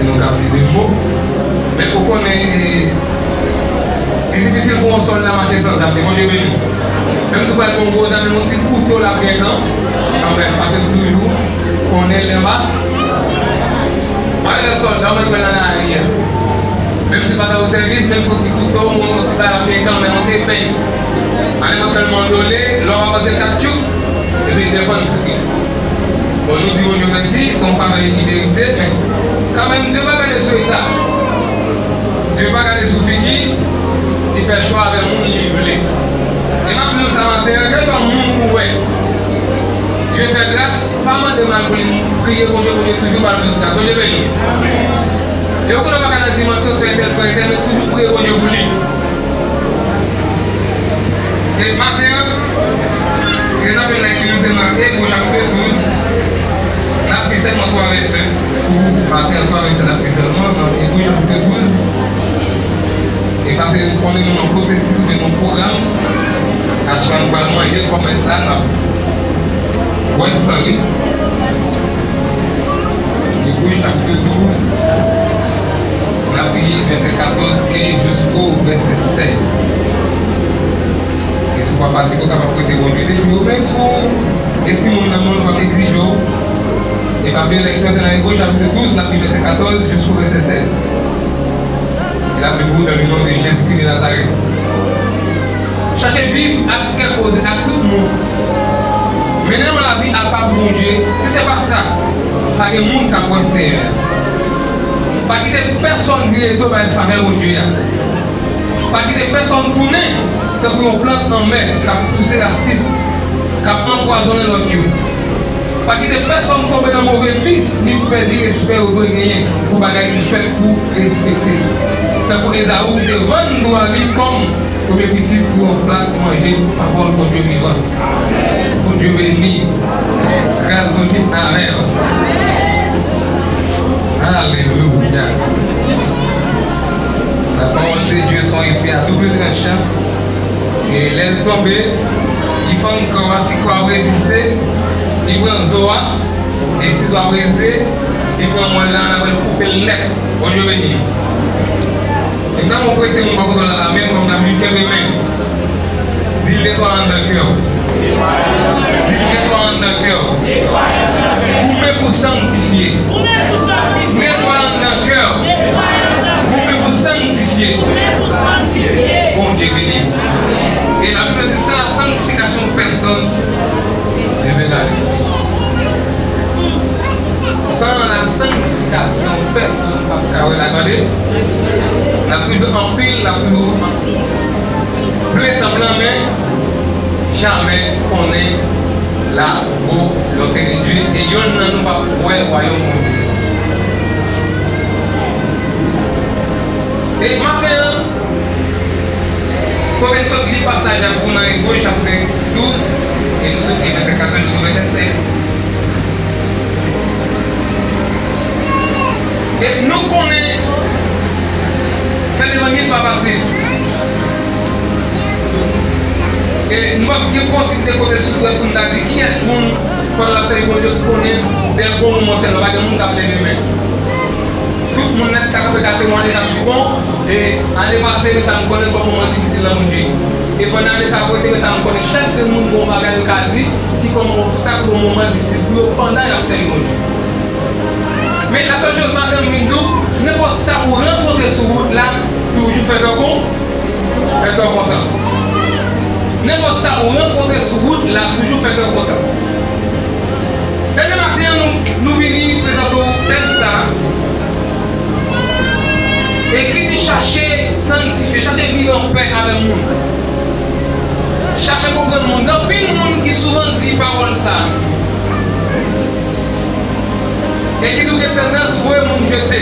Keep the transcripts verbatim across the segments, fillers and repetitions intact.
Nou kab di de mo. Men ou konnen, e, li difisil pou yon sòlda mache san zam, li, Bondye beni. Menm si w pral gen yon gwo zam, menm yon ti kouto l ap gen kan, kanmenm, paske l toujou konnen l anba. Mwen, lè sòlda, ou mèt wè l nan lari a. Menm si l pa ta nan sèvis, menm si yon ti kouto, yon ti bagay l ap gen kanmenm, yon ti epeng. Ann, evantyèlman, dole, lè w pa panse l, k ap tchouk, epi l defann pou li. Bon, nou di Bondye mèsi, se yon favè li merite, men kanmenm, Dye pa gade sou eta. Dye pa gade sou figi, li fè chwa avè moun li vle. E m ap di nou sa maten an, kèlkeswa moun ou wè, Dye fè gras, pa mande m al pou li, priye Bondye, Bondye toujou ba l plis gras. Bondye beni. E ou konnen w pa ka nan dimansyon sou entèl, frè entèl, men toujou priye Bondye pou li. E maten an, gen anpil nèg ki nou se nan Ebre chapit douz, n ap li sèlman twa vèsè. Pou maten an, twa vèsè n ap li sèlman nan Ebre chapit douz. E paske nou konnen nou nan pwosesis oubyen nan pwogram, aswè a nou pral manje kòm mèt la, n ap bwè san li. Ebre chapit douz, n ap li vèsè katòz e jisko vèsè sèz. E si w pa fatige, w kapab prete Bondye de yo, men si w gen timoun nan men w, w ap egzije w. E pa bliye leksyon, se nan Ebre chapit douz, n ap li vèsè katòz jisko vèsè sèz. E l ap li pou ou dans le nom de Jésus-Christ de Nazareth. Chache viv ak kè poze ak tout moun. Mennen yon lavi apa pou Bondye, si se pa sa, pa gen moun k ap wè Senyè a. Pa kite pèsonn vire do bay favè Bondye a. Pa kite pèsonn tounen tankou yon plant anmè k ap pouse rasin, k ap anpwazonnen lòt yo. Pa kite pèsonn tonbe nan move vis, ni pèdi respè yo dwe genyen pou bagay ki fèt pou respekte. Tankou Ezaou ki te vann dwa li kòm premye pitit pou yon plat manje, pawòl Bondye vivan. Bondye beni. Gras Bondye avè w. Alelouya. La parole de Dieu sont épées à double tranchant. E lè l tonbe, li fann kò a, si kò a reziste, li pran zo a, e si zo a reziste, li pran mwèl la, l ap koupe l nèt. Bondye beni. E m ta bon prese moun pa kote w la, la menm, kòm dabitid, kenbe men. Di l netwaye anndan kè w. Di l netwaye anndan kè w. Goumen pou sanktifye. Netwaye anndan kè w. Goumen pou sanktifye. Bondye beni. E Labib di, sans la sanctification, personne ne verra le Seigneur. Sans la sanctification, personne p ap ka wè la glwa de Dye. N ap toujou anpil, n ap toujou ple tanp lan, men jamè konnen la volonté de Dieu, e yonn nan nou p ap wè wayòm Bondye. E maten an, kote n sot li pasaj la pou nan Ebre chapit douz, e nou sot li vèsè katòz jiska vèsè sèz. E nou konnen fè levanjil pa fasil. E nou p ap gen posiblite kote sou dwèt pou n ta di kiyès moun pandan l ap sèvi Bondye konnen dè bon moman sèlman, pa gen moun k ap leve men. Tout moun nèt ka kanpe ka temwaye, k ap di, bon, e ane pase, men sa m konnen kòm moman difisil nan Bondye. E pandan ane sa ap rete, men sa m konnen chak grenn moun gen yon bagay yo ka di ki kòm yon obstak oubyen yon moman difisil pou yo pandan y ap sèvi Bondye. Men la sèl choz maten m vin di w, nenpòt sa ou rankontre sou wout la, toujou fè kè w kon-, fè kè w kontan. Nenpòt sa ou rankontre sou wout la, toujou fè kè w kontan. Ebyen, maten an, nou, nou vini prezante w tèks sa a. E ki di chache sanktifye, chache viv anpè avè moun. Chache konprann moun. Gen anpil moun ki souvan di pawòl sa a. E ki tou gen tandans voye moun jete.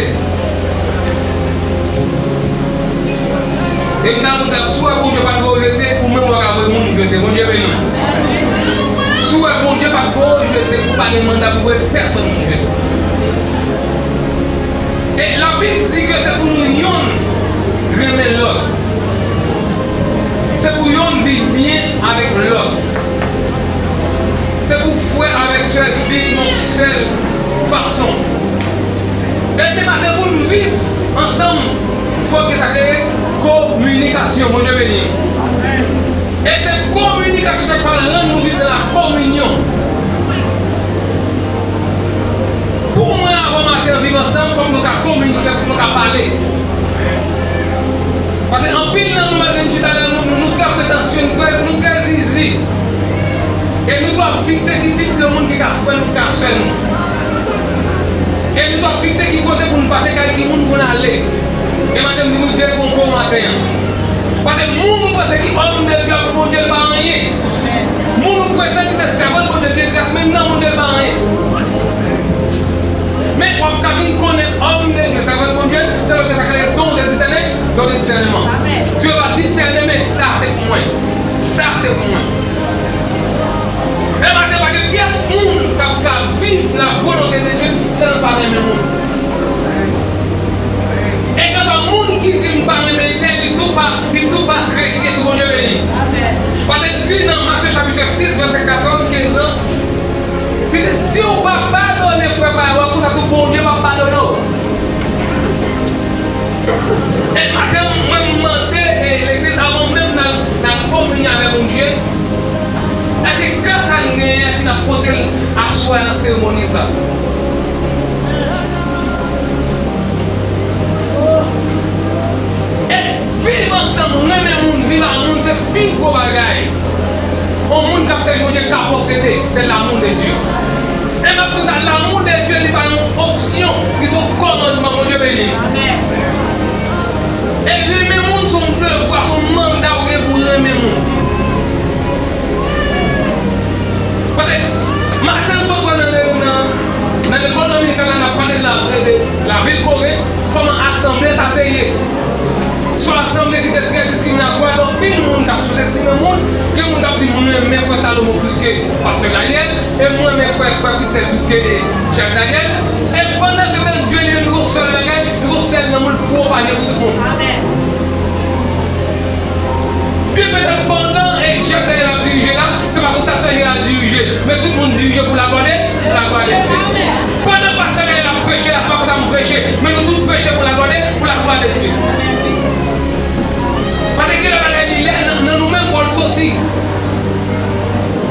E m ta di w sa, si w wè Bondye pa t voye w jete, ou menm w ka voye moun jete. Bondye beni w. Si w wè Bondye pa t voye w jete, ou pa gen manda pou voye pèsonn moun jete. E Labib di ke se pou nou yonn renmen lòt. Se pou yonn viv byen avèk lòt. Se pou frè avèk sè viv yon sèl fason. Ebyen, maten pou n viv ansanm, fòk gen sa k rele kominikasyon. Bondye beni nou. E se kominikasyon sa k pral rann nou viv nan lakominyon. Pou mwen avè w maten an viv ansanm, fòk nou ka kominike, fòk nou ka pale. Paske anpil nan nou, malgre n chita la, nou, nou, nou trè pretansye, nou trè, nou trè zizi. E nou twò fikse ki tip de moun ki ka frè nou, ki ka sè nou. E nou twò fikse ki kote pou n pase, kay ki moun pou n ale. E maten m di nou detwonpe w maten an. Paske moun ou panse ki òm de Dye a pou Bondye, l pa anyen. Moun ou pretann ki se sèvant Bondye, l gen gras, men nan Bondye, l pa anyen. Men w ap ka vin konnen òm de Dye, sèvant Bondye, se lè w gen sa k rele don de disène, don de disèneman. Dye va disène, men sa se pou mwen. Sa se pou mwen. E maten, pa gen pyès moun k ap ka viv la volonte de Dye san l pa renmen moun. E kèlkeswa moun ki di m pa renmen entèl, li tou pa, li tou pa kretyen, tou Bondye beni. Paske l di nan Matye chapit sis, vèsè katòz, kenz lan, li di, si w pa padone frè parèy ou a, konsa tou Bondye p ap padone w. E maten, mwen m mande, e, legliz, avan menm n al, n al kominye avè Bondye, èske kè sa n genyen, èske n ap pote l aswè nan seremoni sa? E viv ansanm, renmen moun, viv ak moun, se pi gwo bagay. Yon moun k ap sèvi Bondye ka posede, se l'amour de Dieu. E m ap di w sa, l'amour de Dieu, li pa yon opsyon, li se yon kòmandman, Bondye beni. E renmen moun se yon devwa, se yon manda ou gen pou renmen moun. Paske maten sot wè nan, nan, nan lekòl dominikal la, n ap pale de la, de lavil Korent, kòman asanble sa te ye. Se yon asanble ki te trè diskriminatwa, gen anpil moun k ap souzestime moun, gen moun k ap di, "M renmen frè Salomon plis ke pastè Daniel, e m renmen frè, frè Frisel plis ke, e, Jacques Daniel." E pandan se tan, Dye li menm, li gon sèl bagay, li gon sèl nanm pou l pwopaje pou tout moun. Byen petèt pandan, e, Jacques Daniel ap dirije la, se pa konsa sè Jeral dirije, men tout moun dirije pou laglwa de, pou laglwa de Dye. Pandan pastè Daniel ap preche la, se pa konsa m preche, men nou tout preche pou laglwa de, pou laglwa de Dye. Paske gen lè bagay li lè nan, nan nou menm pou l soti.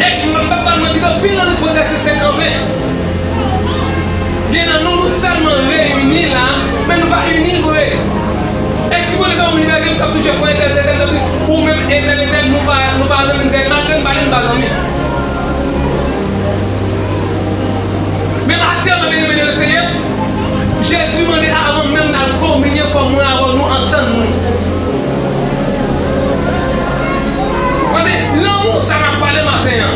E m p ap ba n manti, gen anpil nan nou pran tèt se sèt an ven. Gen nan nou, nou sèlman reyini la, men nou pa ini vre. E si Bondye ta ban m libète, m t ap touche frè entèl, entèl, entèl, ou menm entèl, entèl, nou pa, nou pa zanmi, se malgre n pale, n pa zanmi. Men maten an, byeneme nan Senyè, Jezi mande avan menm n al kominye, fò mwen avè w nou antann nou. Paske lanmou sa n ap pale maten an,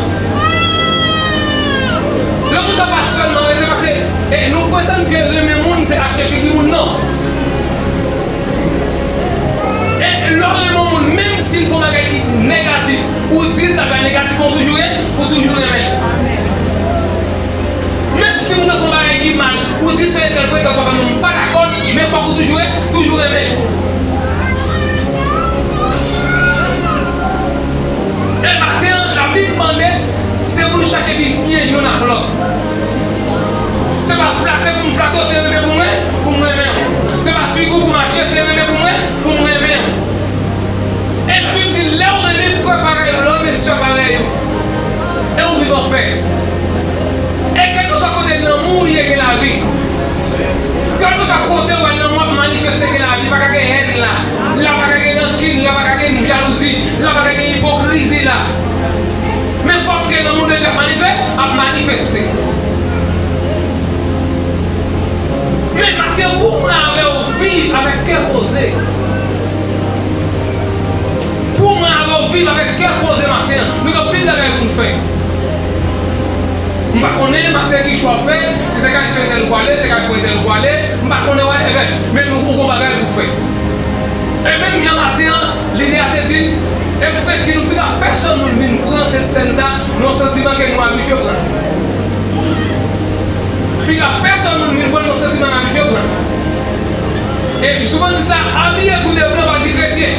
lanmou sa pa sèlman rete paske, e, nou pretann ke renmen moun se achte figi moun, non. E lè w renmen yon moun, menm si l fè yon bagay ki negatif, ou di l sa fè negatif, men ou toujou ren-, ou toujou renmen l. Menm si moun nan fè yon bagay ki mal, ou di se entèl frekan sa fè, men m pa dakò, men fòk ou toujou, toujou renmen l. E maten an, Labib mande, se pou nou chache viv byen youn ak lòt. Se pa flate pou m flate w, se renmen pou mwen, pou m renmen w. Se pa figi w pou m achte, se renmen pou mwen, pou m renmen w. E Labib di, lè w renmen frè parèy ou, lè w renmen sè parèy ou, e ou viv anpè. E kèlkeswa kote lanmou ye, gen lavi. Kèlkeswa kote w wè lanmou ap manifeste, gen lavi, pa ka gen hèn la. La pa ka gen rankin, la pa ka gen jalouzi, la pa ka gen ipokrizi la. Men fòk ke lanmou de Dye ap manife-, ap manifeste. Men maten pou mwen avè w viv avèk kè poze. Pou mwen avè w viv avèk kè poze maten an. Nou gen anpil bagay pou n fè. M pa konnen maten ki chwa w fè, si se kay sè entèl ou prale, se kay frè entèl ou prale, m pa konnen whatever, men nou, ou gon bagay pou w fè. E menm jan maten an, lide a te di, e m prèske nou piga pèsonn moun vin pran sèt sèn sa, nan yon santiman ke nou abitye pran. Piga pèsonn moun vin pran nan yon santiman nou abitye pran. E m souvan di sa, abiye tou de blan pa di kretyen.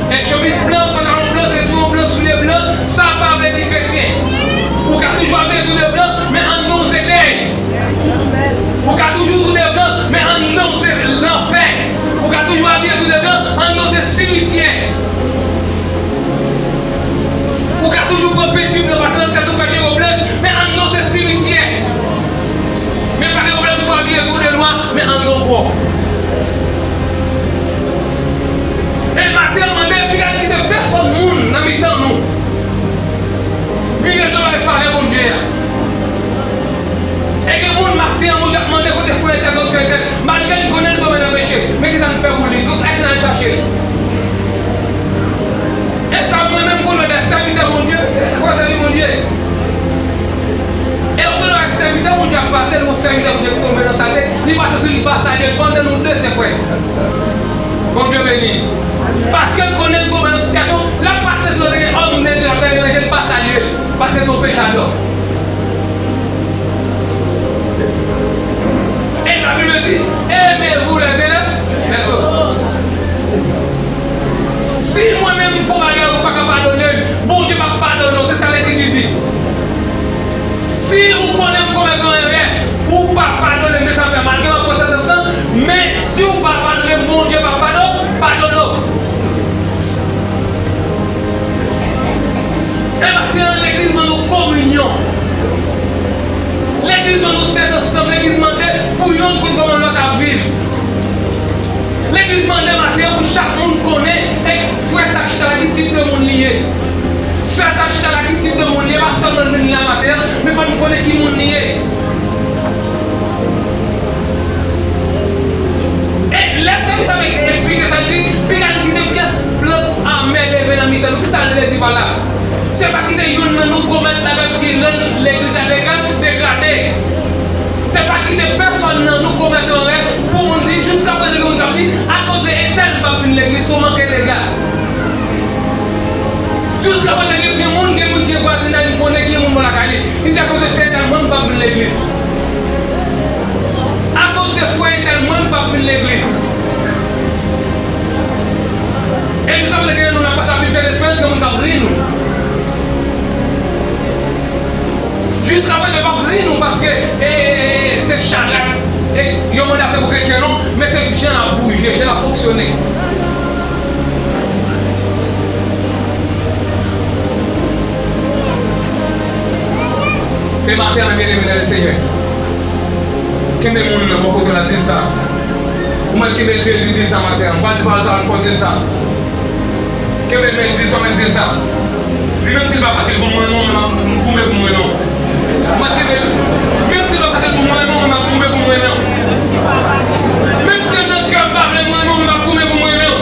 E chemiz blan, pantalon blan, sentiwon blan, soulye blan, sa pa vle di kretyen. Ou ka toujou abiye tou de blan, men an nou se dey. Ou ka toujou tou de blan, Men kisa n fè pou li? Èske n al chache l? E sa mwen menm konnen, sèvitè Bondye, se kwa sèvi Bondye. E ou konnen sèvitè Bondye ap pase, l yon sèvitè Bondye k tonbe nan salte, li pase sou li pa salye l pandan nou de se frè. Bondye beni. Paske l konnen l tonbe nan sitiyasyon, l ap pase sou lòt, e òm de Dye ap gade nan je l pa salye l. Paske se yon pechadò. E Labib di, aimez-vous les uns les autres. Si mwen menm m fè yon bagay ou pa ka padone m, Bondye p ap padone w, se sa Lekriti di. Si ou konnen m komèt yon erè, ou pa padone m, men sa fè mal ke m ap pran santans lan, men si ou pa padone m, Bondye p ap padone, padone w. E maten an, legliz mande w kominyon. Legliz mande w tèt ansanm. Legliz mande pou youn konn kòman lòt ap viv. Legliz mande maten an pou chak moun konnen, e frè sa k chita la, ki tip de moun li ye. Sè sa k chita la, ki tip de moun li ye. Pa sèlman l vin la maten an, men fò n konnen ki moun li ye. E lè sèvitè a eksplike sa, l di, piga n kite pyès plant amè leve nan mitan nou. Kisa l vle di pa la? Se pa kite youn nan nou komèt bagay pou ki rann legliz la degra-, degrade. Se pa kite pèsonn nan nou komèt erè pou moun di, jiskaprezan gen moun k ap di, akoz de entèl m p ap vin legliz, se yon manke dega. Jiskaprezan gen, gen moun, gen moun, gen vwazinay, m konnen gen moun bò lakay li. Li di, akoz de se entèl mwen m p ap vin legliz. Akoz de frè entèl mwen m p ap vin legliz. E jiskaprezan gen nou n ap pase ap viv chè desperans, gen moun k ap ri nou. Jiskaprezan yo p ap ri nou paske, e, e, e, se charèt. E yo mande a se pou kretyen non, men se jan l ap bouje, jan l ap fonksyone. E maten an, byeneme nan Lesenyè, kenbe moun nan bò kote w la, di l sa. Ou mèt kenbe l, di l sa maten an. M pral di pawòl sa fò, di l sa. Kenbe l, men di l sa, men di l sa. Di, menm si l pa fasil pou mwen non, men m ap goumen pou mwen non. M ap kenbe l. Menm si l pa fasil pou mwen non, men m ap goumen pou mwen non. Menm si l nan kè m pa vle mwen non, men m ap goumen pou mwen non.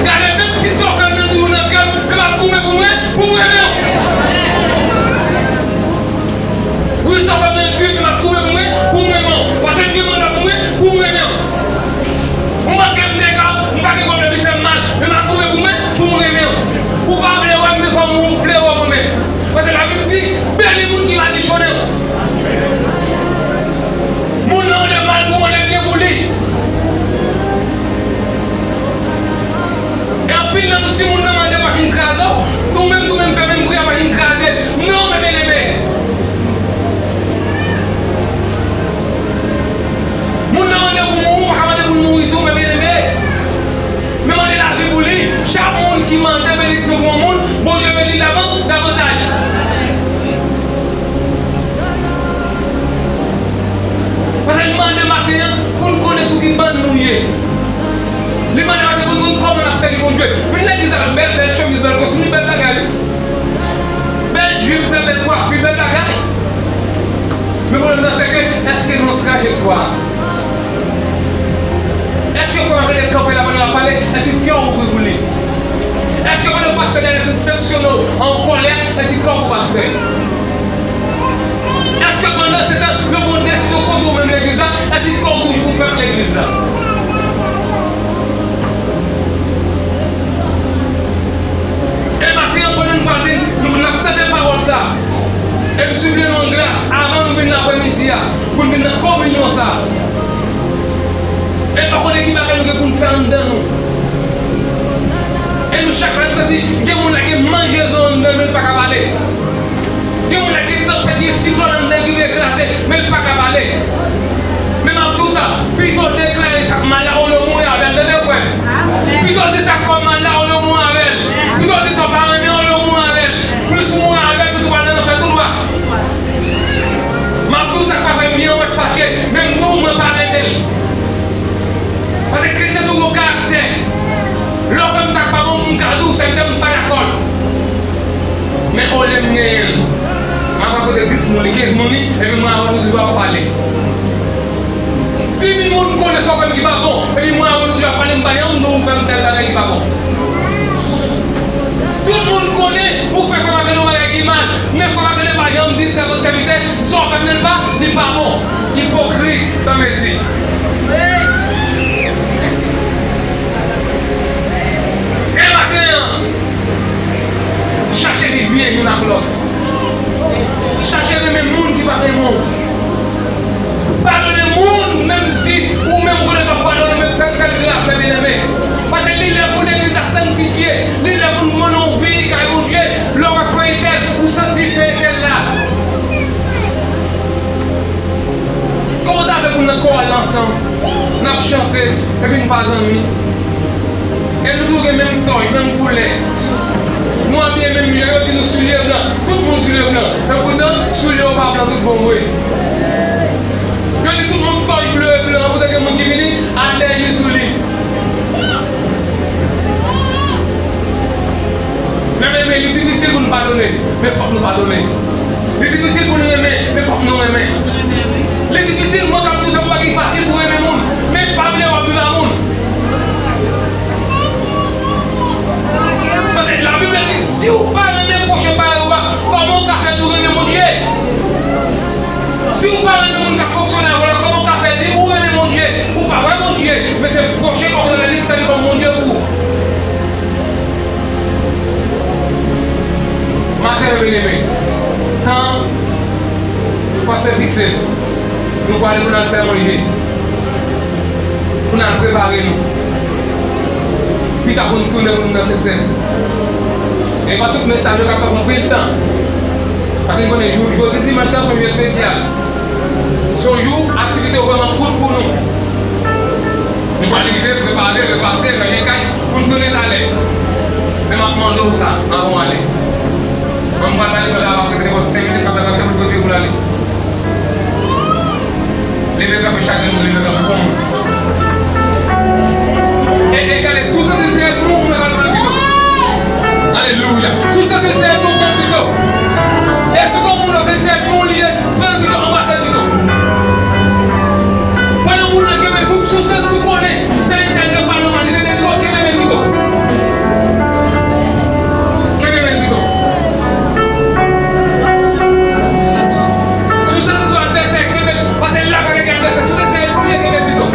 Gade, menm si sa w fè m nan di w nan kè m, men m ap goumen pou mwen, pou mwen non. Wi, sa w fè m nan di w, men m ap goumen pou mwen, pou mwen non. Paske l gen manda pou mwen, pou mwen non. Ou manke m dega, m pa gen pwoblèm, li fè m mal, men m ap goumen pou mwen, pou m renmen w. Ou pa vle wè m, men fò m vle wè w kanmenm. Paske Labib di, beni moun ki madichonnen w. Moun nan mande mal pou w, mande byen pou li. E anpil nan nou, si moun nan mande pa fin kraze w, nou menm, nou menm fè menm pri a pa fin kraze. Non, men byeneme. Moun nan mande pou mouri, ou pa ka mande pou l mouri tou, men byeneme. Men mande lavi pou li. Chak moun ki mande benediksyon pou yon moun, Bondye beni l davan-, davantaj. Paske l mande maten an pou n konnen sou ki bann nou ye. Li mande maten pou n konn kòman n ap sèvi Bondye. Vin legliz avèk bèl, bèl chemiz, bèl kostim, li bèl bagay, wi. Bèl jip, fè bèl kwafi, bèl bagay. Men pwoblèm nan, se ke, èske nou nan trajektwa a? Èske frè Marc André kanpe la pandan l ap pale, èske kè w ouvri pou li? Èske pandan pastè Daniel fin sanksyone w an kòlè, èske kè w pou pastè? Èske pandan se tan yo pran desizyon kont ou menm legliz la, èske kè w toujou pou pèp legliz la? E maten an, pandan n pral vin, nou, n ap tande pawòl sa. E m sipliye nou an gras, avan nou vin laprèmidi a, pou n vin nan kominyon sa. E n pa konnen ki bagay nou gen pou n fè anndan nou. E nou chak la, n santi gen moun la gen manjezon anndan l, men l pa ka pale. Gen moun la gen tanpèt, gen siklòn anndan l ki vle eklate, men l pa ka pale. Men m ap di w sa, pito w deklare sa k mal la, olye w mouri avè l, tande frè m. Pito w di sa k fè w mal la, olye w mouri avè l. Pito w di sa w pa renmen, olye w mouri avè l. Plis ou mouri avè l, plis ou pral nan lanfè tou dwat. M ap di w sa k pa fè m byen, ou mèt fache, men m di w mwen pa renmen l. Paske kretyen se yon karaktè. Lè w fè m sa k pa bon, m ka di w, sèvitè m, m pa dakò l. Men olye m genyen l, m ap rakonte dis moun li, kenz moun li, epi mwen avè w nou di w ap pale. Si ni moun konnen sa w fè m ki pa bon, epi mwen avè w nou toujou ap pale, m pa janm di w ou fè m tèl bagay ki pa bon. Tout moun konnen ou fè frè Marc André yon bagay ki mal, men frè Marc André pa janm di sèvant sèvitè, sa w fè m nan li pa, li pa bon. Ipokrit, san mezi. E maten an, chache viv byen youn ak lòt. Chache renmen moun ki pa renmen w. Padone moun, menm si ou menm ou konnen w p ap padone, men fè l, fè l gras, mè byeneme. Paske li lè pou legliz la sanktifye, li lè pou n mennen yon vi kay Bondye. Lè w wè frè entèl, ou santi se entèl la. Kòman w ta vle pou n nan kowal la ansanm, n ap chante, epi n pa zanmi? E nou tou gen menm tòj, menm koulè. Nou abiye menm jan, yo di nou soulye blan. Tout moun soulye blan. Epoutan, soulye yo pa blan tout bon vre. Yo di tout moun tòj ble e blan, epoutan gen moun ki vini ak dèyè li sou li. Men, men, men, li difisil pou n padone, men fòk nou padone. Li difisil pou n renmen, men fòk nou renmen. Li difisil, mwen k ap di w sa, pou bagay fasil pou renmen moun, men pa bliye w ap viv a moun. Paske Labib la di, si w pa renmen pwochen parèy ou a, kòman w ka fè di w renmen Bondye? Si w pa renmen moun k ap fonksyone avè w la, kòman w ka fè di ou renmen Bondye? Ou pa wè Bondye, men se pwochen pa w renmen li k sèvi kòm Bondye pou ou. Maten an, byeneme, tan pastè fikse, nou prale pou n al fè manje, pou n al prepare nou. Pita pou n tounen pou n nan Sentsèn. E pa tout mesaj yo k ap pran anpil tan. Paske n konnen jou, jodi dimanch lan se yon jou espesyal. Se yon jou aktivite yo vrèman kout pou nou. Nou pral rive, prepare, repase, ranje kay, pou n tounen talè. Men m ap mande w sa, anvan w ale. Mwen m pral ale, mwen la ap rete nenpòt senk minit, m ap fè pou l pote pou l ale. Leve kanpe, chak grenn moun leve kanpe pou mwen. E, e gade, si w santi l se ènmi w, ou pral pran l pito. Alelouya. Si w santi l se ènmi w, pran l pito. E si w gen yon moun ou santi se ènmi w li ye, pran l pito, anbrase l pito. Pran yon moun nan kenbe, si w, si w santi, si w konnen se entèl k ap pale w mal, li te de dlo, kenbe men l pito. Kenbe men l pito. Si w santi se yon advèsè, kenbe l, paske la pa gen advèsè, si w santi se ènmi w li ye, kenbe l pito.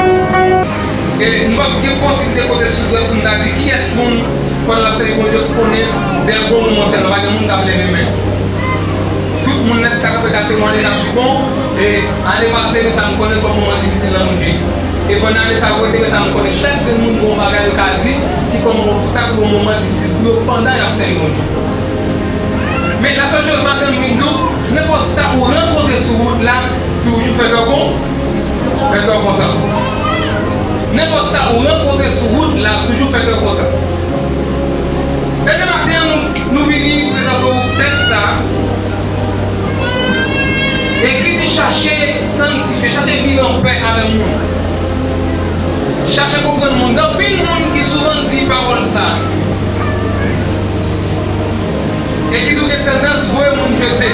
E nou p ap gen posiblite kote sou dwèt pou n ta di kiyès moun, pandan l ap sèvi Bondye, konnen de bon moman sèlman, pa gen moun k ap leve men. Tout moun nèt ka kanpe, ka temwaye, k ap di, bon, e ane pase, men sa m konnen kòm moman difisil nan Bondye. E pandan ane sa ap rete, men sa m konnen chak grenn moun gen yon bagay yo ka di ki kòm obstak oubyen moman difisil pou yo pandan y ap sèvi Bondye. Men la sèl choz maten m vin di w, nenpòt sa ou rankontre sou wout la, toujou fè kè w kon-, fè kè w kontan. Nenpòt sa ou rankontre sou wout la, toujou fè kè w kontan. Ebyen, maten an, nou, nou vini prezante w tèks sa a. E ki di chache sanktifye, chache viv anpè avèk moun. Chache konprann moun. Gen anpil moun ki souvan di pawòl sa a. E ki tou gen tandans voye moun jete.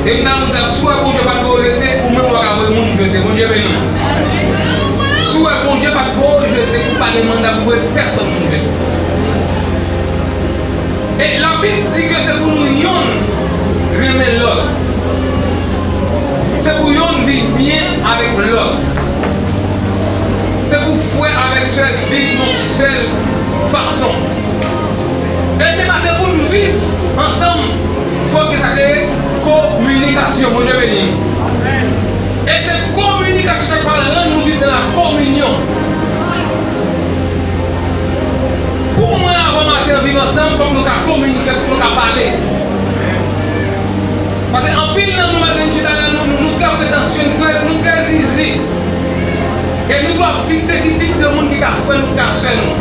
E m ta di w sa, si w wè Bondye pa t voye w jete, ou menm ou pa ka voye moun jete. Bondye beni w. Si w wè Bondye pa t voye w jete, ou pa gen manda pou voye pèsonn moun jete. E Labib di ke se pou nou yonn renmen lòt. Se pou yonn viv byen avèk lòt. Se pou frè avèk sè viv yon sèl fason. Ebyen, maten pou n viv ansanm, fòk gen sa k rele kominikasyon. Bondye beni nou. E se kominikasyon sa k pral rann nou viv nan lakominyon. Pou mwen, avan maten an viv ansanm, fòk nou ka kominike, fòk nou ka pale. Paske anpil nan nou, malgre n chita la, nou, nou, nou trè pretansye, nou trè, nou trè zizi. E nou dwe ap fikse ki tip de moun ki ka frè nou, ki ka sè nou.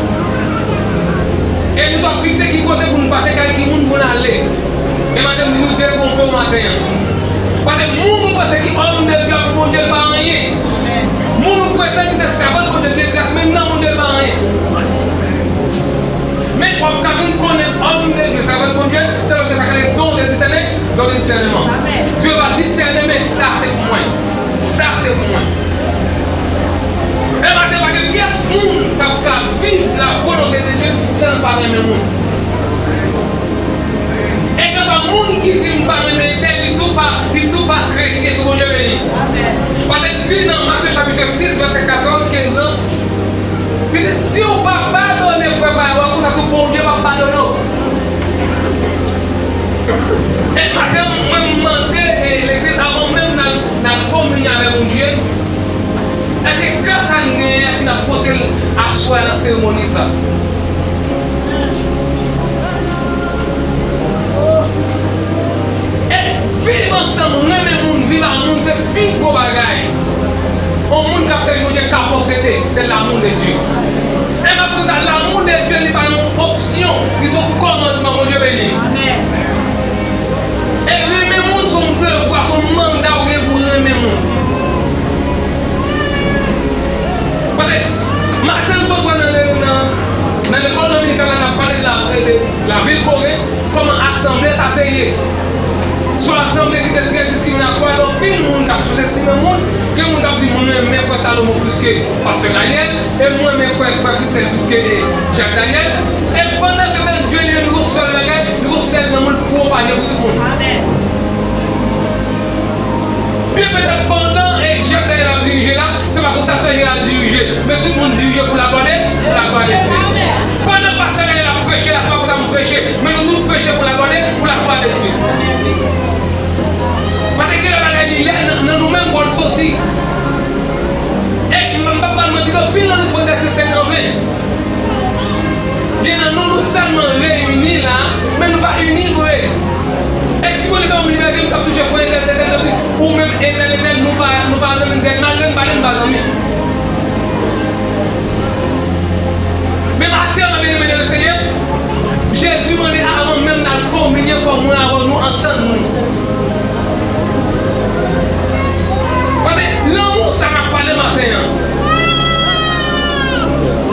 E nou dwe ap fikse ki kote pou nou pase, kay ki moun pou n ale. E maten m di nou detwonpe w maten an. Paske moun ou panse ki òm de Dye avèk Bondye, l pa anyen. Moun ou pretann ki se sèvant Bondye, l gen gras, men nan Bondye, l pa anyen. Men w ap ka vin konnen òm de Dye, sèvant Bondye, se lè w gen sa k rele don de disène, don de disèneman. Dye va disène, men sa, se pou mwen. E maten, pa gen pyès moun k ap ka viv la volonté de Dieu san l pa renmen moun. E kèlkeswa moun ki di m pa renmen entèl, li tou pa, li tou pa kretyen, tou Bondye beni. Paske l di nan Matye chapit sis, vèsè katòz, kenz lan, li di, si w pa padone frè pa w, konsa tou Bondye p ap padone w. E maten, mwen m mande, e, legliz, avan menm n al, n al kominye avè Bondye, èske kè sa n genyen, èske n ap pote l aswè nan seremoni sa? E viv ansanm, renmen moun, viv ak moun, se pi gwo bagay. Yon moun k ap sèvi Bondye ka posede, se l'amour de Dieu. E m ap di w sa, l'amour de Dieu, li pa yon opsyon, li se yon kòmandman, Bondye beni. Amèn. E renmen moun se yon devwa, se yon manda w gen pou renmen moun. Paske maten n sot wè nan, nan, nan, nan lekòl dominikal la, n ap pale de la, de, de lavil Korent, kòman asanble sa te ye. Se yon asanble ki te trè diskriminatwa, gen anpil moun k ap souzestime moun, gen moun k ap di, mwen renmen frè Salomo plis ke pastè Daniel, e mwen renmen frè, frè Frisnel plis ke, e, Jack Daniel. E pandan se tan, Dye li menm, li gon sèl bagay, li gon sèl nanm pou l pwopaje pou tout moun. Amèn. Byen petèt pandan, e, Jack Daniel ap dirije la, se pa konsa sè Jera dirije, men tout moun dirije pou laglwa de, pou laglwa de Dye. Pandan pastè Daniel ap preche la, se pa konsa m preche, men nou tout preche pou laglwa de, pou laglwa de Dye. Paske gen lè bagay li lè nan, nan nou menm pou l soti. E m, m p ap ba n manti, gen anpil nan nou pran desizyon an ven. Gen nan nou, nou sèlman reyini la, men nou pa ini vre. E si Bondye ta ban m libète, m t ap touche frè entèl, sè entèl, m t ap di, ou menm entèl, entèl, nou pa, nou pa zanmi, m di, malgre n pa, n pa zanmi. Men maten an, byeneme nan Senyè, Jezi mande avan menm n al kominye, fò mwen avè w nou antann nou. Paske lanmou sa n ap pale maten an,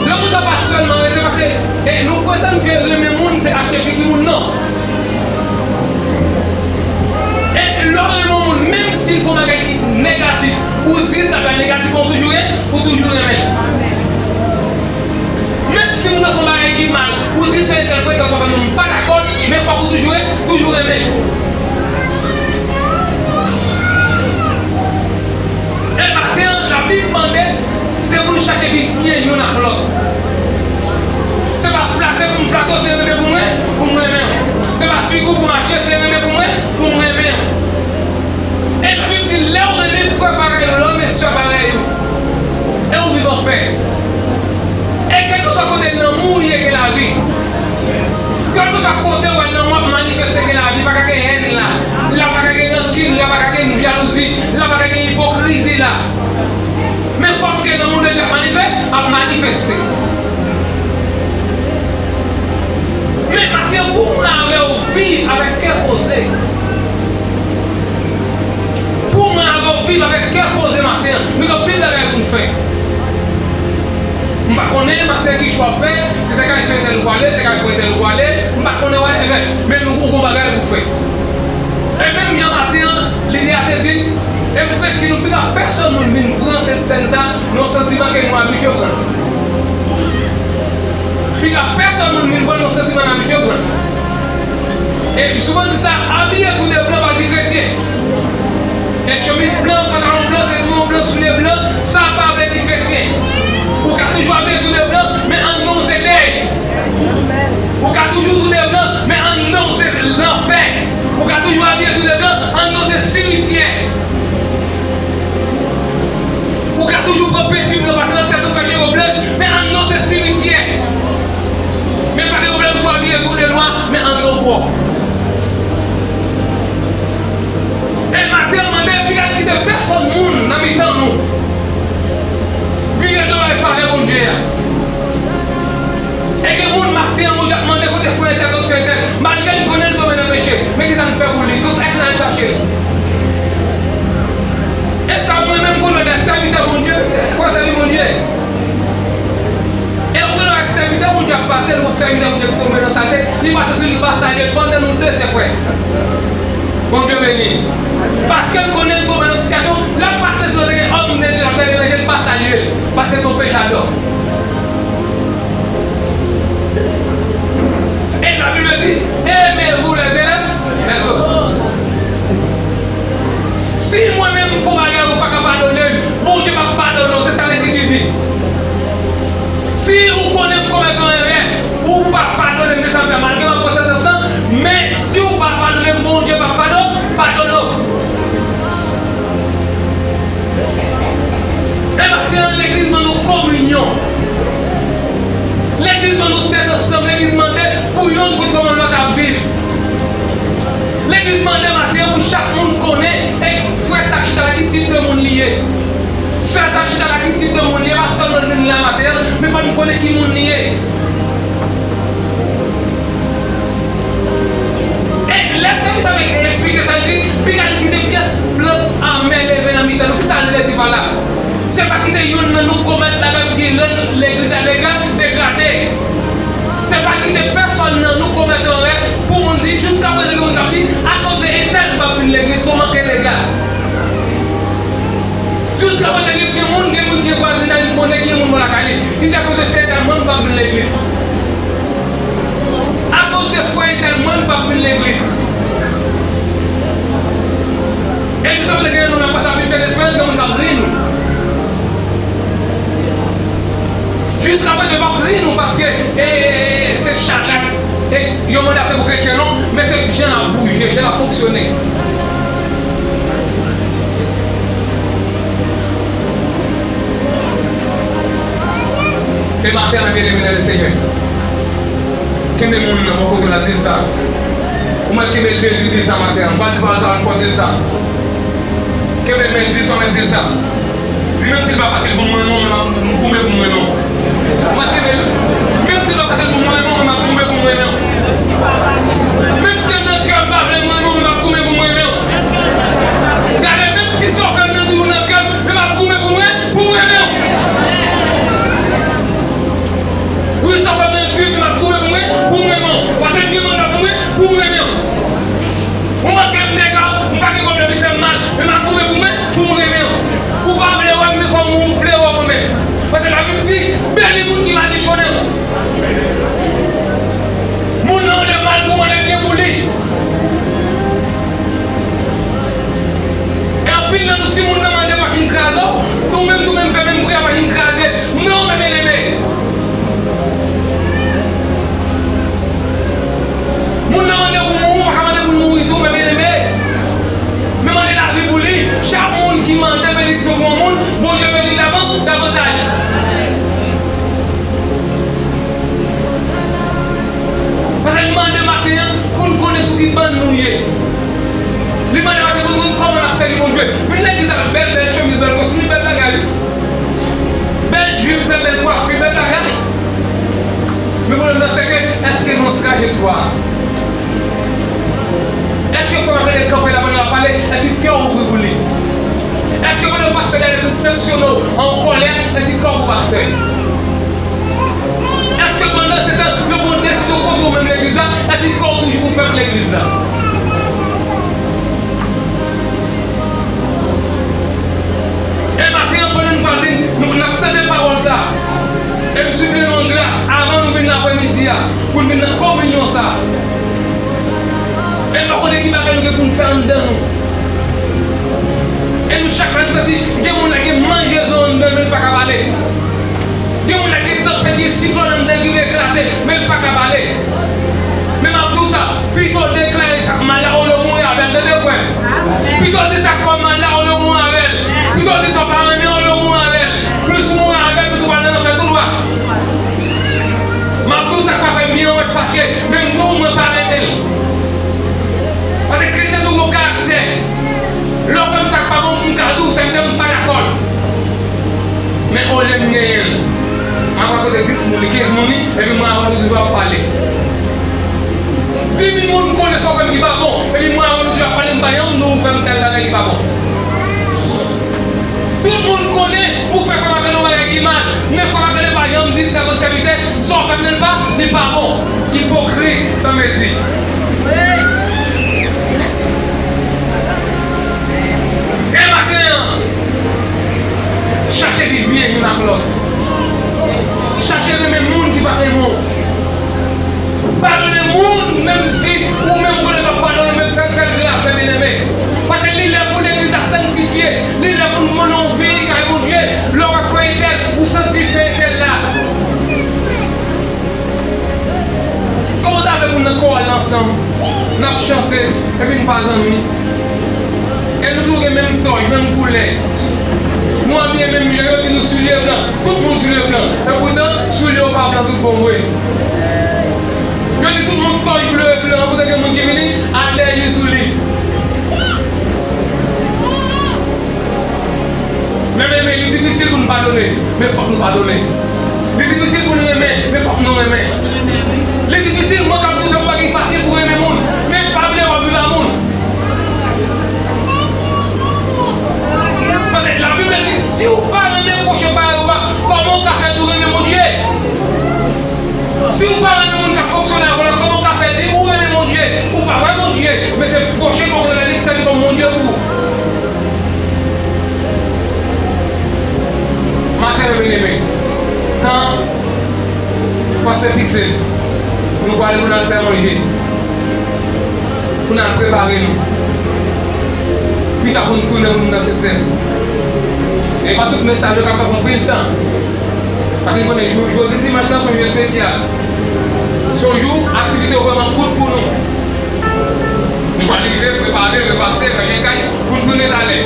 lanmou sa pa sèlman rete, paske, e, nou pretann ke renmen moun se achte figi moun, non. E lè w renmen yon moun, menm si l fè yon bagay ki negatif, ou di l sa fè negatif, ou toujou ren-, ou toujou renmen l. Menm si moun nan fè yon bagay ki mal, ou di se entèl frè, entèl sè, ou pa dakò, men fòk ou toujou ren-, toujou renmen l. E maten an, Labib mande, se pou nou chache vin byen youn ak lòt. Se pa flate pou m flate w, se renmen pou mwen, pou m renmen w. Se pa figi w pou m achte, se renmen pou mwen, pou m renmen w. E Labib di, lè w renmen frè parèy ou, lè w renmen sè parèy ou, e ou viv anpè. E kèlkeswa kote lanmou ye, gen lavi. Kèlkeswa kote w al, lanmou ap manifeste, gen lavi, pa ka gen hèn la. La pa ka gen rankin, la pa ka gen jalouzi, la pa ka gen ipokrizi la. Men fòk ke lanmou de Dye ap manife-, ap manifeste. Men maten pou mwen avè w viv avèk kè poze. Pou mwen avè w viv avèk kè poze maten an. Nou gen anpil bagay pou n fè. M pa konnen maten ki chwa w fè, si se kay sè entèl ou prale, se kay frè entèl ou prale, m pa konnen whatever, men nou, ou gon bagay pou fè. E menm jan maten an, Lili a te di, e m prèske nou pika pèsonn moun vin pran sèt sèn sa, nan yon santiman ke nou abitye pran. Pika pèsonn moun vin pran nan yon santiman n abitye pran. E m souvan di sa, abiye tou de blan pa di kretyen. E chemiz blan, pantalon blan, sentiwon blan, soulye blan, sa pa vle di kretyen. Ou ka toujou abiye tou de blan, men anndan w se dèy. Ou ka toujou tou de blan, men anndan w se lanfè. Ou ka toujou abiye tou de blan, anndan w se simityè. Ou ka toujou pran penti blan, pase nan tèt ou, fè cheve w blanch, men anndan w se simityè. Men pa gen pwoblèm si w abiye tou de nwa, men anndan w pwòp. E maten an, mande, piga n kite pèsonn moun nan mitan nou vire do bay favè Bondye a. E gen moun maten an, Bondye ap mande kote frè entèl, kote sè entèl. Malgre n konnen n tonbe nan peche, men kisa n fè pou li? Èske n al chache l? E sa mwen menm konnen de sèvitè Bondye, se kwa sèvi Bondye. E ou gen dwa sèvitè Bondye ap pase, nou sèvitè Bondye ki tonbe nan salte, li pase sou li, li pa salye l pandan nou de se frè. Bondye beni. Paske l konnen l tonbe nan sitiyasyon, l ap pase sou lòt, gen òm Paske se yon pechadò. E Labib di, aimez-vous les uns les autres. Si mwen menm m fè yon bagay ou pa ka padone m, Bondye p ap padone w, se sa Lekriti di. Si ou konnen m komèt yon erè, ou pa padone m de sa m fè, malgre m ap pran santans lan, men si ou pa padone m, Bondye p ap padone, padone w. E maten an, legliz mande nou kominyon. Legliz mande nou tèt ansanm. Legliz mande pou yonn konn kòman lòt ap viv. Legliz mande maten an pou chak moun konnen, e frè sa k chita la, ki tip de moun li ye. Sè sa k chita la, ki tip de moun li ye. Pa sèlman l vin la maten an, men fò n konnen ki moun li ye. E lè sèvitè a eksplike sa, li di, piga n kite pyès plant amè leve nan mitan nou. Kisa l vle di pa la? Se pa kite youn nan nou komèt bagay pou ki rann legliz la dega-, degrade. Se pa kite pèsonn nan nou komèt erè pou moun di, jiskaprezan gen moun k ap di, akoz de entèl m p ap vin legliz, se yon manke dega. Jiskaprezan gen, gen moun, gen moun, gen vwazinay, m konnen gen moun bò lakay li. Li di akoz de se entèl mwen m p ap vin legliz. Akoz de frè entèl mwen m p ap vin legliz. E jiskaprezan gen nou nan pase ap viv fè desperans, gen moun k ap ri nou. Jiskaprezan yo p ap ri nou paske, e, e, e, se charak. E yo mande afè pou kretyen non, men se jan l ap bouje, jan l ap fonksyone. E maten an, byeneme nan Lesenyè, kenbe moun nan bò kote w la, di l sa. Ou mèt kenbe l byen, di l sa maten an. M pral di pawòl sa fò, di l sa. Kenbe l byen, di l sa, mèt di l sa. Di, menm si l pa fasil pou m renmen w, men m ap goumen pou m renmen w. Ou mèt kenbe l. Menm si l pa fasil pou m renmen w, men m ap goumen pou m renmen w. Menm si nan kè m pa vle m renmen w, men m ap goumen pou m renmen w. Gade, menm si sa w fè m nan di w nan kè m, men m ap goumen pou m renmen w. Pou m renmen w. Wi, sa w fè m nan di w, men m ap goumen pou m renmen w. Paske m gen manda pou mwen, pou m renmen w. Ou manke m dega, m pa gen pwoblèm, li fè m mal, men m ap goumen pou mwen, pou m renmen w. Ou pa vle wè m, men fò m vle wè w mwen menm. Paske Labib di, beni moun ki madichonnen w. Moun nan mande mal pou mwen, men byen pou li. E anpil nan nou, si moun nan mande pa fin kraze w, tou menm, tou menm fè menm priyè pa fin kraze. Non, men byeneme. Moun nan mande pou mouri, ou pa ka mande pou l mouri tou, men byeneme. Men mande lavi pou li. Chak moun ki mande benediksyon pou yon moun, Bondye beni l davan-, davantaj. Paske l mande maten an pou n konnen sou ki bann nou ye. Li mande maten pou n konn kòman n ap sèvi Bondye. Vin legliz ak bèl, bèl chemiz, bèl kostim, li bèl bagay, wi. Bèl jip, fè bèl kwafi, bèl bagay. Men pwoblèm nan se ke, èske nou trajektwa? Èske fò w gade kanpe la pandan l ap pale, èske kè w ouvri pou li? Èske pandan pastè Daniel fin sanksyone w an kòlè, èske kè w pou pastè? Èske pandan se tan yo pran desizyon kont ou menm legliz la, èske kè w toujou pou pèp legliz la? E maten an, pandan n pral vin, nou, n ap tande pawòl sa a. E m sipliye nou an gras, avan nou vin laprèmidi a, pou n vin nan kominyon sa a. E n pa konnen ki bagay nou gen pou n fè anndan nou. E nou chak la, nou santi gen moun la gen manjezon anndan l, men l pa ka pale. Gen moun la gen tanpèt, gen siklòn anndan l ki vle eklate, men l pa ka pale. Men m ap di w sa, pito w deklare sa k mal la, olye w mouri avè l, tande frè m. Pito w di sa k fè w mal la, olye w mouri avè l. Pito w di sa w pa renmen, olye w mouri avè l. Plis ou mouri avè l, plis ou pral nan lanfè tou dwat. M ap di w sa k pa fè m byen, ou mèt fache, men m di w mwen pa renmen l. Paske kretyen toujou gon karaktè. Lè w fè m sa k pa bon, m ka di w, sèvitè m, m pa dakò l. Men olye m genyen l, m ap rakonte dis moun li, kenz moun li, epi mwen avè w nou toujou ap pale. Dis mil moun konnen sa w fè m ki pa bon, epi mwen avè w nou toujou ap pale, m pa janm di w ou fè m tèl bagay ki pa bon. Tout moun konnen ou fè frè Marc-André yon bagay ki mal, men frè Marc-André pa janm di sèvant sèvitè, sa w fè m nan li pa, li pa bon. Ipokrit san mezi. E maten an, Chache viv byen youn ak lòt. Chache renmen moun ki pa renmen w. Padone moun, menm si ou menm ou konnen w p ap padone, men fè l, fè l gras, lè byeneme. Paske li lè pou legliz la sanktifye, li lè pou n mennen yon vi kay Bondye. Lè w wè frè entèl, ou santi se entèl la. Kòman w ta vle pou n nan kowal la ansanm, n ap chante, epi n pa zanmi? E nou tou gen menm tòj, menm koulè. Nou abiye menm jan, yo di nou soulye blan. Tout moun soulye blan. Epoutan, soulye yo pa blan tout bon vre. Yo di tout moun tòj ble e blan, epoutan gen moun ki vini ak dèy li sou li. Men, men, men, li difisil pou n padone, men fòk nou padone. Li difisil pou n renmen, men fòk nou renmen. Li difisil, mwen k ap di w sa, bagay fasil pou renmen moun, men pa bliye w ap viv a moun. Paske Labib la di, si w pa renmen pwochen pa w, kòman w ka fè tou renmen Bondye? Si w pa renmen moun k ap fonksyone avè w la, kòman w ka fè di ou renmen Bondye? Ou pa wè Bondye, men se pwochen pa w renmen li k sèvi kòm Bondye pou ou. Maten an, byeneme, tan pase fikse. Nou prale pou n al fè manje, pou n al prepare nou. Pita pou n tounen pou n nan Sentsèn. E pa tout mesaj yo kapab pran anpil tan. Paske n konnen jou, jodi dimanch lan se yon jou espesyal. Se yon jou aktivite yo vrèman kout pou nou. Nou pral rive, prepare, repase, range kay, pou n tounen talè.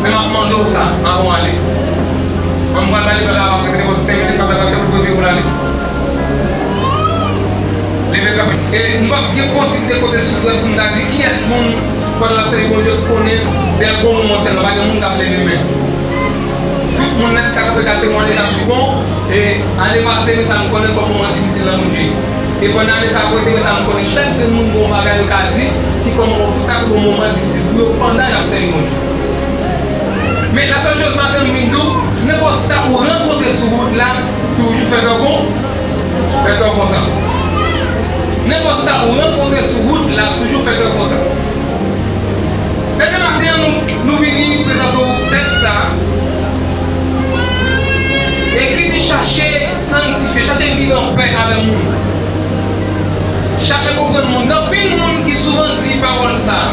Men m ap mande w sa, anvan w ale. Ban m pral ba li bagay la, w ap rete nenpòt senk minit, m ap bay pastè pou l poze pou l ale. Leve kanpe. E nou p ap gen posiblite kote sou dwèt pou n ta di kiyès moun, pandan l ap sèvi Bondye, konnen dèyè bon moman sèlman, pa gen moun k ap leve men. Tout moun nèt ka kanpe ka temwaye, k ap di bon, e ane pase, men sa m konnen kòm moman difisil nan Bondye. E pandan ane sa a pote, men sa m konnen, chak grenn moun gen yon bagay yo ka di ki kòm yon obstak oubyen yon moman difisil pou yo pandan y ap sèvi Bondye. Men la sèl choz maten m vin di w, nenpòt sa ou rankontre sou wout la, toujou fè kè w kon-, fè kè w kontan. Nenpòt sa ou rankontre sou wout la, toujou fè kè w kontan. Ebyen, maten an, nou, nou vini prezante w tèks sa a. E ki di chache sanktifye, chache viv anpè avè moun. Chache konprann moun. Gen anpil moun ki souvan di pawòl sa a.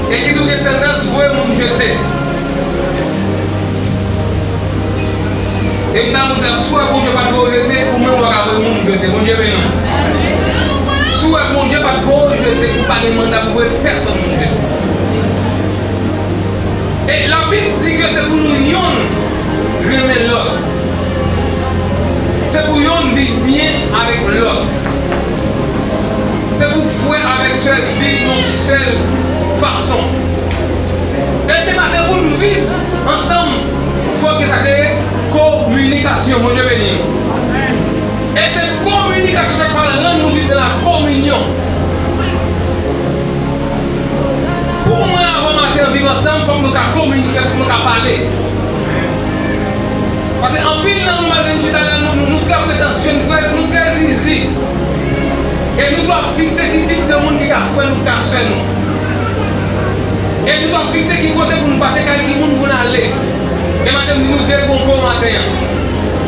E ki tou gen tandans voye moun jete. E m ta di w sa, si w wè Bondye pa t voye w jete, ou menm ou pa ka voye moun jete. Bondye beni w. Si w wè Bondye pa t voye w jete, ou pa gen manda pou voye pèsonn moun jete. E Labib di ke se pou nou yonn renmen lòt. Se pou yonn viv byen avèk lòt. Se pou frè avèk sè viv yon sèl fason. Ebyen, maten pou n viv ansanm, fòk gen sa k rele kominikasyon. Bondye beni nou. E se kominikasyon sa k pral rann nou viv nan la kominyon. Pou mwen, avan maten an viv ansanm, fòk nou ka kominike, fòk nou ka pale. Paske anpil nan nou, malgre nou chita la, nou, nou, nou trè pretansye, nou trè, nou trè zizi. E nou dwe fikse ki tip de moun ki ka frè nou, ki ka sè nou. E nou dwe fikse ki kote pou nou pase, kay ki moun pou n ale. E maten m di nou detwonpe w maten an.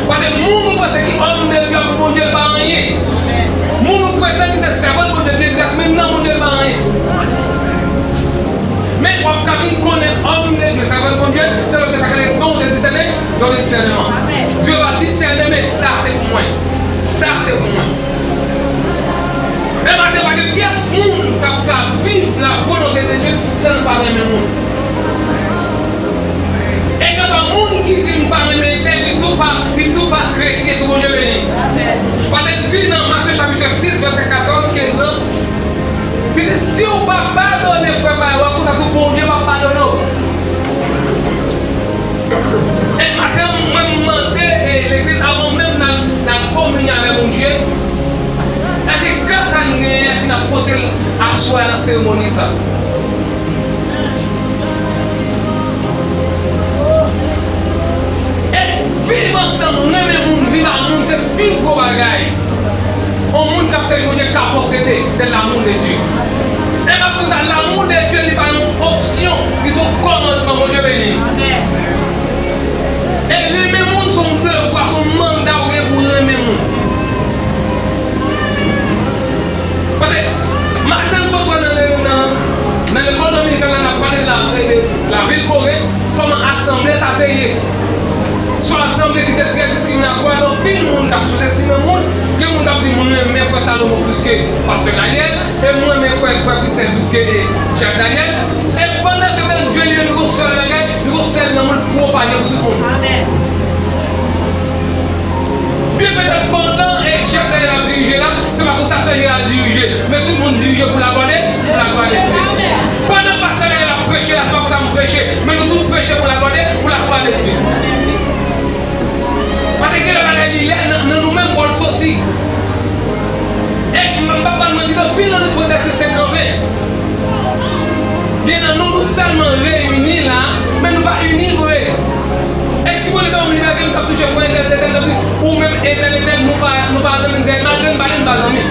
Paske moun ou panse ki òm de Dye pou Bondye l pa anyen. Moun ou pretann ki se sèvant Bondye, Dye gras, men nan Bondye l pa anyen. Men w ap ka vin konnen òm de Dye, sèvant Bondye, se lè w gen sa k rele don de disène, don de disèneman. Dye va disène, men sa se pou mwen. Sa se pou mwen. Men maten, pa gen pyès moun k ap ka viv la volonte de Dye san l pa renmen moun. E keswa moun ki di m pa renmen entèl, li tou pa, li tou pa kretyen tou, Bondye beni. Paske l di nan Matye chapit sis, vèsè katòz, kenz lan, li di, si w pa padone frè pa w, konsa tou Bondye p ap padone w. E maten, mwen m mande, e, legliz, avan menm n al, n al kominye avèk Bondye, èske kè sa n genyen, èske n ap pote l aswè a nan seremoni sa? E viv ansanm, renmen moun, viv a moun, se pi gwo bagay yon moun k ap sèvi Bondye ka posede, se l'amour de Dieu. E m ap di w sa, l'amour de Dieu, li pa yon opsyon, li se yon kòmandman Bondye beni. E renmen moun se yon devwa, se yon manda ou gen pou renmen moun. Paske maten n sot wè nan, nan, nan, nan lekòl dominiken la, n ap pale de la, de, de lavil Korent, kòman asanble sa te ye. Se yon asanble ki te trè diskriminatwa, anpil moun t ap souzestime moun, gen moun k ap di, "Mwen renmen frè Salomo plis ke pastè Daniel." E mwen, men frè, frè Frisèl, plis ke, e, Jacques Daniel. E pandan se tan, Dye li menm, li gon sèl bagay, li gon sèl nanm pou l pwopaje pou tout moun. Amèn. Byen petèt pandan, e, Jacques Daniel ap dirije la, se pa konsa sè Jera dirije. Men tout moun dirije pou laglwa de, pou laglwa de Dye. Amèn. Pandan pastè Daniel ap preche la, se pa konsa m preche. Men nou tout preche pou laglwa de, pou laglwa de Dye. Paske gen lè bagay li lè nan, nan nou menm pou l soti. E m p ap ba n manti, anpil nan nou pran tèt se sèt nan ven. Gen nan nou, nou sèlman reyini la, men nou pa ini vre. E si Bondye ta ban m libète, m t ap touche frè entèl, sè entèl, m t ap di, ou menm entèl, entèl, nou pa, nou pa zanmi, m se malgre n pale, n pa zanmi.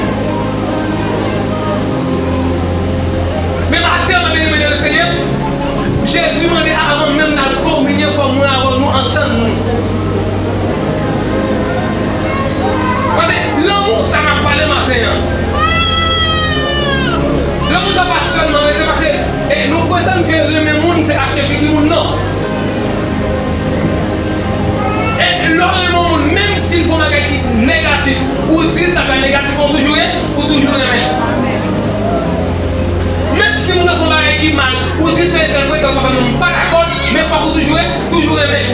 Men maten an, mwen beni, beni Lesenyè. Jezi mande avan menm n al kominye, fò mwen avè w nou antann nou. Paske lanmou sa n ap pale maten an, lanmou sa pa sèlman rete, paske, e, nou pretann ke renmen moun se achte figi moun, non. E lè w renmen yon moun, menm si l fè yon bagay ki negatif, ou di l sa fè negatif, ou toujou ren-, ou toujou renmen l. Menm si moun nan fè yon bagay ki mal, ou di se entèl fè, entèl sa fè, m pa dakò, men fòk ou toujou ren-, toujou renmen l.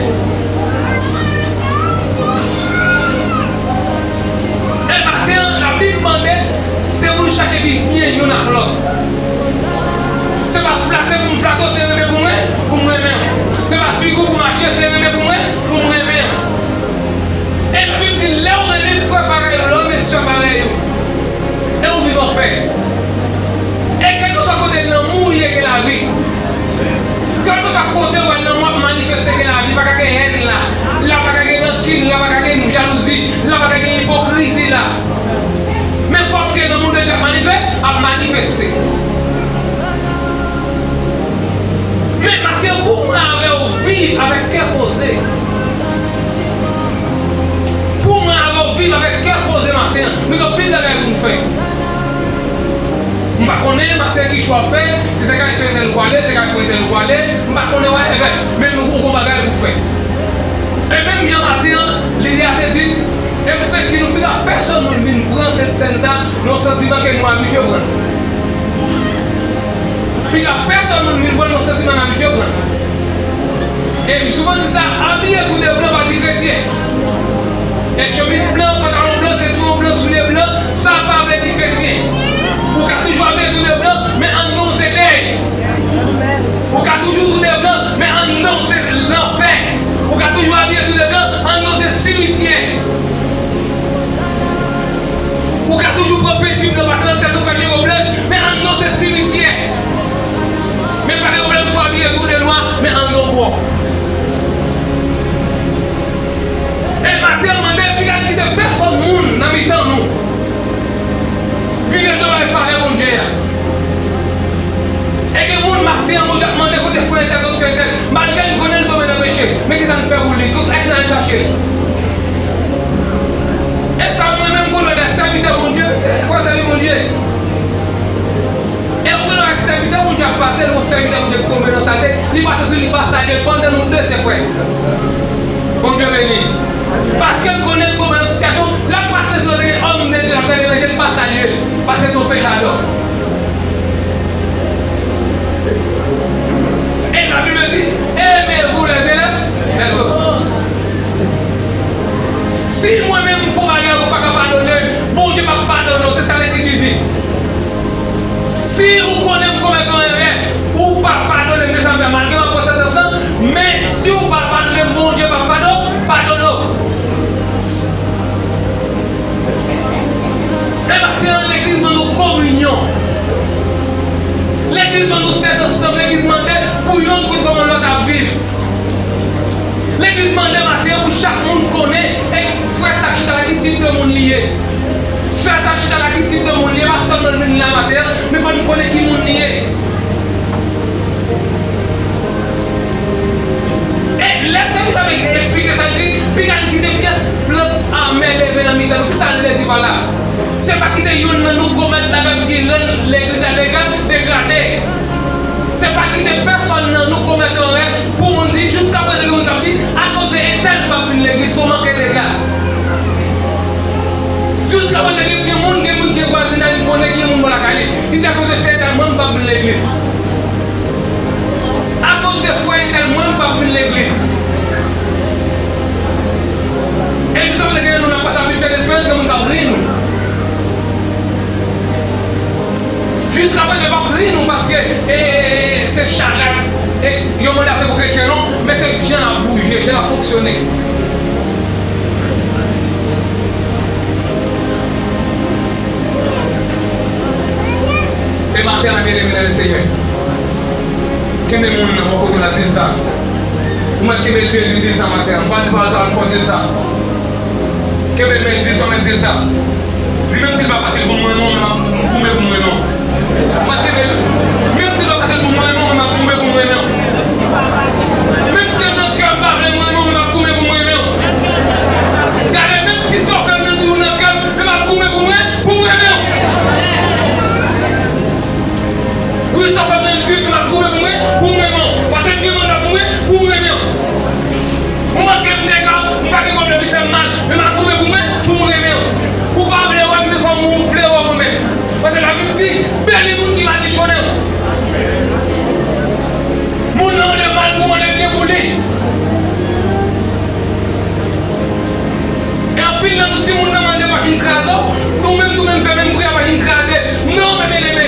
E maten an, Labib mande, se pou nou chache viv byen youn ak lòt. Se pa flate pou m flate w, se renmen pou m ren-, pou m renmen w. Se pa figi w pou m achte, se renmen pou m ren-, pou m renmen w. E Labib di, lè w renmen frè parèy ou, lè w renmen sè parèy ou, e ou viv anpè. E kèlkeswa kote lanmou ye, gen lavi. Kèlkeswa kote w al, lanmou ap manifeste, gen lavi. Pa ka gen hèn la. La pa ka gen rankin, la pa ka gen jalouzi, la pa ka gen ipokrizi la. Men fòk ke lanmou de Dye ap manife-, ap manifeste. Men maten, pou mwen avè w viv avèk kè poze. Pou mwen avè w viv avèk kè poze maten an. Nou gen anpil bagay pou n fè. M pa konnen maten ki chwa w fè, si se kay sè entèl ou prale, se kay frè entèl ou prale, m pa konnen whatever, men nou, ou gon bagay pou fè. E menm jan maten an, Lilia te di, e m prèske nou piga pèsonn moun vin pran sèt sèn sa, nan yon santiman ke nou abitye pran. Piga pèsonn moun vin pran nan yon santiman n abitye pran. E m souvan di sa, abiye tou de blan pa di kretyen. E chemiz blan, pantalon blan, sentiwon blan, soulye blan, sa pa vle di kretyen. Ou ka toujou abiye tou de blan, men anndan w se dèy. Ou ka toujou tou de blan, men anndan w se lanfè. Ou ka toujou abiye tou de blan, anndan w se simityè. Ou ka toujou pran penti blan, pase nan tèt ou, fè cheve w blanch, men anndan w se simityè. Men pa gen pwoblèm si w abiye tou de nwa, men anndan w pwòp. E maten an mande, piga n kite pèsonn moun nan mitan nou vire do bay favè Bondye a. E gen moun maten an, Bondye ap mande kote frè entèl, kote sè entèl. Malgre n konnen n tonbe nan peche, men kisa n fè pou li? Èske n al chache l? E sa mwen menm konnen lè sèvitè Bondye, se kwa sèvi Bondye. E ou gen dwa sèvitè Bondye ap pase, l yon sèvitè Bondye ki tonbe nan salte, li pase sou li, li pa salye l pandan nou de se frè. Bondye beni. Paske l konnen l tonbe nan sitiyasyon, l ap pase sou lòt, gen òm de Dye l ap gade ranje, l pa salye l, paske l se yon pechadò. E Labib di, aimez-vous les uns les autres. Si mwen menm m fè yon bagay ou pa ka padone m, Bondye p ap padone w, se sa Lekriti di. Si ou konnen m komèt yon erè, ou pa padone m, men sa m fè malgre m ap pran santans lan, men si ou pa padone m, Bondye p ap padone, padone w. E maten an, legliz mande w kominyon. Legliz mande w tèt ansanm. Legliz mande pou yonn konn kòman lòt ap viv. Legliz mande maten an pou chak moun konnen, e frè sa k chita la, ki tip de moun li ye. Sè sa k chita la, ki tip de moun li ye. Pa sèlman l vin la maten an, men fò n konnen ki moun li ye. Sa vle di, piga n kite pyès plant amè leve nan mitan nou. Kisa l vle di pa la? Se pa kite youn nan nou komèt bagay pou ki rann legliz la dega-, degrade. Se pa kite pèsonn nan nou komèt erè pou moun di, jiskaprezan gen moun k ap di, akoz de entèl p ap vin legliz, se yon manke dega. Jiskaprezan gen, gen moun, gen moun, gen vwazinay m konnen ki gen moun bò lakay li. Li di, akoz de sè entèl mwen m p ap vin legliz. Akoz de frè entèl mwen m p ap vin legliz. E jiskaprezan gen nou n ap pase ap viv chè desperans, gen moun k ap ri nou. Jiskaprezan yo p ap ri nou paske, e, e, e, e, se charèt, e, yo mande afè pou kretyen non, men se jan l ap bouje, jan l ap fonksyone. E maten an, byeneme nan Lesenyè, kenbe moun nan bò kote w la, di l sa. Ou mèt kenbe l byen, di l sa maten an. Ou pa di pawòl sa fò, di l sa. Kenbe l, men di l sa, men di l sa. Di, menm si l pa fasil pou m renmen w, men m ap goumen pou m renmen w. Ou mèt kenbe l. Menm si l pa fasil pou m renmen w, men m ap goumen pou m renmen w. Menm si anndan kè m pa vle m renmen w, men m ap goumen pou m renmen w. Gade, menm si sa w fè m nan toujou nan kè m, men m ap goumen pou mwen, pou m renmen w. Wi, sa fè mwen di, m ap goumen pou mwen, pou mwen menm. Paske m gen manda pou mwen, pou mwen menm. Mwen pa gen dega, m pa gen pwoblèm, li fè m mal, men m ap goumen pou mwen, pou mwen menm. Ou pa vle wè m, men fò m vle wè mwen menm. Paske Labib di, beni moun ki madichonnen w. Moun nan mande mal pou mande byen pou li. E anpil nan nou, si moun nan mande pa fin kraze w, nou menm tou menm fè menm pri a pa fin kraze. Non, men byeneme.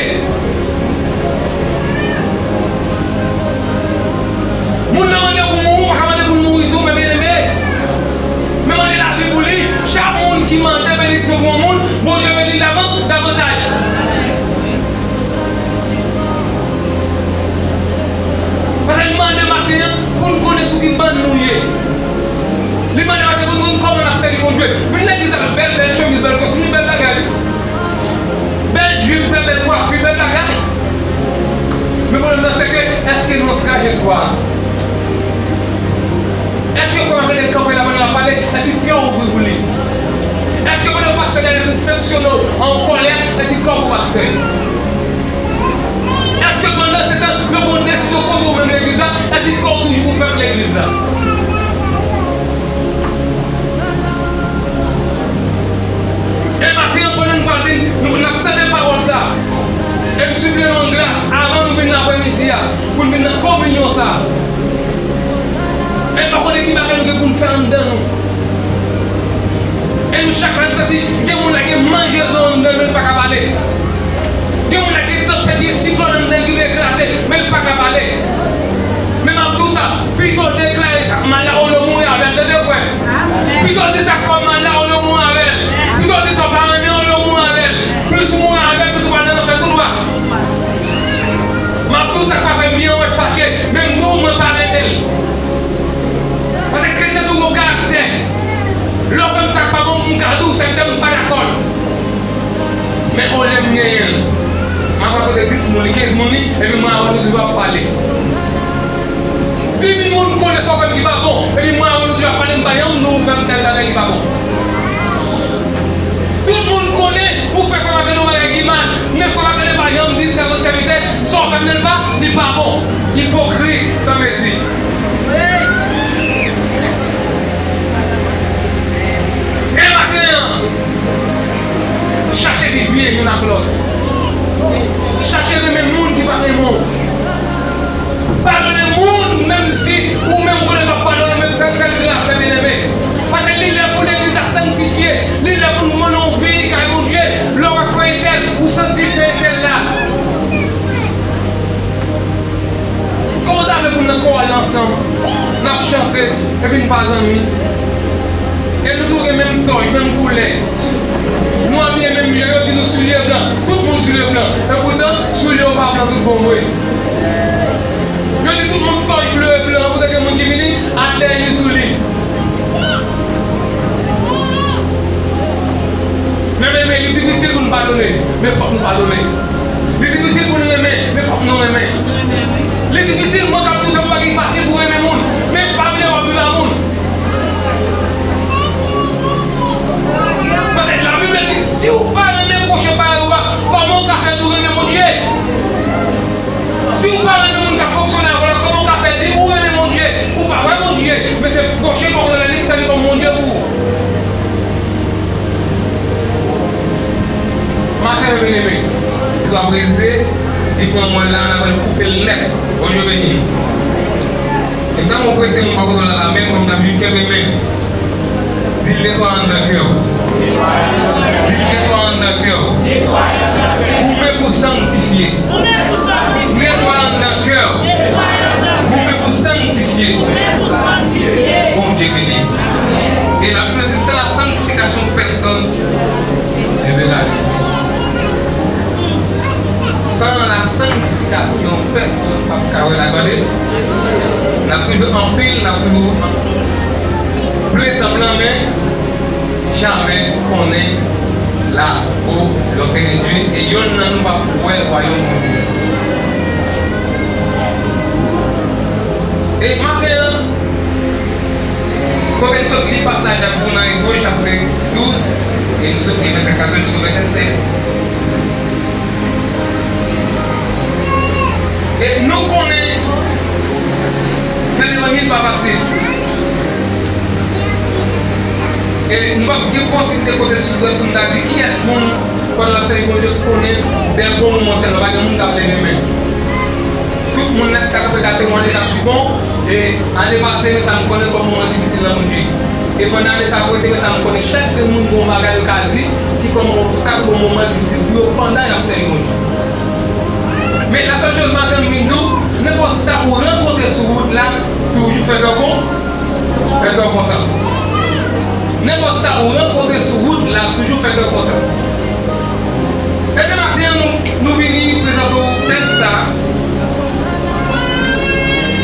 Moun nan mande pou mouri, ou pa ka mande pou l mouri tou, men byeneme. Men mande lavi pou li. Chak moun ki mande benediksyon pou yon moun, Bondye beni l davan-, davantaj. Paske li mande maten an pou n konnen sou ki bann nou ye. Li mande maten pou n konn kòman n ap sèvi Bondye. Vin legliz avèk bèl, bèl chemiz, bèl kostim, li bèl bagay, wi. Bèl jip, fè bèl kwafi, bèl bagay. Men pwoblèm nan, se ke, èske nou nan trajektwa a? Èske fò w pa gade kanpe la pandan l ap pale, èske kè w ouvri pou li? Èske pandan pastè Daniel fin sanksyone w an kòlè, èske kè w pou pastè? Èske pandan se tan yo pran desizyon kont ou menm legliz la, èske kè w toujou pou pèp legliz la? E maten an, pandan nou pral vin, nou, n ap tande pawòl sa a. E m sipliye nou an gras, avan nou vin laprèmidi a, pou n vin nan kominyon sa a. E n pa konnen ki bagay nou gen pou n fè anndan nou. E nou chak la, n santi gen moun la gen manjezon anndan l, men l pa ka pale. Gen moun la gen tanpèt, gen siklòn anndan l ki vle eklate, men l pa ka pale. Men m ap di w sa, pito w deklare sa k mal la, olye w mouri avè l, tande frè. Pito w di sa k fè w mal la, olye w mouri avè l. Pito w di sa w pa renmen, olye w mouri avè l. Plis ou mouri avè l, plis ou pral nan lanfè tou dwat. M ap di w sa k pa fè m byen, ou mèt fache, men m di w mwen pa renmen l. Paske kretyen toujou gen karaktè. Lè w fè m sa k pa bon, m ka di w, sèvitè, m pa dakò. Men olye m genyen l, m ap rakonte dis moun li, kenz moun li, epi mwen avè w nou toujou ap pale. Dis mil moun konnen sa w fè m ki pa bon, epi mwen avè w nou toujou ap pale, m pa janm di w ou fè m tèl bagay ki pa bon. Tout moun konnen ou fè frè Marcandon bagay ki mal, men frè Marcandon pa janm di sèvant, sèvitè, sa w fè m nan li pa, li pa bon. Ipokrit sanmezi. E maten an, chache viv byen youn ak lòt. Chache renmen moun ki pa renmen w. Padone moun, menm si ou menm ou konnen w p ap padone, men fè, fè l gras, fè byeneme. Paske li lè pou legliz la sanktifye, li lè pou n mennen yon vi kay Bondye. Lè w wè frè entèl, ou santi se entèl la. Kòman w ta vle pou n nan kowal la ansanm, n ap chante, epi n pa zanmi? E nou tou gen menm tòj, menm koulè. Nou abiye menm jan, yo di nou soulye blan. Tout moun soulye blan. Epoutan, soulye yo pa blan tout bon vre. Yo di tout moun tòj ble e blan, epoutan gen moun ki vini ak dènye sou li. Men, men, men, li difisil pou n padone, men fòk nou padone. Li difisil pou n renmen, men fòk nou renmen. Li difisil, mwen k ap di w sa, pa gen fasil pou renmen moun, men pa bliye w ap viv a moun. Prese, li pran mwen la, l ap koupe l nèt. Bondye beni. E tan mwen prese, mwen pa kote la, la, men mwen, m t ap jis kenbe men. Di l netwaye anndan kè w. Di l netwaye anndan kè w. Goumen pou sanktifye. Netwaye anndan kè w. Goumen pou sanktifye. Bondye beni. E la Bib di, sans la sanctification, personne ne verra le Seigneur. Sans la sanctification, pèsonn p ap ka wè laglwa de Dye. N ap toujou anpil, n ap toujou ple tanp lan, men jamè konnen la volonté de Dieu, e yonn nan nou p ap wè wayòm Bondye. E maten an, kote n sot li pasaj la pou nan Ebre chapit douz, e n sot li vèsè katòz jis vèsè sèz. E nou konnen fè levanjil pa fasil. E nou p ap gen posiblite kote sou dwèt pou n ta di kiyès moun pandan l ap sèvi Bondye konnen dè bon moman sèlman, pa gen moun k ap leve men. Tout moun nèt ka kanpe ka temwaye, k ap di bon, e ane pase men sa m konnen kòm moman difisil nan Bondye. E pandan ane sa ap rete men sa m konnen chak de moun gen yon bagay yo ka di ki kòm obstak oubyen moman difisil pou yo pandan y ap sèvi Bondye. Men la sèl choz maten m vin di w, nenpòt sa ou rankontre sou wout la, toujou fè kè w kon, fè kè w kontan. Nenpòt sa ou rankontre sou wout la, toujou fè kè w kontan. Ebyen maten an nou, nou vini prezante w tèks sa a.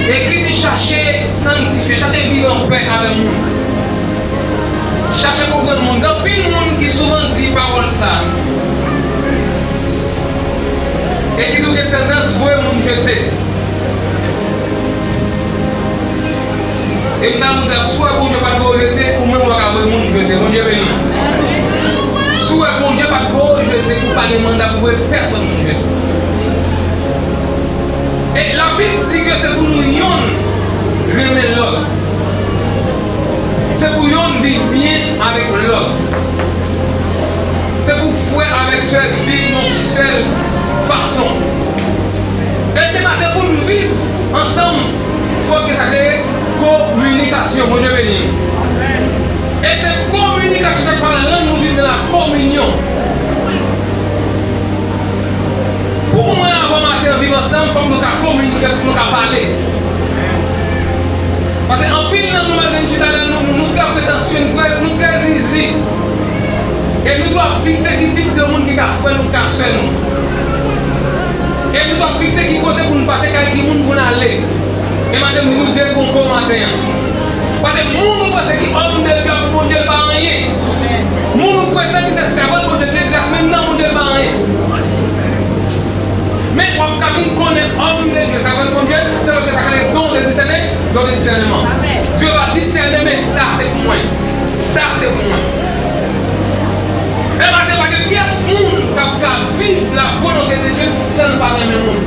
E ki di chache sanktifye, chache viv anpè avè moun. Chache konprann moun. Gen anpil moun ki souvan di pawòl sa a. E ki tou gen tandans voye moun jete. E m ta pou di, si w wè Bondye pa t voye w jete, ou menm w pa ka voye moun jete. Bondye beni w. Si w wè Bondye pa t voye w jete, ou pa gen manda pou voye pèsonn moun jete. E Labib di ke se pou nou yonn renmen lòt. Se pou yonn viv byen avèk lòt. Se pou frè avèk sè viv yon sèl fason. Ebyen maten pou n viv ansanm, fòk gen sa k rele kominikasyon. Bondye beni nou. E se kominikasyon sa k pral rann nou viv nan lakominyon. Pou mwen avè w maten an viv ansanm, fòk nou ka kominike, fòk nou ka pale. Paske anpil nan nou, malgre n chita la, nou, nou, nou trè pretansye, nou trè, nou trè zizi. E nou tou ap fikse ki tip de moun ki ka frè nou, ki ka sè nou. E nou tou ap fikse ki kote pou nou pase, kay ki moun pou n ale. E maten m di nou detwonpe w maten an. Paske moun ou panse ki homme de Dieu pou Bondye l pa anyen. Moun ou pretann ki se sèvant Bondye, de gras, men nan Bondye l pa anyen. Men w ap ka vin konnen homme de Dieu, sèvant Bondye, se lòt ke sa k rele don de discernement, don de discernement. Dieu va discerner, men sa se pou mwen. Sa se pou mwen. E maten pa gen pyès moun k ap ka viv la volonté de Dieu san l pa renmen moun.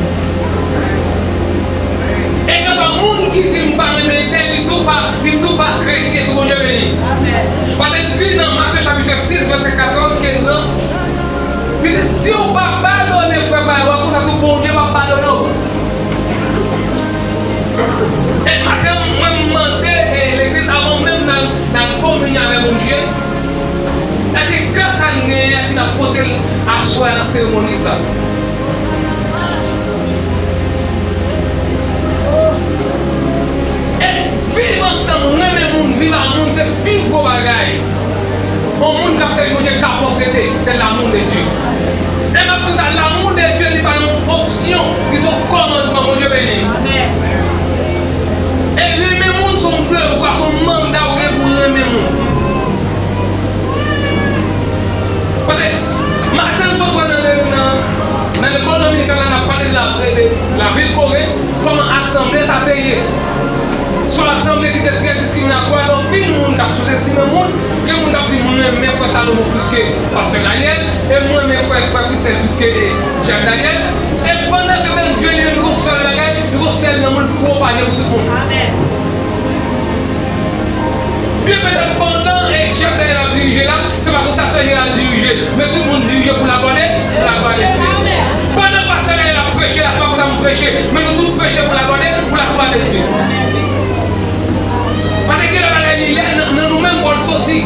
E kèlkeswa moun ki di m pa renmen entèl, li tou pa, li tou pa kretyen, tou Bondye beni. Paske l di nan Matye chapit sis, vèsè katòz, kenz lan, li di, si w pa padone frè pa w, konsa tou Bondye p ap padone w. E maten, mwen m mande, e, legliz, avan menm n al, n al kominye avè Bondye, èske kè sa n genyen, èske n ap pote l aswè a nan seremoni sa? E viv ansanm, renmen moun, viv a moun, se pi gwo bagay. Yon moun k ap sèvi Bondye ka posede, se l'amour de Dieu. E m ap di w sa, l'amour de Dieu, li pa yon opsyon, li se yon kòmandman. Bondye beni n. E renmen moun se yon devwa, se yon manda w gen pou w renmen moun. Paske maten n sot wè nan, nan, nan lekòl dominikan la, n ap pale de la, de lavil Kore, kòman asanble sa te ye. Se yon asanble ki te trè diskriminatwa, gen anpil moun k ap souzestime moun, gen moun k ap di, mwen renmen frè Salomo plis ke pastè Daniel, e mwen renmen frè, frè Christel plis ke, e, Jeff Daniel. E pandan se tan Dye li menm, li gon sèl bagay, li gon sèl lanmou l pwopaje pou tout moun. Byen petèt pandan, e, Jeff Daniel ap dirije la, se pa konsa sè Jeff ap dirije, men tout moun dirije pou laglwa de, pou laglwa de Dye. Pandan preche la, se pa konsa m preche. Men nou tout preche pou laglwa de, pou laglwa de Dye. Paske gen lè bagay li lè nan, nan nou menm pou l soti.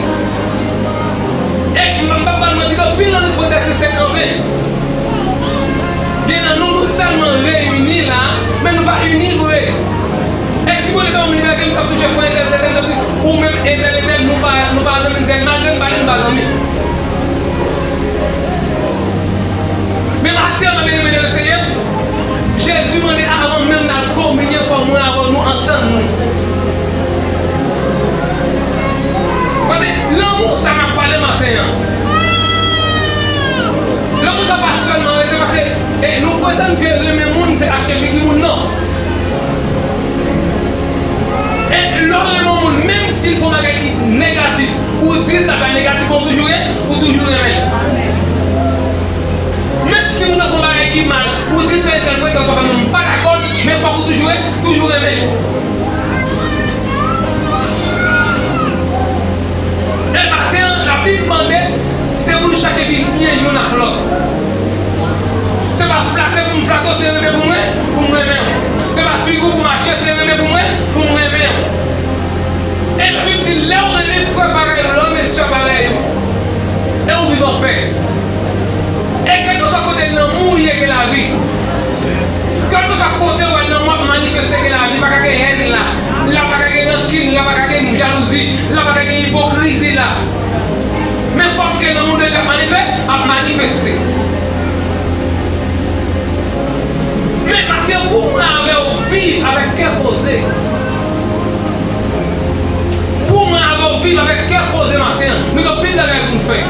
E m, m p ap ba n manti, gen anpil nan nou pran tèt se sèt an ven. Gen nan nou, nou sèlman reyini la, men nou pa ini vre. E si Bondye ta ban m libète, m t ap touche frè entèl, sè entèl, m t ap di, ou menm entèl, entèl, nou pa, nou pa zanmi, se malgre n pa li, nou pa zanmi. Men maten an, byeneme nan Senyè, Jezi mande avan menm n al kominye, fò mwen avè w nou antann nou. Paske lanmou sa n ap pale maten an, lanmou sa pa sèlman rete paske, e, nou pretann ke renmen moun se achte figi moun, non. E lè w renmen yon moun, menm si l fè yon bagay ki negatif, ou di l sa fè negatif, men w toujou re-, ou toujou renmen l. Menm si moun nan fè yon bagay ki mal, ou di se entèl fè, entèl sa fè, m pa dakò, men fòk ou toujou re-, toujou renmen l. E maten an, Labib mande, se pou nou chache vin byen youn ak lòt. Se pa flate pou m flate w, se renmen pou mwen, pou m renmen w. Se pa figi w pou m achte, se renmen pou mwen, pou m renmen w. E Labib di, lè w renmen frè parèy ou, lè w renmen sè parèy ou, e ou viv anpè. E kèlkeswa kote lanmou ye, gen lavi. Kèlkeswa kote w wè lanmou ap manifeste, gen lavi, pa ka gen hèn la. La pa ka gen rankin, la pa ka gen jalouzi, la pa ka gen ipokrizi la. Men fòk ke lanmou de Dye ap manife-, ap manifeste. Men maten, pou mwen avè w viv avèk kè poze. Pou mwen avè w viv avèk kè poze maten an. Nou gen anpil bagay pou n fè.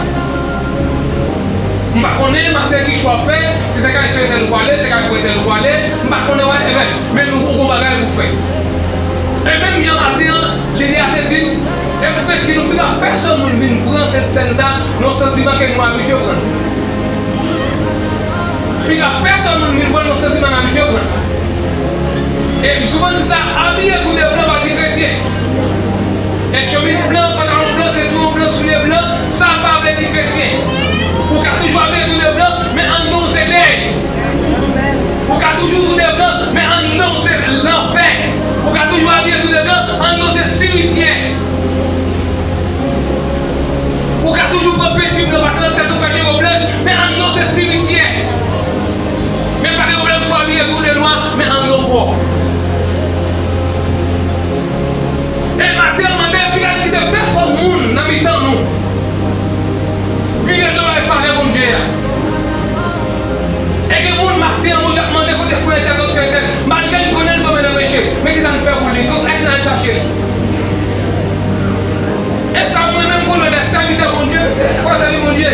M pa konnen maten ki chwa w fè, si se kay sè entèl ou prale, se kay frè entèl ou prale, m pa konnen, whatever. Men nou, ou gon bagay pou fè. E menm jan maten an, lide a te di m, e pou prèske nou piga pèsonn moun vin pran sèt sèn sa, nan santiman ke nou abitye pran. Piga pèsonn moun vin pran nan santiman n abitye pran. E m souvan di sa, abiye tou de blan pa di kretyen. E chemiz blan, pantalon blan, sentiwon blan, soulye blan, sa pa vle di kretyen. Ou ka toujou abiye tou de blan, men anndan w se dèy. Ou ka toujou tou de blan, men anndan w se lanfè. Ou ka toujou abiye tou de blan, anndan w se simityè. Ou ka toujou pran penti blan, pase nan tèt ou, fè cheve w blanch, men anndan w se simityè. Men pa gen pwoblèm si w abiye tou de nwa, men anndan w pwòp. E maten an, mande piga n kite pèsonn moun nan mitan nou vire do bay favè Bondye a. E gen moun maten an, Bondye ap mande kote frè entèl, kote sè entèl. Malgre n konnen n tonbe nan peche, men kisa n fè pou li? Èske n al chache l? E sa mwen menm konnen lè sèvitè Bondye, se fò sèvi Bondye.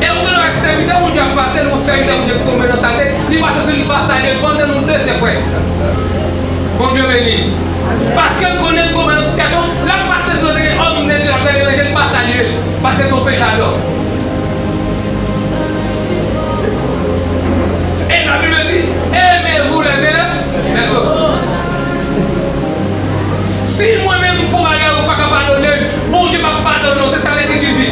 E ou gen lè sèvitè Bondye ap pase, nou sèvitè Bondye tonbe nan salte, li pase sou li, li pa salye l, pandan nou de se frè. Bondye beni l. Paske l konnen l tonbe nan sitiyasyon, l ap pase sou lòt, gen òm de Dye l ap gade ranje l, li pa salye l, paske l se yon pechadò. E Labib di, aimez-vous les uns les autres. Si mwen menm m fè yon bagay ou pa ka padone m, Bondye p ap padone w, se sa Lekriti di.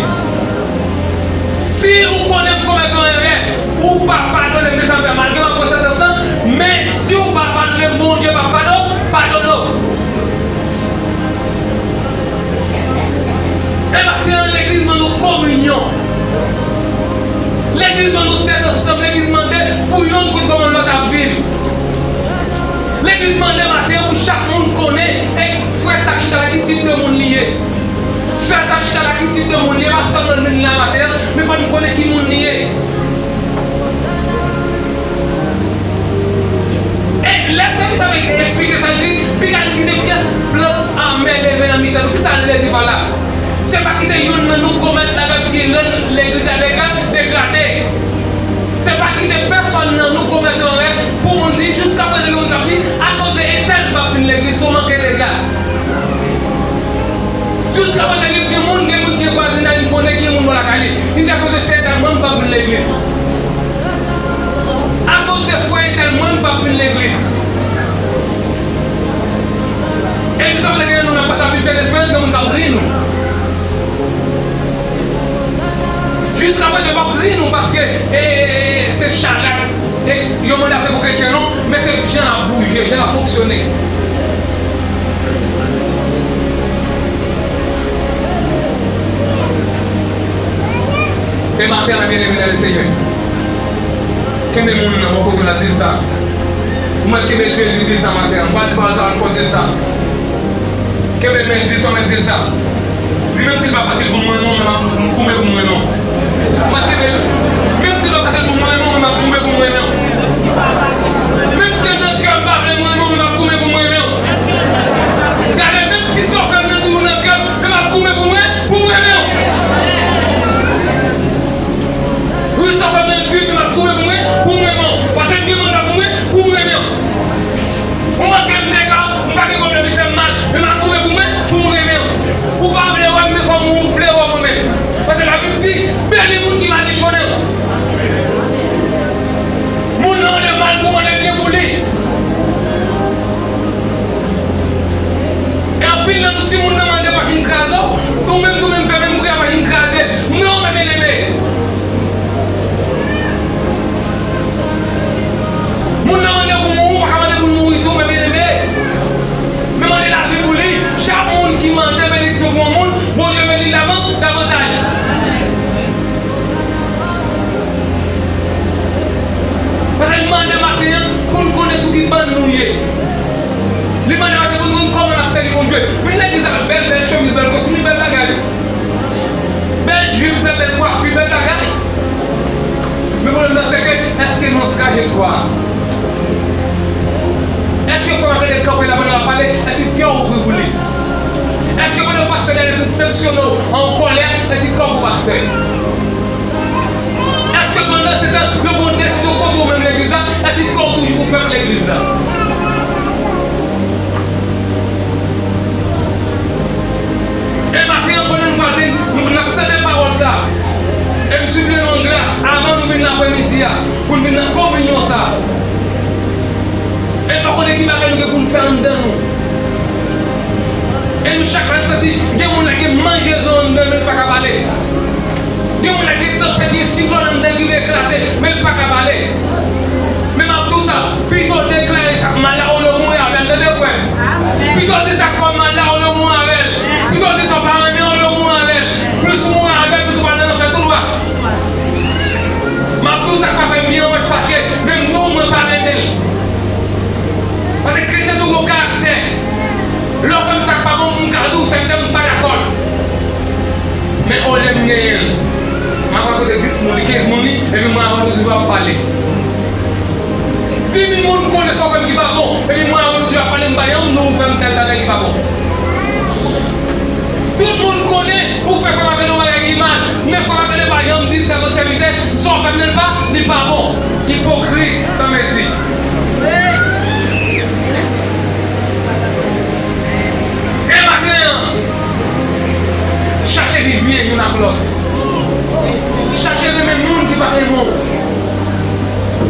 Si ou konnen m komèt yon erè, ou pa padone m, men sa m fè malgre m ap pran santans lan, men si ou pa padone m, Bondye p ap padone, padone w. E maten an, legliz mande w kominyon. Legliz mande w tèt ansanm. Legliz mande pou yonn konn kòman lòt ap viv. Legliz mande maten an pou chak moun konnen, e frè sa k chita la, ki tip de moun li ye. Sè sa k chita la, ki tip de moun li ye. Pa sèlman vin la maten an, men fò n konnen ki moun li ye. E lè sèvitè a eksplike sa, l di, piga n kite pyès plant amè leve nan mitan nou. Kisa l vle di pa la? Se pa kite youn nan nou komèt bagay pou ki rann legliz la dega-, degrade. Se pa kite pèsonn nan nou komèt erè pou moun di, jiskaprezan gen moun k ap di, akoz de entèl m p ap vin legliz, se yon manke dega. Jiskaprezan gen, gen moun, gen moun, gen vwazinay, m konnen gen moun bò lakay li. Li di, akoz de sè entèl, mwen, m p ap vin legliz. Akoz de frè entèl, mwen, m p ap vin legliz. E jiskaprezan gen nou n ap pase ap viv fè desperans, gen moun k ap ri nou. Jiskaprezan yo p ap ri nou paske, e, e, e, se charak, e yo mande afè pou kretyen non, men se jan l ap bouje, jan l ap fonksyone. E maten an, byeneme nan Lesenyè, kenbe moun nan bò kote w la, di l sa. Ou mèt kenbe l byen, di l sa maten an. M pral di pawòl sa, fò w di l sa. Kenbe l byen, di l sa, w mèt di l sa. Di, menm si l pa fasil pou m renmen w, men m ap goumen pou m renmen w. Ou mèt kenbe l. Menm si l pa fasil pou m renmen w, men m ap goumen pou m renmen w. Menm si nan kè m pa vle m renmen w, men m ap goumen pou m renmen w. Gade, menm si sa w fè m nan toujou nan kè m, men m ap goumen pou mwen, pou m renmen w. Wi, sa fè m di, men m ap goumen pou mwen, pou m renmen w. Paske m gen manda pou mwen, pou m renmen w. Ou manke m dega, m pa gen pwoblèm, li fè m mal, men m ap goumen pou mwen, pou m renmen w. Ou pa vle wè m, men fò m vle wè w mwen menm. Paske Labib di, beni moun ki madichonnen w. Moun nan mande mal pou w, mande byen pou li. E anpil nan nou, si moun nan mande pa fin kraze w, ou menm tou menm fè menm pri a pa fin kraze. Non, men byeneme. Moun nan mande pou mouri, ou pa ka mande pou l mouri tou, men byeneme. Men mande lavi pou li. Chak moun ki mande benediksyon pou yon moun, Bondye beni l davan-, davantaj. Paske l mande maten an pou n konnen sou ki bann nou ye. Li mande maten pou n konn kòman n ap sèvi Bondye. Vin legliz avèk bèl, bèl chemiz, bèl kostim, li bèl bagay. Bèl jip, fè bèl kwafi, bèl bagay. Men pwoblèm nan se ke, èske nou nan trajektwa a? Èske fò maten kanpe la pandan l ap pale, èske kè w ouvri pou li? Èske pandan pastè Daniel fin sanksyone w an kòlè, èske kè w pou pastè? Èske pandan se tan yo pran desizyon kont ou menm legliz la, èske kè w toujou pou pèp legliz la? E maten an, pandan nou pral vin, nou, n ap tande pawòl sa a. E m sipliye nou an gras, avan nou vin laprèmidi a, pou n vin nan kominyon sa a. E n pa konnen ki bagay nou gen pou n fè anndan nou. E nou chak la, n santi gen moun la gen manjezon anndan l, men l pa ka pale. Gen moun la gen tanpèt, gen siklòn anndan l ki vle eklate, men l pa ka pale. Men m ap di w sa, pito w deklare sa k mal la, olye w mouri avè l, tande frè m. Pito w di sa k fè w mal la, olye w mouri avè l. Pito w di sa w pa renmen, olye w mouri avè l. Plis ou mouri avè l, plis ou pral nan lanfè tou dwat. M ap di w sa k pa fè m byen, mwen fache, men m di w mwen pa renmen l. Paske kretyen se yon gwo karaktè. Lè w fè m sa k pa bon, m ka di w, sèvitè, m pa dakò. Men olye m genyen l, m ap rakonte dis moun li, kenz moun li, epi mwen avè w toujou ap pale. Di mil moun konnen sa w fè m ki pa bon, epi mwen avè w toujou ap pale, m pa janm di w ou fè m tèl bagay ki pa bon. Tout moun konnen ou fè frè Makedon bagay ki mal, men frè Makedon pa janm di sèvant sèvitè, sa w fè m nan li pa, li pa bon. Ipokrit, sanmezi. E maten an, chache viv byen youn ak lòt. Chache renmen moun ki pa renmen w.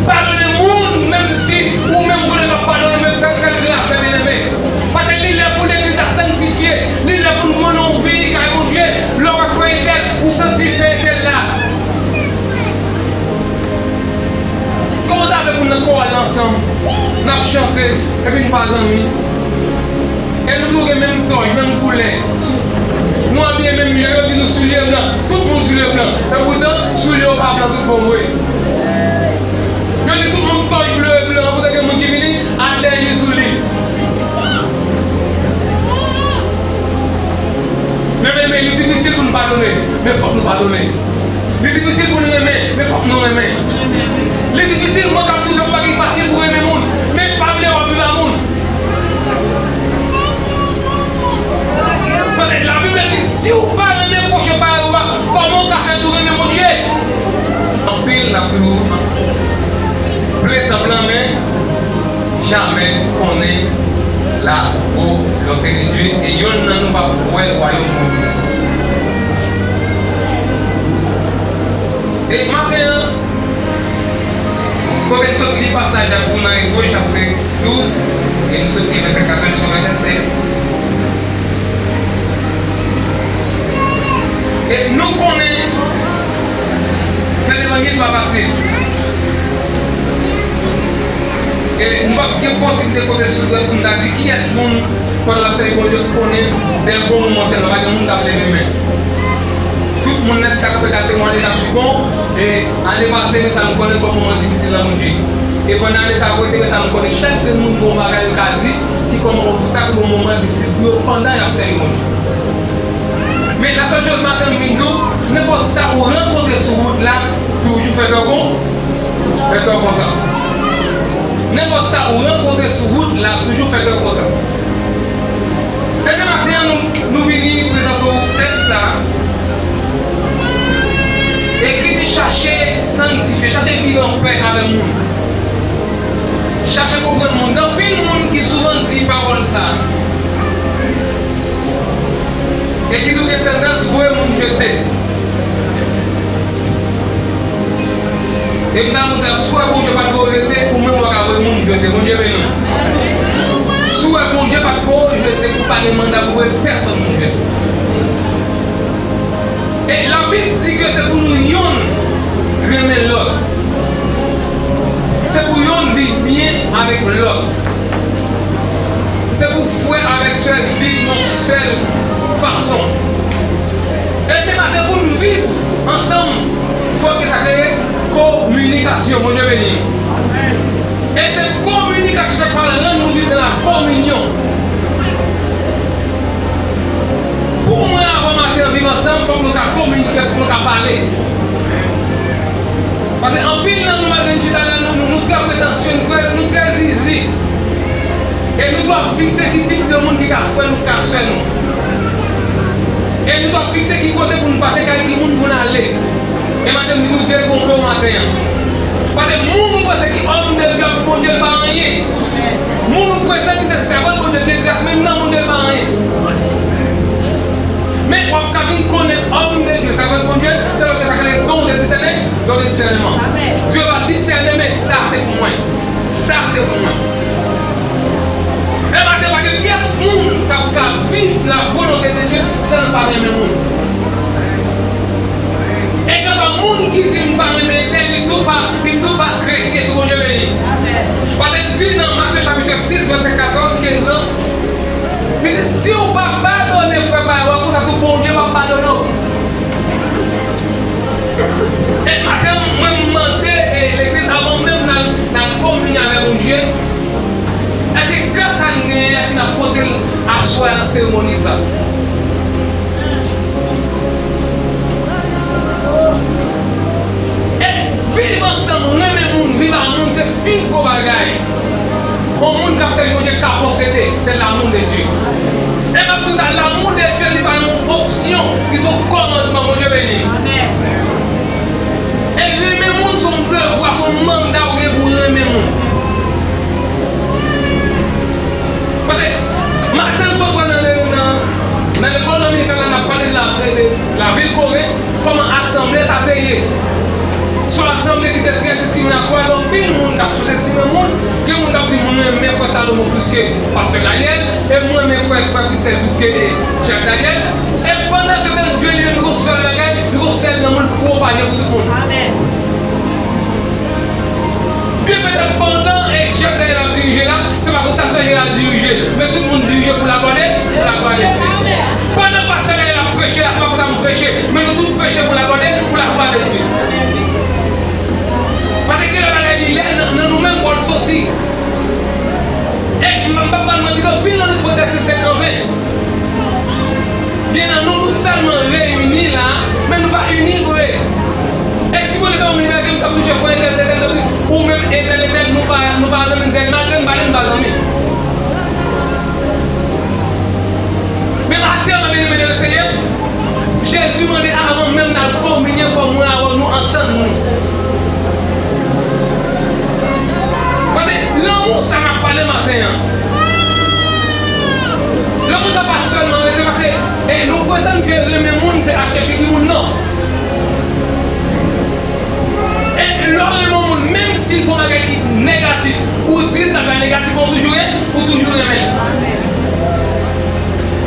Padone moun, menm si ou menm ou konnen w p ap padone, men fè, fè l gras, fè byeneme. Paske li lè pou legliz la sanktifye, li lè pou nou mennen yon vi kay Bondye. Lè w wè frè entèl, ou santi se entèl la. Kòman w ta vle pou n nan kowal la ansanm, n ap chante, epi n pa zanmi? E nou tou gen menm tòj, menm koulè. Nou abiye menm jan, yo di nou soulye blan. Tout moun soulye blan. Epoutan, soulye yo pa blan tout bon vre. Yo di tout moun tòj ble e blan, epoutan gen moun ki vini ak dènye sou li. Men, men, men, li difisil pou n padone, men fòk nou padone. Li difisil pou n renmen, men fòk nou renmen. Li difisil, mwen k ap di w sa, pa gen fasil pou renmen moun, men pa vle w ap viv a moun. Paske Labib la di, si w pa renmen pwochen parèy ou a, kòman w ka fè tou renmen Bondye? Anpil n ap toujou plen tanp lan, men jamè konnen la volonté de Dieu, e yonn nan nou p ap wè wayòm Bondye. E maten an, kote n sot li pasaj la pou nan Ebre chapit douz, e n sot li vèsè katòz jiska vèsè sèz. E nou konnen fè levanjil pa fasil. Kiyès moun, pandan l ap sèvi Bondye, ki konnen, dè bon moman sèlman, pa gen moun k ap leve men? Tout moun nèt ka kanpe, ka temwaye, k ap di, bon, e ane pase, men sa nou konnen kòm moman difisil nan Bondye. E pandan ane sa ap rete, men sa nou konnen, chak grenn moun gen yon bagay yo ka di ki kòm obstak oubyen moman difisil pou yo pandan y ap sèvi Bondye. Men la sèl choz maten m vin di w, nenpòt sa ou rankontre sou wout la, toujou fè kè w kon-, fè kè w kontan. Nenpòt sa ou rankontre sou wout la, toujou fè kè w kontan. Ebyen, maten an, nou, nou vini prezante w tèks sa a. E ki di chache sanktifye, chache viv anpè avèk moun. Chache konprann moun. Gen anpil moun ki souvan di pawòl sa a. E ki tou gen tandans voye moun jete. E m ta di w, si w wè Bondye pa t voye w jete, ou menm ou pa ka voye moun jete. Bondye beni w. Si w wè Bondye pa t voye w jete, ou pa gen manda pou voye pèsonn moun jete. E Labib di ke se pou nou yonn renmen lòt. Se pou yonn viv byen avèk lòt. Se pou frè avèk sè viv yon sèl fason. Ebyen, maten pou n viv ansanm, fòk gen sa k rele kominikasyon. Bondye beni nou. E se kominikasyon sa k pral rann nou viv nan lakominyon. Pou mwen avè w maten an viv ansanm, fòk nou ka kominike, fòk nou ka pale. Paske anpil nan nou, malgre n chita la, nou, nou, nou trè pretansye, nou trè, nou trè zizi. E nou dwe fikse ki tip de moun ki ka frè nou, ki ka sè nou. E nou dwe fikse ki kote pou nou pase, kay ki moun pou n ale. E maten m di nou detwonpe w maten an. Paske moun ou panse ki òm de Dye ap Bondye l pa anyen. Moun ou pretann ki se sèvant Bondye, gen gras, men nan Bondye l pa anyen. Men w ap ka vin konnen òm de Dye, sèvant Bondye, se lè w gen sa k rele don de disène, don de disèneman. Dye va disène, men sa se pou mwen. Sa se pou mwen. E maten pa gen pyès moun k ap ka viv la volonte de Dye san l pa renmen moun. E kèlkeswa moun ki di m pa renmen entèl, li tou pa, li tou pa kretyen, tou Bondye beni. Paske l di nan Matye chapit sis, vèsè katòz, kenz lan, li di, si w pa padone frè pa w, konsa tou Bondye p ap padone w. E maten, mwen m mande, e, legliz, avan menm n al, n al kominye avè Bondye, èske kè sa n genyen, èske n ap pote l aswè a nan seremoni sa? E viv ansanm, renmen moun, viv a moun, se pi gwo bagay. Yon moun k ap sèvi Bondye ka posede, se l'amour de Dieu. E m ap di w sa, l'amour de Dieu, li pa yon opsyon, li se yon kòmandman. Bondye beni. E renmen moun se yon devwa, se yon manda ou gen pou w renmen moun. Paske maten sot wè nan, nan, nan lekòl dominikal la, n ap pale de la, de lavil Korent, kòman asanble sa te ye. Se yon asanble ki te trè diskriminatwa, gen anpil moun k ap souzestime moun, gen moun k ap di, mwen renmen frè Salomon plis ke pastè Daniel, e mwen renmen frè, frè Fristel plis ke, e, Jacques Daniel. E pandan se tan Dye li menm, li gon sèl bagay, li gon sèl nanm, li pwopaje pou tout moun. Amèn. Byen petèt pandan, e, Jacques Daniel ap dirije la, se pa konsa sè Jera dirije, men tout moun dirije pou laglwa de, pou laglwa de Dye. Pandan pastè Daniel ap preche la, se pa konsa m preche, men nou tout preche pou laglwa de, pou laglwa de Dye. Paske gen lè bagay li lè nan, nan nou menm pou l soti. E m p ap ba n manti, gen anpil nan nou pwotèse se an ven. Gen nan nou, nou sèlman reyini la, men nou pa ini vre. E si Bondye ta ban m libète, m t ap touche frè entèl, entèl, entèl, ou menm entèl, entèl, nou pa, nou pa zanmi, se malgre n pale, n pa zanmi. Men maten an, byeneme nan Senyè, Jezi mande avan menm n al kominye, fò mwen avè w nou antann nou. Paske lanmou sa n ap pale maten an, lanmou sa pa sèlman rete, paske, e, nou pretann ke renmen moun se achte figi moun, non. E lè w renmen yon moun, menm si l fè yon bagay ki negatif, ou di l sa fè negatif, men ou toujou ren-, ou toujou renmen l.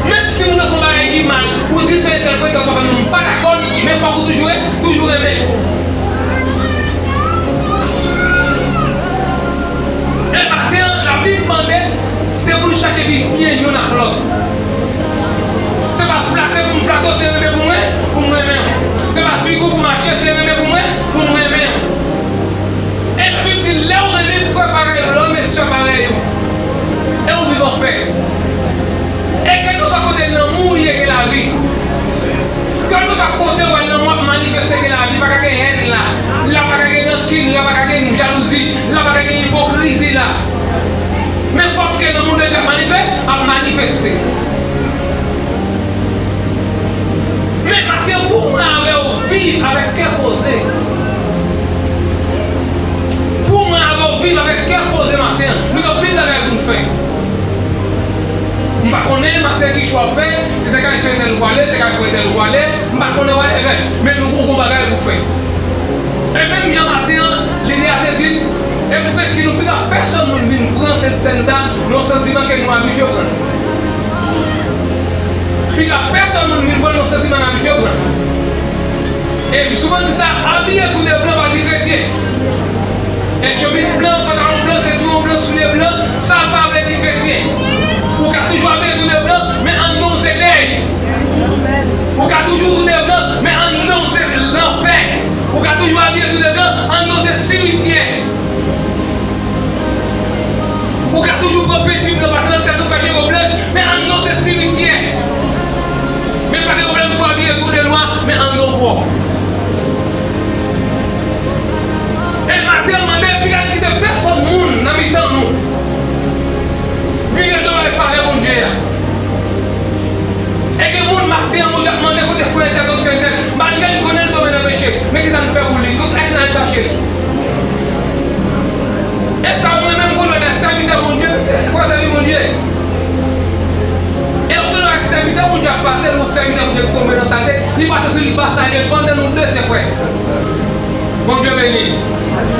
Menm si moun nan fè yon bagay ki mal, ou di se entèl frekans ou fè, men m pa dakò, men fòk ou toujou ren-, toujou renmen l. E maten an, Labib mande, se pou Chache vin byen youn ak lòt. Se pa flate pou m flate w, se renmen pou mwen, pou m renmen w. Se pa figi w pou m achte, se renmen pou mwen, pou m renmen w. E Labib di, lè w renmen frè parèy ou, lè w renmen sè parèy ou, e ou viv anpè. E kèlkeswa kote lanmou ye gen lavi. Kèlkeswa kote w wè lanmou ap manifeste gen lavi, pa ka gen hèn la. La pa ka gen rankin, la pa ka gen jalouzi, la pa ka gen ipokrizi la. Men fòk ke lanmou de Dye ap manife-, ap manifeste. Men maten, pou mwen avè w viv avèk kè poze. Pou mwen avè w viv avèk kè poze maten, nou gen anpil bagay pou n fè. M pa konnen maten ki chwa w fè, si se kay sè entèl ou prale, se kay frè entèl ou prale, m pa konnen whatever, men nou gon bagay pou fè. E menm jan maten an, lide a te di m, e pou prèske nou piga pèsonn moun vin pran sent sèn sa, nan santiman ke nou abitye pran. Piga pèsonn moun vin pran nan santiman n abitye pran. E m souvan di sa, abiye tou de blan pa di kretyen. E chemiz blan, pantalon blan, sentiwon blan, soulye blan, sa pa vle di kretyen. Ou ka toujou abiye tou de blan, men anndan w se dèy. Ou ka toujou tou de blan, men anndan w se lanfè. Ou ka toujou abiye tou de blan, anndan w se simityè. Ou ka toujou pran penti blan, pase nan tèt ou, fè cheve w blanch, men anndan w se simityè. Men pa gen pwoblèm si w abiye tou de nwa, men anndan w pwòp. E maten an mande, piga n kite pèsonn moun nan mitan nou vire do bay favè Bondye a. E gen moun maten an, Bondye ap mande kote frè entèl, kote sè entèl. Malgre n konnen l tonbe nan peche, men kisa n fè pou li? Kot èske n al chache l? E sa mwen menm konnen lè sèvitè Bondye, se kwa sèvi Bondye. E ou konnen lè sèvitè Bondye ap pase, lè yon sèvitè Bondye tonbe nan salte, li pase sou li, li pa salye l, pandan nou de se frè. Bondye beni l.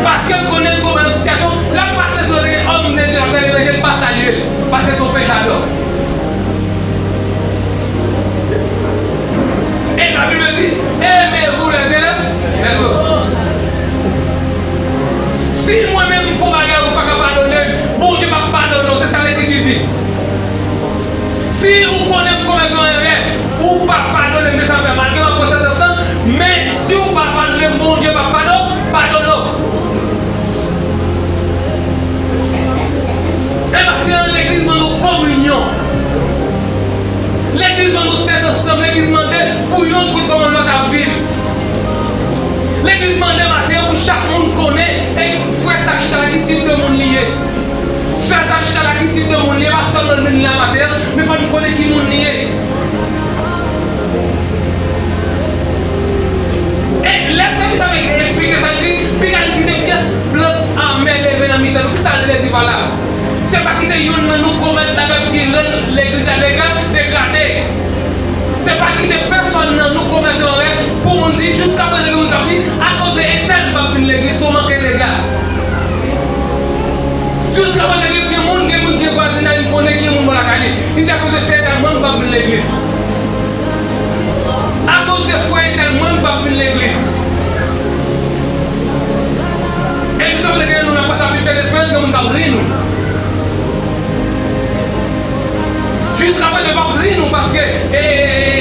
Paske l konnen l tonbe nan sitiyasyon, l ap pase sou lòt, gen òm de Dye, l ap gade nan je l, li pa salye l, paske l se yon pechadò. E Labib di, aimez-vous les uns les autres. Si mwen menm m fè yon bagay ou pa ka padone m, Bondye p ap padone w, se sa Lekriti di. Si ou konnen m komèt yon erè, ou pa padone m, men sa m fè malgre m ap pran santans lan, men si ou pa padone m, Bondye p ap padone, padone w. E maten an, legliz mande w kominyon. Legliz mande w tèt ansanm. Legliz mande pou youn konn kòman lòt ap viv. Legliz mande maten an pou chak moun konnen, e frè sa k chita la, ki tip de moun li ye. Sè sa k chita la, ki tip de moun li ye. Pa sèlman l vin la maten an, men fò n konnen ki moun li ye. E lè sèvitè a eksplike sa, l di, piga n kite pyès plant amè leve nan mitan nou. Kisa l vle di pa la? Se pa kite youn nan nou komèt bagay pou ki rann legliz la dega-, degrade. Se pa kite pèsonn nan nou komèt erè pou moun di, jiskaprezan gen moun k ap di, akoz de entèl m p ap vin legliz, se yon manke dega. Jiskaprezan gen, gen moun, gen moun, gen vwazinay, m konnen gen moun bò lakay li. Li di, akoz de sè entèl, mwen m p ap vin legliz. Akoz de frè entèl, mwen m p ap vin legliz. E jiskaprezan gen nou n ap pase ap viv chè desperans, gen moun k ap ri nou. Jiskaprezan yo p ap ri nou paske, e, e,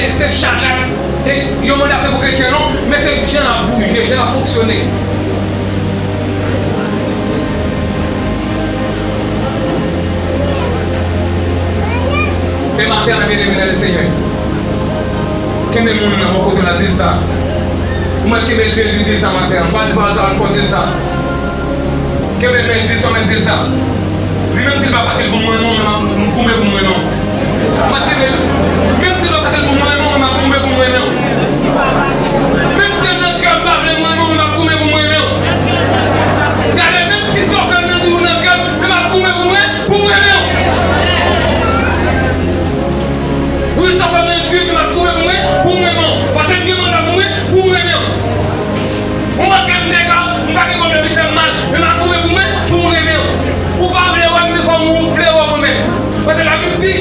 e, se charak. E yo mande ap fè pou kretyen non, men se jan l ap bouje, jan l ap fonksyone. E maten an, byeneme nan Lesenyè, kenbe moun nan bò kote w la, di l sa. Ou mèt kenbe l byen, di, di l sa maten an. M pral di pawòl sa, fò w di l sa. Kenbe l, men di l sa, men di l sa. Di, menm si l pa fasil pou m renmen w, men m ap, m ap goumen pou m renmen w. Mwen kenbe l. Menm si l pa fasil pou m renmen w, men m ap goumen pou m renmen w. Menm si nan kè m pa vle m renmen w, men m ap goumen pou m renmen w. Gade, menm si sa w fè m nan di w nan kè m, men m ap goumen pou mwen, pou m renmen w. Wi, sa w fè m nan di, men m ap goumen pou mwen, pou m renmen w. Paske m gen manda pou mwen, pou m renmen w. Ou manke m dega, m pa gen pwoblèm, li fè m mal, men m ap goumen pou mwen, pou m renmen w. Ou pa vle wè m, men fò m vle wè w mwen menm. Paske Labib di,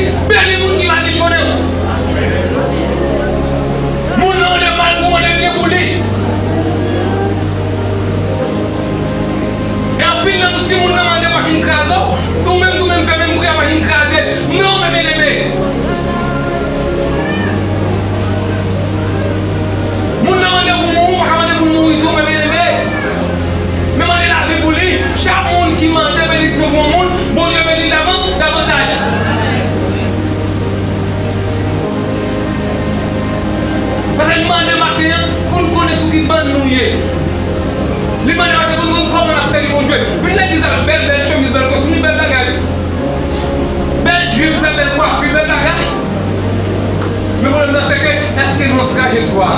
Trajektwa.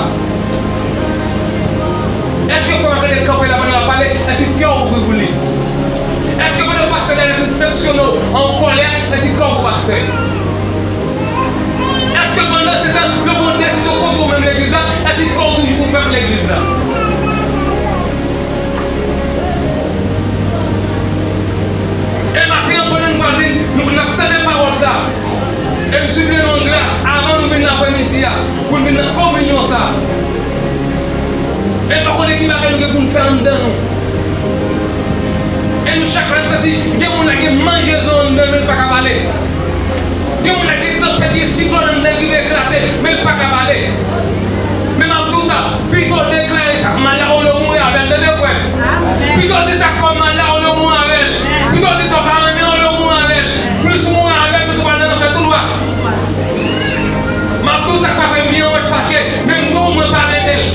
Èske fò w rete kanpe la pandan l ap pale? Èske kè w ouvri pou li? Èske pandan pastè Daniel fin sanksyone w an kòlè, èske kè w pou pastè? Èske pandan se tan yo pran desizyon kont ou menm legliz la, èske kè w toujou pou pèp legliz la? E maten an, pandan n pral vin, nou, n ap tande pawòl sa. E m sipliye nou an gras, avan nou vin laprèmidi a, pou n vin nan kominyon sa. E n pa konnen ki bagay nou gen pou n fè anndan nou. E nou chak la, n santi gen moun la gen manjezon anndan l, men l pa ka pale. Gen moun la gen tanpèt, gen siklòn anndan l ki vle eklate, men l pa ka pale. Men m ap di w sa, pito w deklare sa k mal la, olye w mouri avè l, tande frè m. Pito w di sa k fè w mal la, olye w mouri avè l. Pito w di sa w pa renmen, olye w mouri avè l. Plis ou mouri avè l, plis ou pral nan lanfè tou dwat. M ap di w sa k pa fè byen an, w ap fache, men m di w mwen pa renmen l.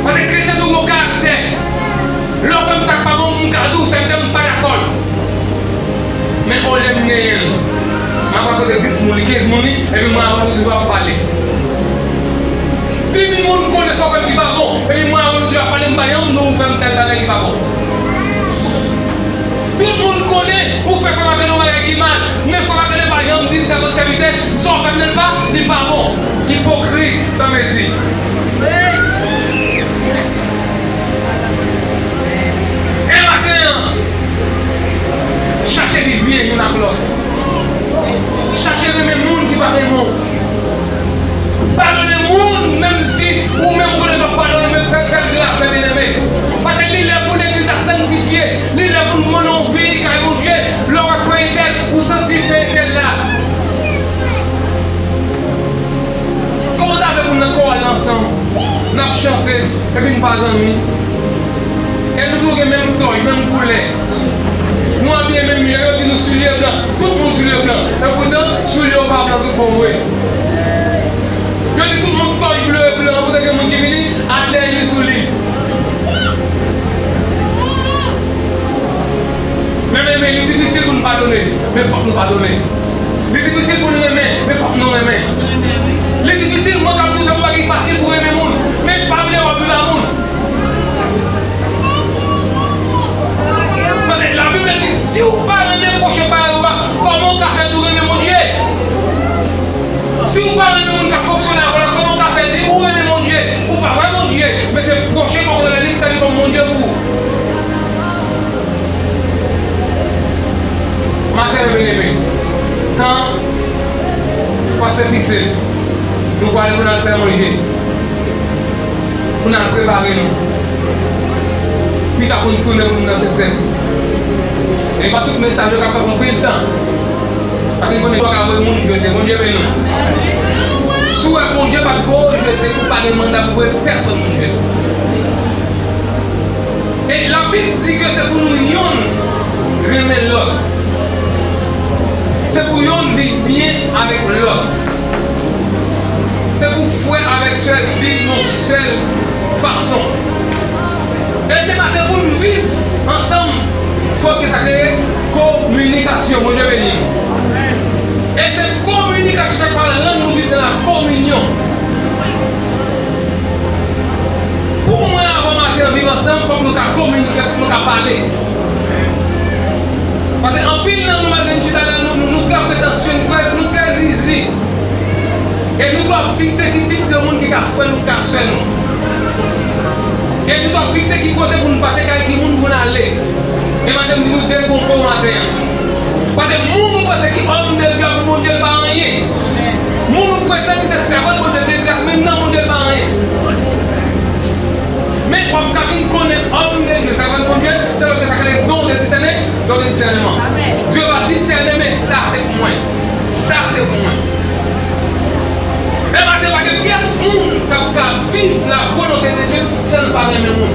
Paske kretyen toujou gen karaktè. Lè w fè m sa k pa bon, m ka di w, sèvitè, m pa dakò l. Men olye m genyen l, m ap rakonte dis moun li, kenz moun li, epi mwen avè w nou toujou ap pale. Dis mil moun konnen sa w fè m ki pa bon, epi mwen avè w nou toujou ap pale, m pa janm di w ou fè m tèl bagay ki pa bon. Tout moun konnen ou fè frè Martin yon bagay ki mal, men frè Martin pa janm di sèvant sèvitè, sa w fè m nan li pa, li pa bon. Ipokrit, san mezi. E maten an, chache viv byen youn ak lòt. Chache renmen moun ki pa renmen w. Padone moun, menm si ou menm ou konnen w p ap padone, men fè, fè l gras, men byeneme. Paske li lè pou legliz la sanktifye, li lè pou nou mennen yon vi kay Bondye. Lè w wè frè entèl, ou santi se entèl la. Kòman w ta vle pou n nan kowal la ansanm, n ap chante, epi n pa zanmi? E nou tou gen menm tòj, menm koulè. Nou abiye menm jan, yo di nou soulye blan. Tout moun soulye blan. Epoutan, soulye yo pa blan tout bon vre. Yo di tout moun tòj ble blan, epoutan gen moun ki vini ak dèy li sou li. Men, men, men, li difisil pou n padone, men fòk nou padone. Li difisil pou n renmen, men fòk nou renmen. Li difisil, mwen k ap di w sa, pou bagay fasil pou renmen moun, men pa vle w ap viv a moun. Paske Labib la di, si w pa renmen pwochen parèy ou a, kòman w ka fè di w renmen Bondye? Si w pa renmen moun k ap fonksyone avè w la, kòman w ka fè di ou renmen Bondye? Ou pa wè Bondye, men se pwochen pa w renmen li k sèvi kòm Bondye pou ou. Maten an, byeneme, tan pastè fikse, nou prale pou n al fè manje, pou n al prepare nou. Pita pou n tounen pou n nan Sentsèn. E pa tout mesaj yo k ap pran anpil tan. Paske n konnen Bondye ka voye moun jete. Bondye beni nou. Si w wè Bondye pa t voye w jete, ou pa gen manda pou voye pèsonn moun jete. E Labib di ke se pou nou yonn renmen lòt. Se pou yonn viv byen avèk lòt. Se pou frè avèk sè viv yon sèl fason. E demen maten pou n viv ansanm, fòk gen sa k rele kominikasyon. Bondye beni nou. E se kominikasyon sa k pral rann nou viv nan lakominyon. Pou mwen avè w maten an viv ansanm, fòk nou ka kominike, fòk nou ka pale. Paske anpil nan nou, malgre n chita la, nou, nou, nou trè pretansye, nou trè, nou trè zizi. E nou twò fikse ki tip de moun ki ka frè nou, ki ka sè nou. E nou twò fikse ki kote pou n pase, kay ki moun pou n ale. E maten m di nou detwonpe w maten an. Paske moun ou panse ki òm de Dye a pou Bondye l pa anyen. Moun ou pretann ki se sèvant Bondye, te gras, men nan Bondye l pa anyen. Men w ap ka vin konnen òm de Dye, sèvant Bondye, se lè w gen sa k rele don de disène, don de disèneman. Dye va disène, men sa se pou mwen. Sa se pou mwen. E maten pa gen pyès moun k ap ka viv la volonte de Dye san l pa renmen moun.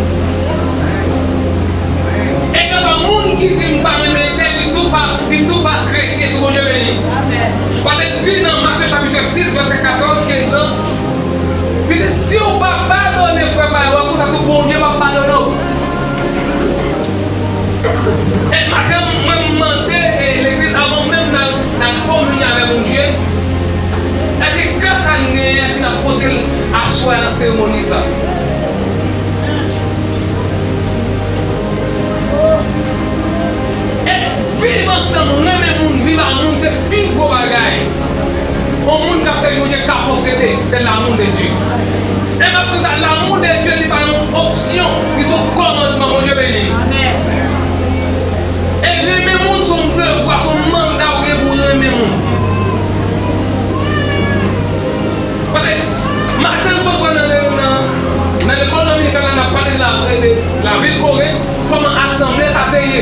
E kèlkeswa moun ki di m pa renmen entèl, li tou pa, li tou pa kretyen tou, Bondye beni. Paske l di nan Matye chapit sis, vèsè katòz, kenz lan, li di, si w pa padone frè pa w, konsa tou Bondye p ap padone w. E maten, mwen m mande, e, legliz, avan menm n al, n al kominye avè Bondye, èske kè sa n genyen, èske n ap pote Swa nan seremoni sa. E viv ansanm, renmen moun, viv ak moun, se pi gwo bagay. Yon moun k ap sèvi Bondye ka posede, se l'amour de Dieu. E m ap di w sa, l'amour de Dieu, li pa yon opsyon, li se yon kòmandman. Bondye beni. Amèn. E renmen moun se yon devwa, se yon manda ou gen pou w renmen moun. Paske maten n sot wè nan, nan, nan, nan lekòl dominikal la, n ap pale de la, de lavil Korent, kòman asanble sa te ye.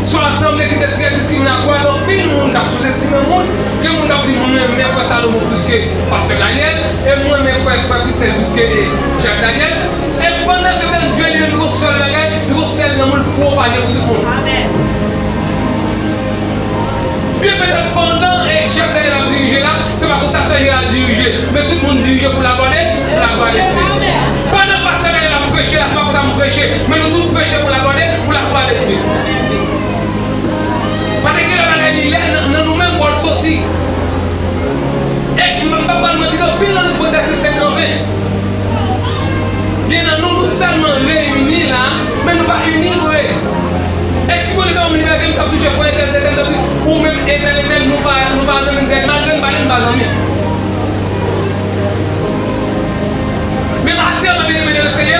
Se yon asanble ki te trè diskriminatwa, gen anpil moun k ap souzestime moun, gen moun k ap di, "M renmen frè Salomon plis ke pastè Daniel, e m renmen frè, frè Christelle plis ke, e, Jacques Daniel." E pandan se tan, Dye li menm, li gon sèl bagay, li gon sèl lanmou l pwopaje pou tout moun. Amèn. Byen petèt pandan, e, chèf Daniel ap dirije la, se pa konsa sè Jeral dirije, men tout moun dirije pou laglwa de, pou laglwa de Dye. Pandan pastè Daniel ap preche la, se pa konsa m preche, men nou tout preche pou laglwa de, pou laglwa de Dye. Paske gen lè bagay li lè nan, nan nou menm bò l soti. E m p ap ba nou manti, gen anpil nan nou k pran tèt se sèt an ven. Gen nan nou, nou sèlman reyini la, men nou pa ini vre. E si Bondye ta ban m libète, m t ap touche frè entèl, sè entèl, m t ap di, ou menm entèl, entèl, nou pa, nou pa zanmi, n se malgre n pale, n pa zanmi. Men maten an, byeneme nan Senyè,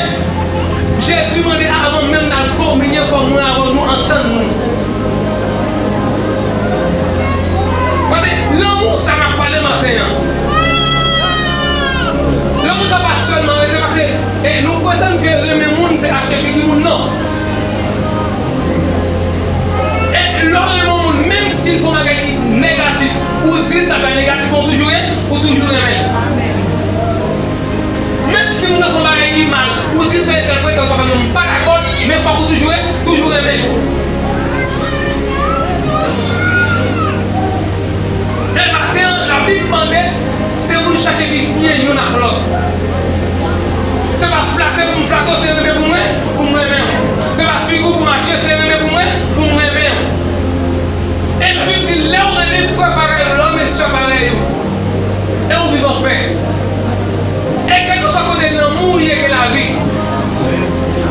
Jezi mande avan menm n al kominye, fò mwen avè w nou antann nou. Paske lanmou sa n ap pale maten an, lanmou sa pa sèlman rete, paske, e, nou pretann ke renmen moun se achte figi moun, non. E lè w renmen yon moun, menm si l fè yon bagay ki negatif, ou di l sa fè negatif, men ou toujou ren-, ou toujou renmen l. Menm si moun nan fè yon bagay ki mal, ou di se entèl frekan sa fè, non, m pa dakò, men fòk ou toujou, toujou renmen l. E maten an, Labib mande, se pou nou chache viv byen youn ak lòt. Se pa flate pou m flate w, se renmen pou mwen, pou m renmen w. Se pa figi w pou m achte, se renmen pou mwen, pou m renmen w. E Labib di, lè w renmen frè parèy ou, lè w renmen sè parèy ou, e ou viv anpè. E kèlkeswa kote lanmou ye, gen lavi.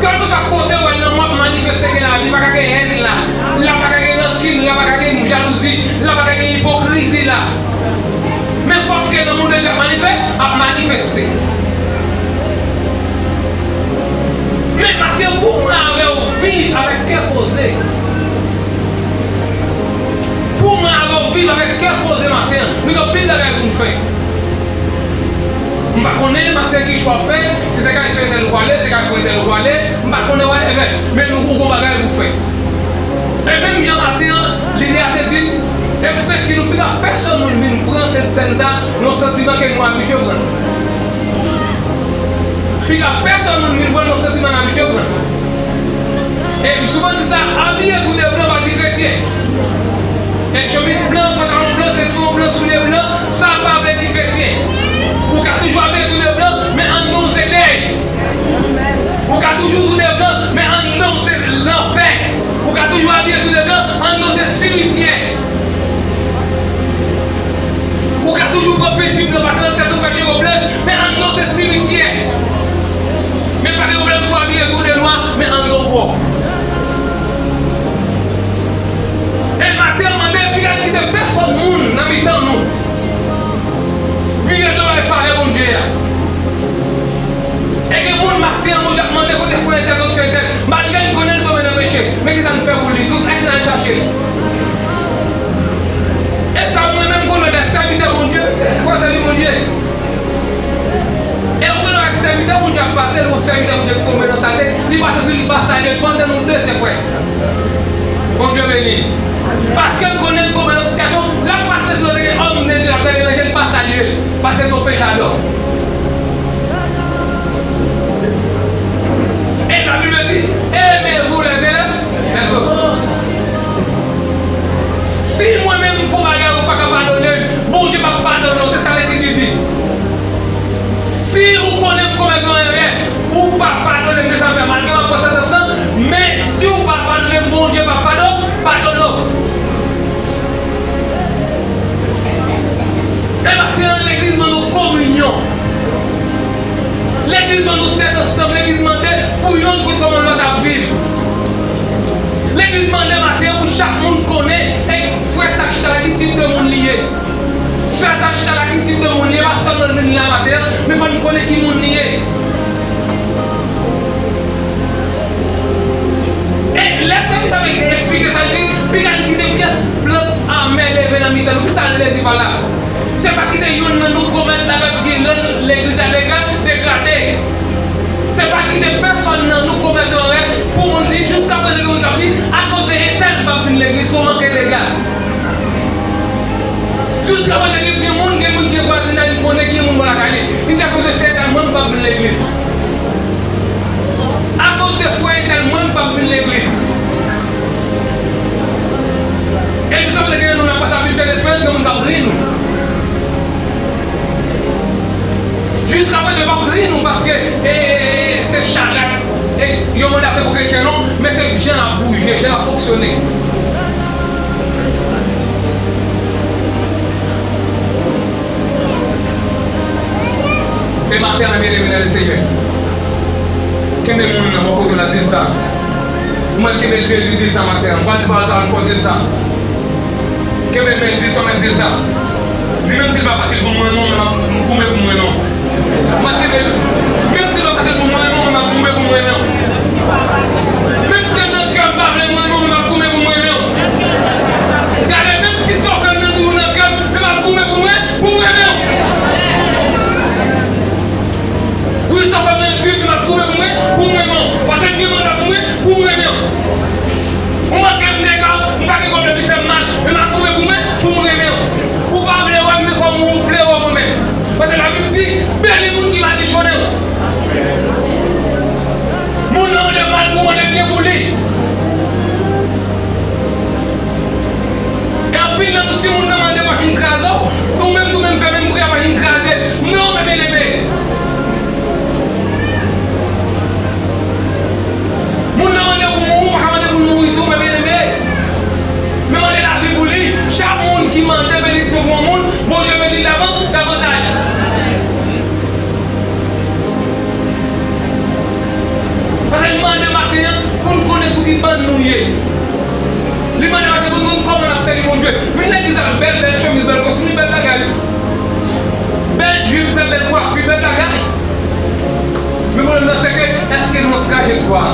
Kèlkeswa kote w wè lanmou ap manifeste, gen lavi. Pa ka gen hèn la. La pa ka gen rankin, la pa ka gen jalouzi, la pa ka gen ipokrizi la. Men fòk ke lanmou de Dye ap manife-, ap manifeste. Men maten pou mwen avè w viv avèk kè poze. Pou mwen avè w viv avèk kè poze maten an. Nou gen anpil bagay pou n fè. M pa konnen maten ki chwa w fè, si se kay sè entèl ou prale, se kay frè entèl ou prale, m pa konnen whatever, men nou gon bagay pou fè. E menm jan maten an, lide a te di m, e m prèske nou piga pèsonn moun vin pran sent sèn sa, yon santiman ke nou abitye pran. Piga pèsonn moun vin pran yon santiman n abitye pran. E m souvan di sa, abiye tou de blan pa di kretyen. E chemiz blan, pantalon blan, sentiwon blan, soulye blan, sa pa vle di kretyen. Ou ka toujou abiye tou de blan, men anndan w se dèy. Ou ka toujou tou de blan, men anndan w se lanfè. Ou ka toujou abiye tou de blan, anndan w se simityè. Ou ka toujou pran penti blan, pase nan tèt ou, fè cheve w blanch, men anndan w se simityè. Men pa gen pwoblèm si w abiye tou de nwa, men anndan w pwòp. E maten an mande, piga n kite pèsonn moun nan mitan nou vire do bay favè Bondye a. E gen moun maten an, Bondye ap mande kote frè entèl, kote sè entèl. Malgre n konnen l tonbe nan peche, men kisa n fè pou li? Èske n al chache l? E sa mwen menm konnen de sèvitè Bondye, se kwa sèvi Bondye. E ou konnen sèvitè Bondye ap pase, l yon sèvitè Bondye k tonbe nan salte, li pase sou li, li pa salye l pandan nou de se frè. Bondye beni. Paske l konnen l tonbe nan sitiyasyon, l ap pase sou lòt, e ke òm de Dye ap gade nan je l, pa salye l, paske l se yon pechadò. E Labib di, aimez-vous les uns les autres. Si mwen menm m fè yon bagay ou pa ka padone m, Bondye p ap padone w, se sa Lekriti di. Si ou konnen m komèt yon erè, ou pa padone m, men sa m fè malgre m ap pran santans lan, men si ou pa padone m, Bondye p ap padone, padone w. E maten an, legliz mande w kominyon. Legliz mande yon tèt ansanm, legliz mande pou yonn konn kòman lòt ap viv. Legliz mande maten an pou chak moun konnen, e frè sa k chita la, ki tip de moun li ye. Sè sa k chita la, ki tip de moun li ye. Pa sèlman l vin la maten an, men fò n konnen ki moun li ye. E lè sèvitè a eksplike sa, l di, piga n kite pyès plant amè leve nan mitan nou. Kisa l vle di pa la? Se pa kite yonn nan nou komèt bagay pou ki rann legliz la dega-, degrade. Se pa kite pèsonn nan nou komèt erè pou moun di, jiskaprezan gen moun k ap di, akoz de entèl m p ap vin legliz, se yon manke dega. Jiskaprezan gen, gen moun, gen moun gen vwazinay, m konnen ki gen moun bò lakay li. Li di, akoz de sè entèl mwen m p ap vin legliz. Akoz de frè entèl mwen m p ap vin legliz. E jiskaprezan gen nan nou n ap pase ap viv chè desperans, gen moun k ap ri nou. Jiskaprezan yo p ap ri nou paske, e, e, e, se charèt. E, yo mande a se pou kretyen non, men se jan l ap bouje, jan l ap fonksyone. E maten an, byeneme nan Lesenyè, kenbe moun nan bò kote w la, di l sa. Ou mèt kenbe l, di l sa maten an. Ou pral di pawòl sa fò, di l sa. Kenbe l, men di l sa, men di l sa. Di, menm si l pa fasil pou mwen non, men m ap goumen pou mwen non. Ou mèt kenbe l. Menm si l pa fasil pou mwen non, men m ap goumen pou mwen non. Menm si nan kè m pa vle mwen non, men m ap goumen pou mwen non. Gade, menm si sa w fè m nan toujou nan kè m, men m ap goumen pou mwen, pou mwen menm. Wi, sa fè mwen di, men m ap goumen pou mwen, pou mwen menm. Paske m gen manda pou mwen, pou mwen menm. Ou manke m dega, m pa gen pwoblèm, li fè m mal, men m ap goumen pou mwen, pou mwen menm. Ou pa vle wè m, men fò m vle wè mwen menm. Paske Labib di, beni moun ki madichonnen w. Moun nan mande mal pou w, mande byen pou li. E anpil nan nou, si moun nan mande w pa fin kraze w, ou menm tou menm fè menm pri a pa fin kraze. Non, men byeneme. Moun nan mande w pou mouri, ou pa ka mande pou l mouri tou, men byeneme. Men mande lavi pou li. Chak moun ki mande benediksyon pou yon moun, Bondye beni l davan-, davantaj. Paske li mande maten an pou n konnen sou ki bann nou ye. Li mande maten pou n konn kòman n ap sèvi Bondye. Vin legliz ak bèl, bèl chemiz, bèl kostim, li bèl bagay, wi. Bèl jip, fè bèl kwafi, bèl bagay. Men pwoblèm nan se ke, èske nou nan trajektwa a?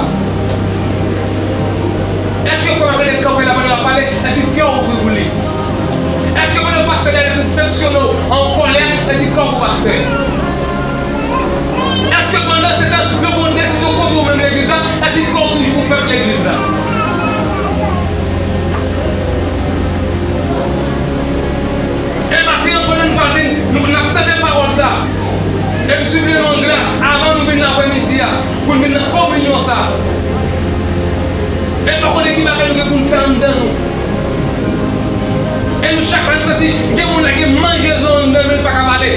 Èske fò malgre kanpe la pandan l ap pale, èske kè w ouvri pou li? Èske pandan pastè Daniel fin sanksyone w an kòlè, èske kè w pou pastè? Èske pandan se tan yo pran desizyon kont ou menm legliz la, èske kè w toujou pou pèp legliz la? E maten an, pandan n pral vin, nou, n ap tande pawòl sa. E m sipliye nou an gras, avan nou vin lapremidi a, pou n vin nan kominyon sa. E n pa konnen ki bagay nou gen pou n fè anndan nou. E nou chak la, n santi gen moun la gen manjezon anndan l, men l pa ka pale.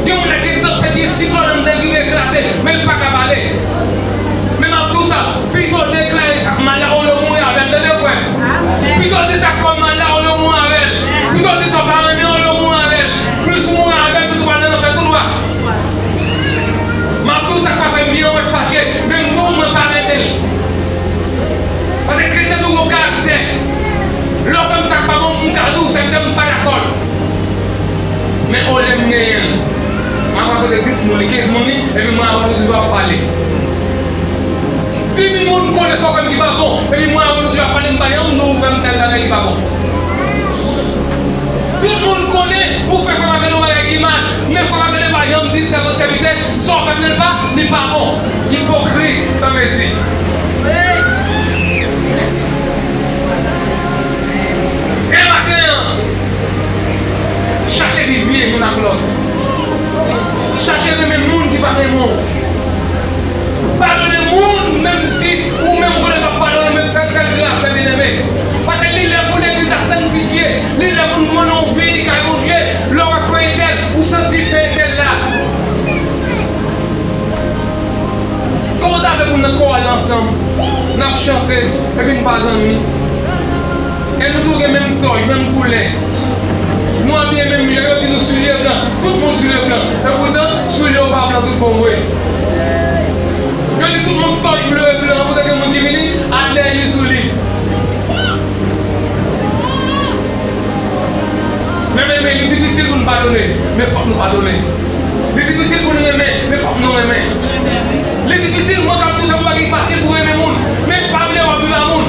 Gen moun la gen tanpèt, gen siklòn anndan l ki vle eklate, men l pa ka pale. Men m ap di w sa, pito w deklare sa k mal la, olye w mouri avè l, tande frè m. Pito w di sa k fè w mal la, olye w mouri avè l. Pito w di sa w pa renmen, olye w mouri avè l. Plis ou mouri avè l, plis ou pral nan lanfè tou dwat. M ap di w sa k pa fè m byen, ou mèt fache, men m di w mwen pa renmen l. Paske kretyen tou gon karaktè. Lè w fè m sa k pa bon, m ka di w, sèvitè m, m pa dakò. Men olye m genyen l, m ap rakonte dis moun li, kenz moun li, epi mwen avè w nou toujou ap pale. Di mil moun konnen sa w fè m ki pa bon, epi mwen avè w nou toujou ap pale, m pa janm di w ou fè m tèl bagay ki pa bon. Tout moun konnen ou fè Frè Marcandon bagay ki mal, men Frè Marcandon pa janm di sèvant sèvitè, sa w fè m nan li pa, li pa bon. Ipokrit, sanmezi. E maten an, chache viv byen youn ak lòt. Chache renmen moun ki pa renmen w. Padone moun, menm si ou menm ou konnen p ap padone, men fè, fè l gras, men byeneme. Paske li lè pou legliz la sanktifye, li lè pou n mennen yon vi kay Bondye. Lè w wè frè entèl, ou santi se entèl la. Kòman w ta vle pou n nan kowal la ansanm, n ap chante, epi n pa zanmi? E nou tou gen menm tòj, menm koulè. Nou a Byen menm, lè yo di nou soulye blan, tout moun soulye blan. Epoutan, soulye yo pa blan tout bon vre. Yo di tout moun tòch ble blan, epoutan gen moun ki vini ak lèyli sou li. Men, men, men, li difisil pou n padone, men fòk nou padone. Li difisil pou n renmen, men fòk nou renmen. Li difisil, mwen k ap di w sa, pou bagay fasil pou renmen moun, men pa bliye w ap viv a moun.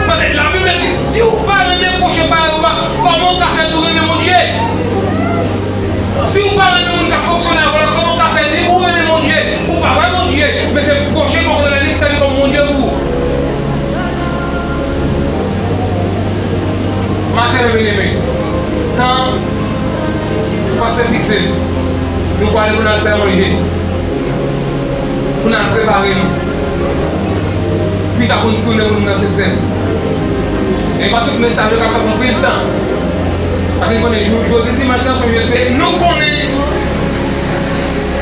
Paske Labib la di, si w pa renmen pwochen parèy ou a, kòman w ka fè tou renmen Bondye? Si w pa renmen moun k ap fonksyone avè w la, kòman w ka fè di ou renmen Bondye? Ou pa wè Bondye, men se pwochen pa w konnen li k sèvi kòm Bondye pou ou. Maten an, byeneme, tan pastè fikse, nou prale pou n al fè manje, pou n al prepare nou. Pita pou n tounen pou nou nan Sentsèn. E pa tout mesaj yo k ap pran anpil tan. Paske n konnen jou, jodi dimanch lan se yon jou espe-, nou konnen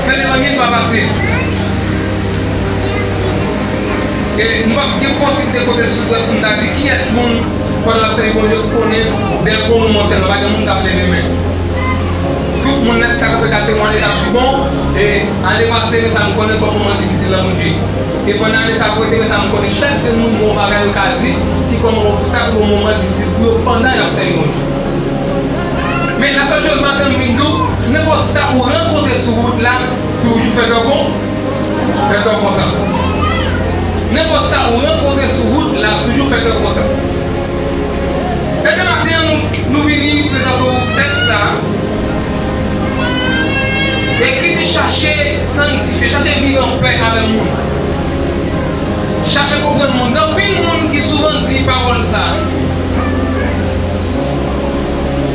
fè levanjil pa fasil. E nou p ap gen posiblite konte sou dwèt pou n ta di kiyès moun pandan l ap sèvi Bondye konnen de bon moman sèlman, pa gen moun k ap leve men. Tout moun nèt ka kanpe ka temwaye, k ap di bon, e ane pase, men sa m konnen kòm moman difisil nan Bondye. E pandan ane sa pou rete, men sa m konnen chak grenn moun gen yon bagay yo ka di ki kòm yon obstak oubyen yon moman difisil pou yo pandan y ap sèvi Bondye. Men la sèl choz maten m vin di w, nenpòt sa ou rankontre sou wout la, toujou fè kè w kon-, fè kè w kontan. Nenpòt sa ou rankontre sou wout la, toujou fè kè w kontan. Ebyen, maten an, nou, nou vini prezante w tèks sa a. E ki di chache sanktifye, chache viv anpè avè moun. Chache konprann moun. Gen anpil moun ki souvan di pawòl sa a.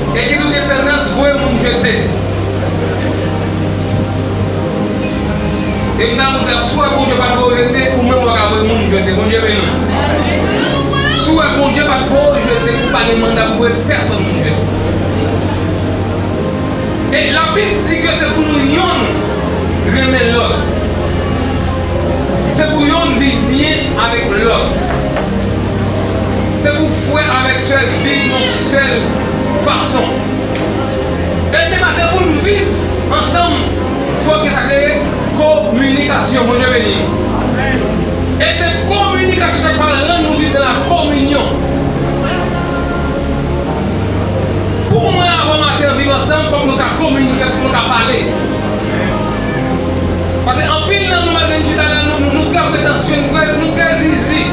E ki tou gen tandans voye moun jete. E m ta pou di, si w wè Bondye pa t voye w jete, ou menm w pa ka voye moun jete. Bondye beni w. Si w wè Bondye pa t voye w jete, ou pa gen manda pou voye pèsonn moun jete. E Labib di ke se pou nou yonn renmen lòt. Se pou yonn viv byen avèk lòt. Se pou frè avèk sè viv yon sèl fason. Ebyen, maten pou n viv ansanm, fòk gen sa k rele kominikasyon. Bondye beni nou. E se kominikasyon sa k pral rann nou viv nan lakominyon. Pou mwen avè w maten an viv ansanm, fòk nou ka kominike, fòk nou ka pale. Paske anpil nan nou, malgre n chita la, nou, nou, nou trè pretansye, nou trè, nou trè zizi.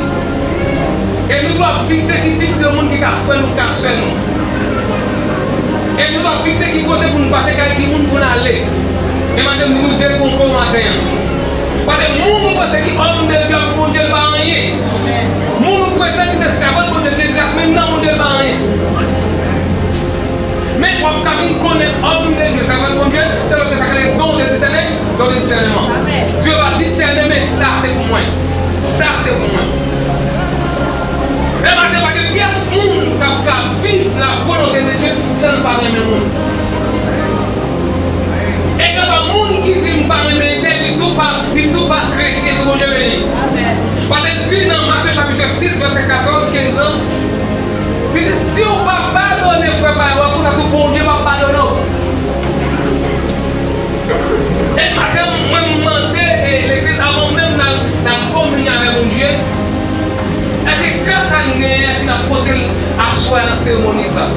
E nou dwe fikse ki tip de moun ki ka frè nou, ki ka sè nou. E nou dwe fikse ki kote pou nou pase, kay ki moun pou n ale. E maten, nou detwonpe w maten an. Paske moun ou panse ki òm de Dye pou Bondye, l pa anyen. Moun ou pretann ki se sèvant Bondye, l gen gras, men nan Bondye, l pa anyen. Men w ap ka vin konnen òm de Dye, sèvant Bondye, se lè w gen sa k rele don de disène, don de disèneman. Dye va disène, men sa se pou mwen. Sa se pou mwen. E maten, pa gen pyès moun k ap ka viv la volonte de Dye san l pa renmen moun. E keswa moun ki di m pa renmen entèl, li tou pa, li tou pa kretyen, tou Bondye beni. Paske l di nan Matye chapit sis, vèsè katòz, kenz lan, li di, si w pa padone frè parèy ou a, konsa tou Bondye p ap padone w. E maten, mwen m mande, e, legliz, avan menm n al, n al kominye avè Bondye, èske kè sa n genyen, èske n ap pote l aswè a nan seremoni sa?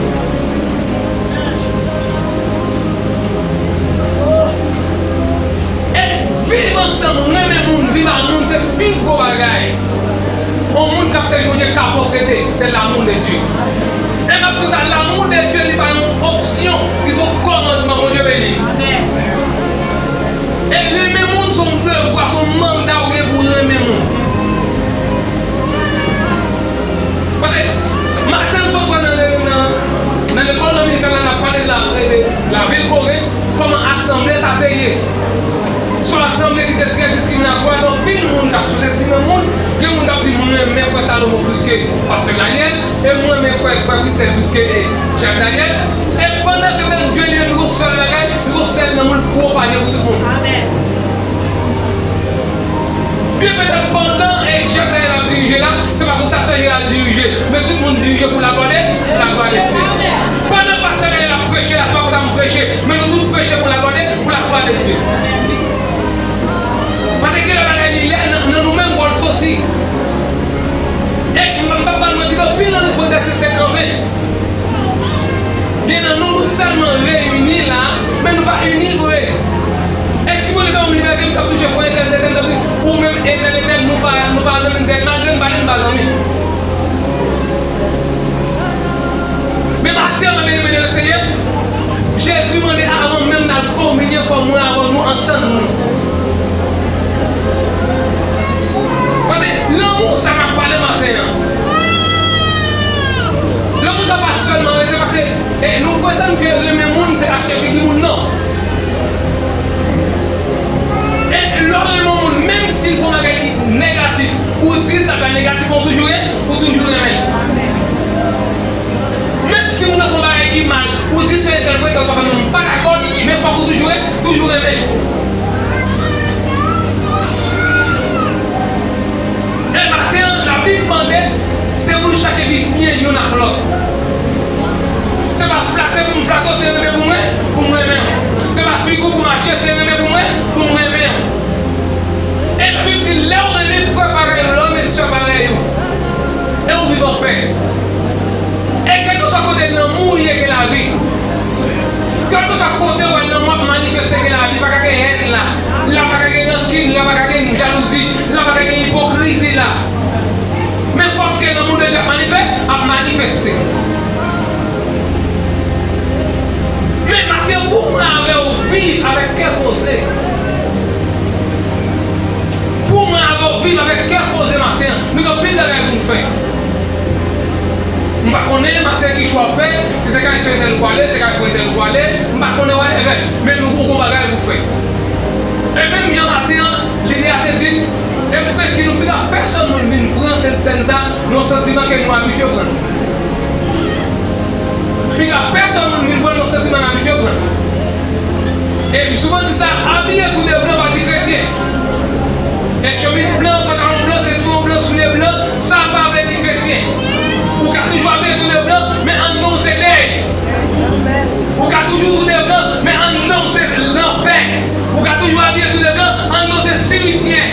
E viv ansanm, renmen moun, viv ak moun, se pi gwo bagay yon moun k ap sèvi Bondye ka posede, se l'amour de Dieu. E m ap di w sa, l'amour de Dieu, li pa yon opsyon, li se yon kòmandman. Bondye beni. E renmen moun se yon devwa, se yon manda ou gen pou w renmen moun. Paske maten n sot wè nan, nan, nan lekòl dominikan la, n ap pale de la, de lavil Korent, kòman asanble sa te ye. Se yon asanble ki te trè diskriminatwa, gen anpil moun k ap souzestime moun, gen moun k ap di, mwen renmen frè Salomon plis ke pastè Daniel, e mwen renmen frè, frè Christel plis ke, e, Jack Daniel. E pandan se tan, Dye li menm, li gon sèl bagay, li gon sèl nanm, li pwopaje pou tout moun. Amèn. Byen petèt pandan, e, Jacques Daniel ap dirije la, se pa konsa sè Jeral dirije, men tout moun dirije pou laglwa de, pou laglwa de Dye. Pandan pastè Daniel ap preche la, se pa konsa m preche, men nou tout preche pou laglwa de, pou laglwa de Dye. Paske gen lè bagay li lè nan, nan nou menm pou l soti. E m p ap ba n manti, gen anpil nan nou pwotèse sèt an ven. Gen nan nou, nou sèlman reyini la, men nou pa ini vre. E si Bondye te ban m libète, m t ap touche frè entèl, sè entèl, m t ap di, ou menm entèl, entèl, nou pa, nou pa zanmi, se malgre n pa li, n pa zanmi. Men maten an, byeneme nan Senyè, Jezi mande avan menm n al kominye, fò mwen avè nou antann nou. Paske lanmou sa n ap pale maten an. Lanmou sa pa sèlman rete paske, e, nou pretann ke renmen moun se achte figi moun, non. E lè w renmen yon moun, menm si l fè yon bagay ki negatif, ou di l sa fè negatif, men w toujou ren-, ou toujou renmen l. Menm si moun nan fè yon bagay ki mal, ou di se entèl fè, entèl sa fè, men m pa dakò, men fòk ou toujou ren-, toujou renmen l. E maten an, Labib mande, se pou nou chache viv byen youn ak lòt. Se pa flate pou m flate w, se renmen pou mwen, pou m renmen w. Se pa figi w pou m achte, se renmen pou mwen, pou m renmen w. E Labib di, lè w renmen frè parèy ou, lè w renmen sè parèy ou, e ou viv anpè. E kèlkeswa kote lanmou ye, gen lavi. Kèlkeswa kote w wè lanmou ap manifeste, gen lavi, pa ka gen hèn la. La pa ka gen rankin, la pa ka gen jalouzi, la pa ka gen ipokrizi la. Men fòk ke lanmou de Dye ap manife-, ap manifeste. Men maten pou mwen avè w viv avèk kè poze. Pou mwen avè w viv avèk kè poze maten an. Nou gen anpil bagay pou n fè. M pa konnen maten ki chwa w fè, si se kay sè entèl ou prale, se kay frè entèl ou prale, m pa konnen whatever, men nou gon bagay pou fè. E menm jan maten an, lide a te di, e m prèske nou piga pèsonn moun vin pran sèn, sèn sa, yon santiman ke nou abitye pran. Piga pèsonn moun vin pran yon santiman n abitye pran. E m souvan di sa, abiye tou de blan pa di kretyen. E chemiz blan, pantalon blan, sentiwon blan, soulye blan, sa pa vle di kretyen. Ou ka toujou abiye tou de blan, men anndan w se dèy. Ou ka toujou tou de blan, men anndan w se lanfè. Ou ka toujou abiye tou de blan, anndan w se simityè.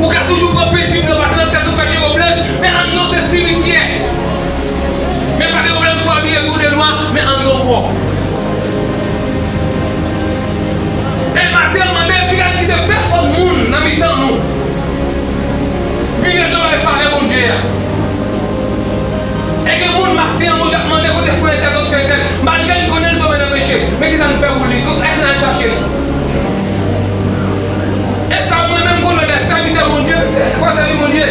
Ou ka toujou pran penti blan, pase nan tèt ou, fè cheve w blanch, men anndan w se simityè. Men pa gen pwoblèm si w abiye tou de nwa, men anndan w pwòp. E maten an mande, piga n kite pèsonn moun nan mitan nou vire do bay favè Bondye a. E gen moun maten an, Bondye ap mande kote frè entèl, kote sè entèl. Malgre n konnen n tonbe nan peche, men kisa n fè pou li? Èske n al chache l? E sa mwen menm konnen de sèvitè Bondye, se kwa sèvi Bondye.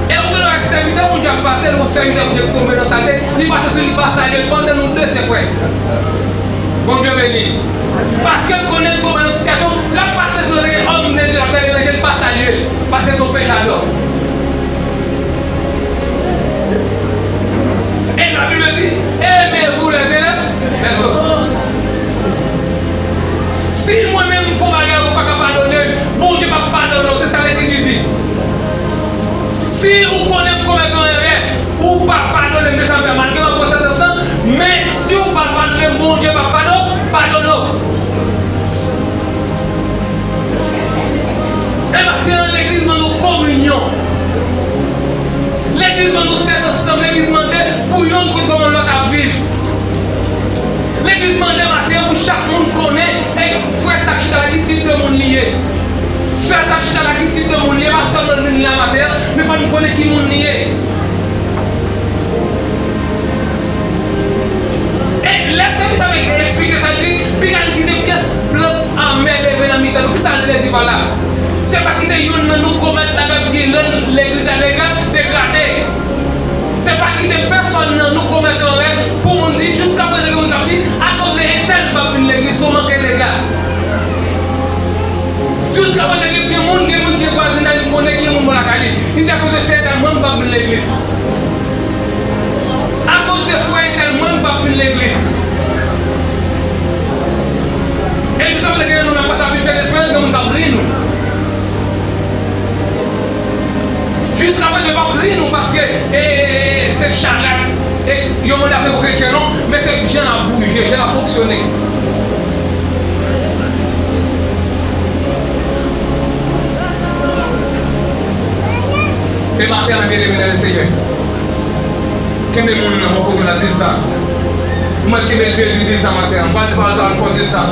E ou gen dwa sèvitè Bondye ap pase, yon sèvitè Bondye k tonbe nan salte, li pase sou li pa salye l, pandan nou de se frè. Bondye beni. Paske l konnen l tonbe nan sitiyasyon, l ap pase sou lòt, gen òm de Dye, l ap gade ranje l, pa salye l. Paske l se yon pechadò. E Labib di, aimez-vous les uns les autres. Si mwen menm m fè yon bagay ou pa ka padone m, Bondye p ap padone w, se sa Lekriti di. Si ou konnen m komèt yon erè, ou pa padone m, men sa m fè, malgre m ap pran santans lan, men si ou pa padone m, Bondye p ap pado-, padone w. E maten an, legliz mande w kominyon. Legliz mande w tèt ansanm. Legliz mande pou yonn konn kòman lòt ap viv. Legliz mande maten an pou chak moun konnen, e, frè sa k chita la, ki tip de moun li ye. Sè sa k chita la, ki tip de moun li ye. Pa sèlman l vin la maten an, men fò n konnen ki moun li ye. E lè sèvitè a eksplike sa, l di, piga n kite pyès plant amè leve nan mitan nou. Kisa l vle di pa la? Se pa kite yonn nan nou komèt bagay pou ki rann legliz la dega-, degrade. Se pa kite pèsonn nan nou komèt erè pou moun di, jiskaprezan gen moun k ap di, akoz de entèl m p ap vin legliz, se yon manke dega. Jiskaprezan gen, gen moun, gen moun, gen vwazinay, m konnen ki gen moun bò lakay li. Li di, akoz de sè entèl, mwen, m p ap vin legliz. Akoz de frè entèl, mwen, m p ap vin legliz. E jiskaprezan gen moun ap pase ap viv Sent Esperans, gen moun k ap ri nou. Jiskaprezan yo p ap ri nou paske e, e, e, e, se charèt, e, yo mande ap fè pou kretyen non, men se jan l ap bouje, jan l ap fonksyone. E maten an, byeneme nan Lesenyè, kenbe moun nan bò kote w la, di l sa. Ou mèt kenbe l byen, di l sa maten an. M pral di pawòl sa fò, di l sa.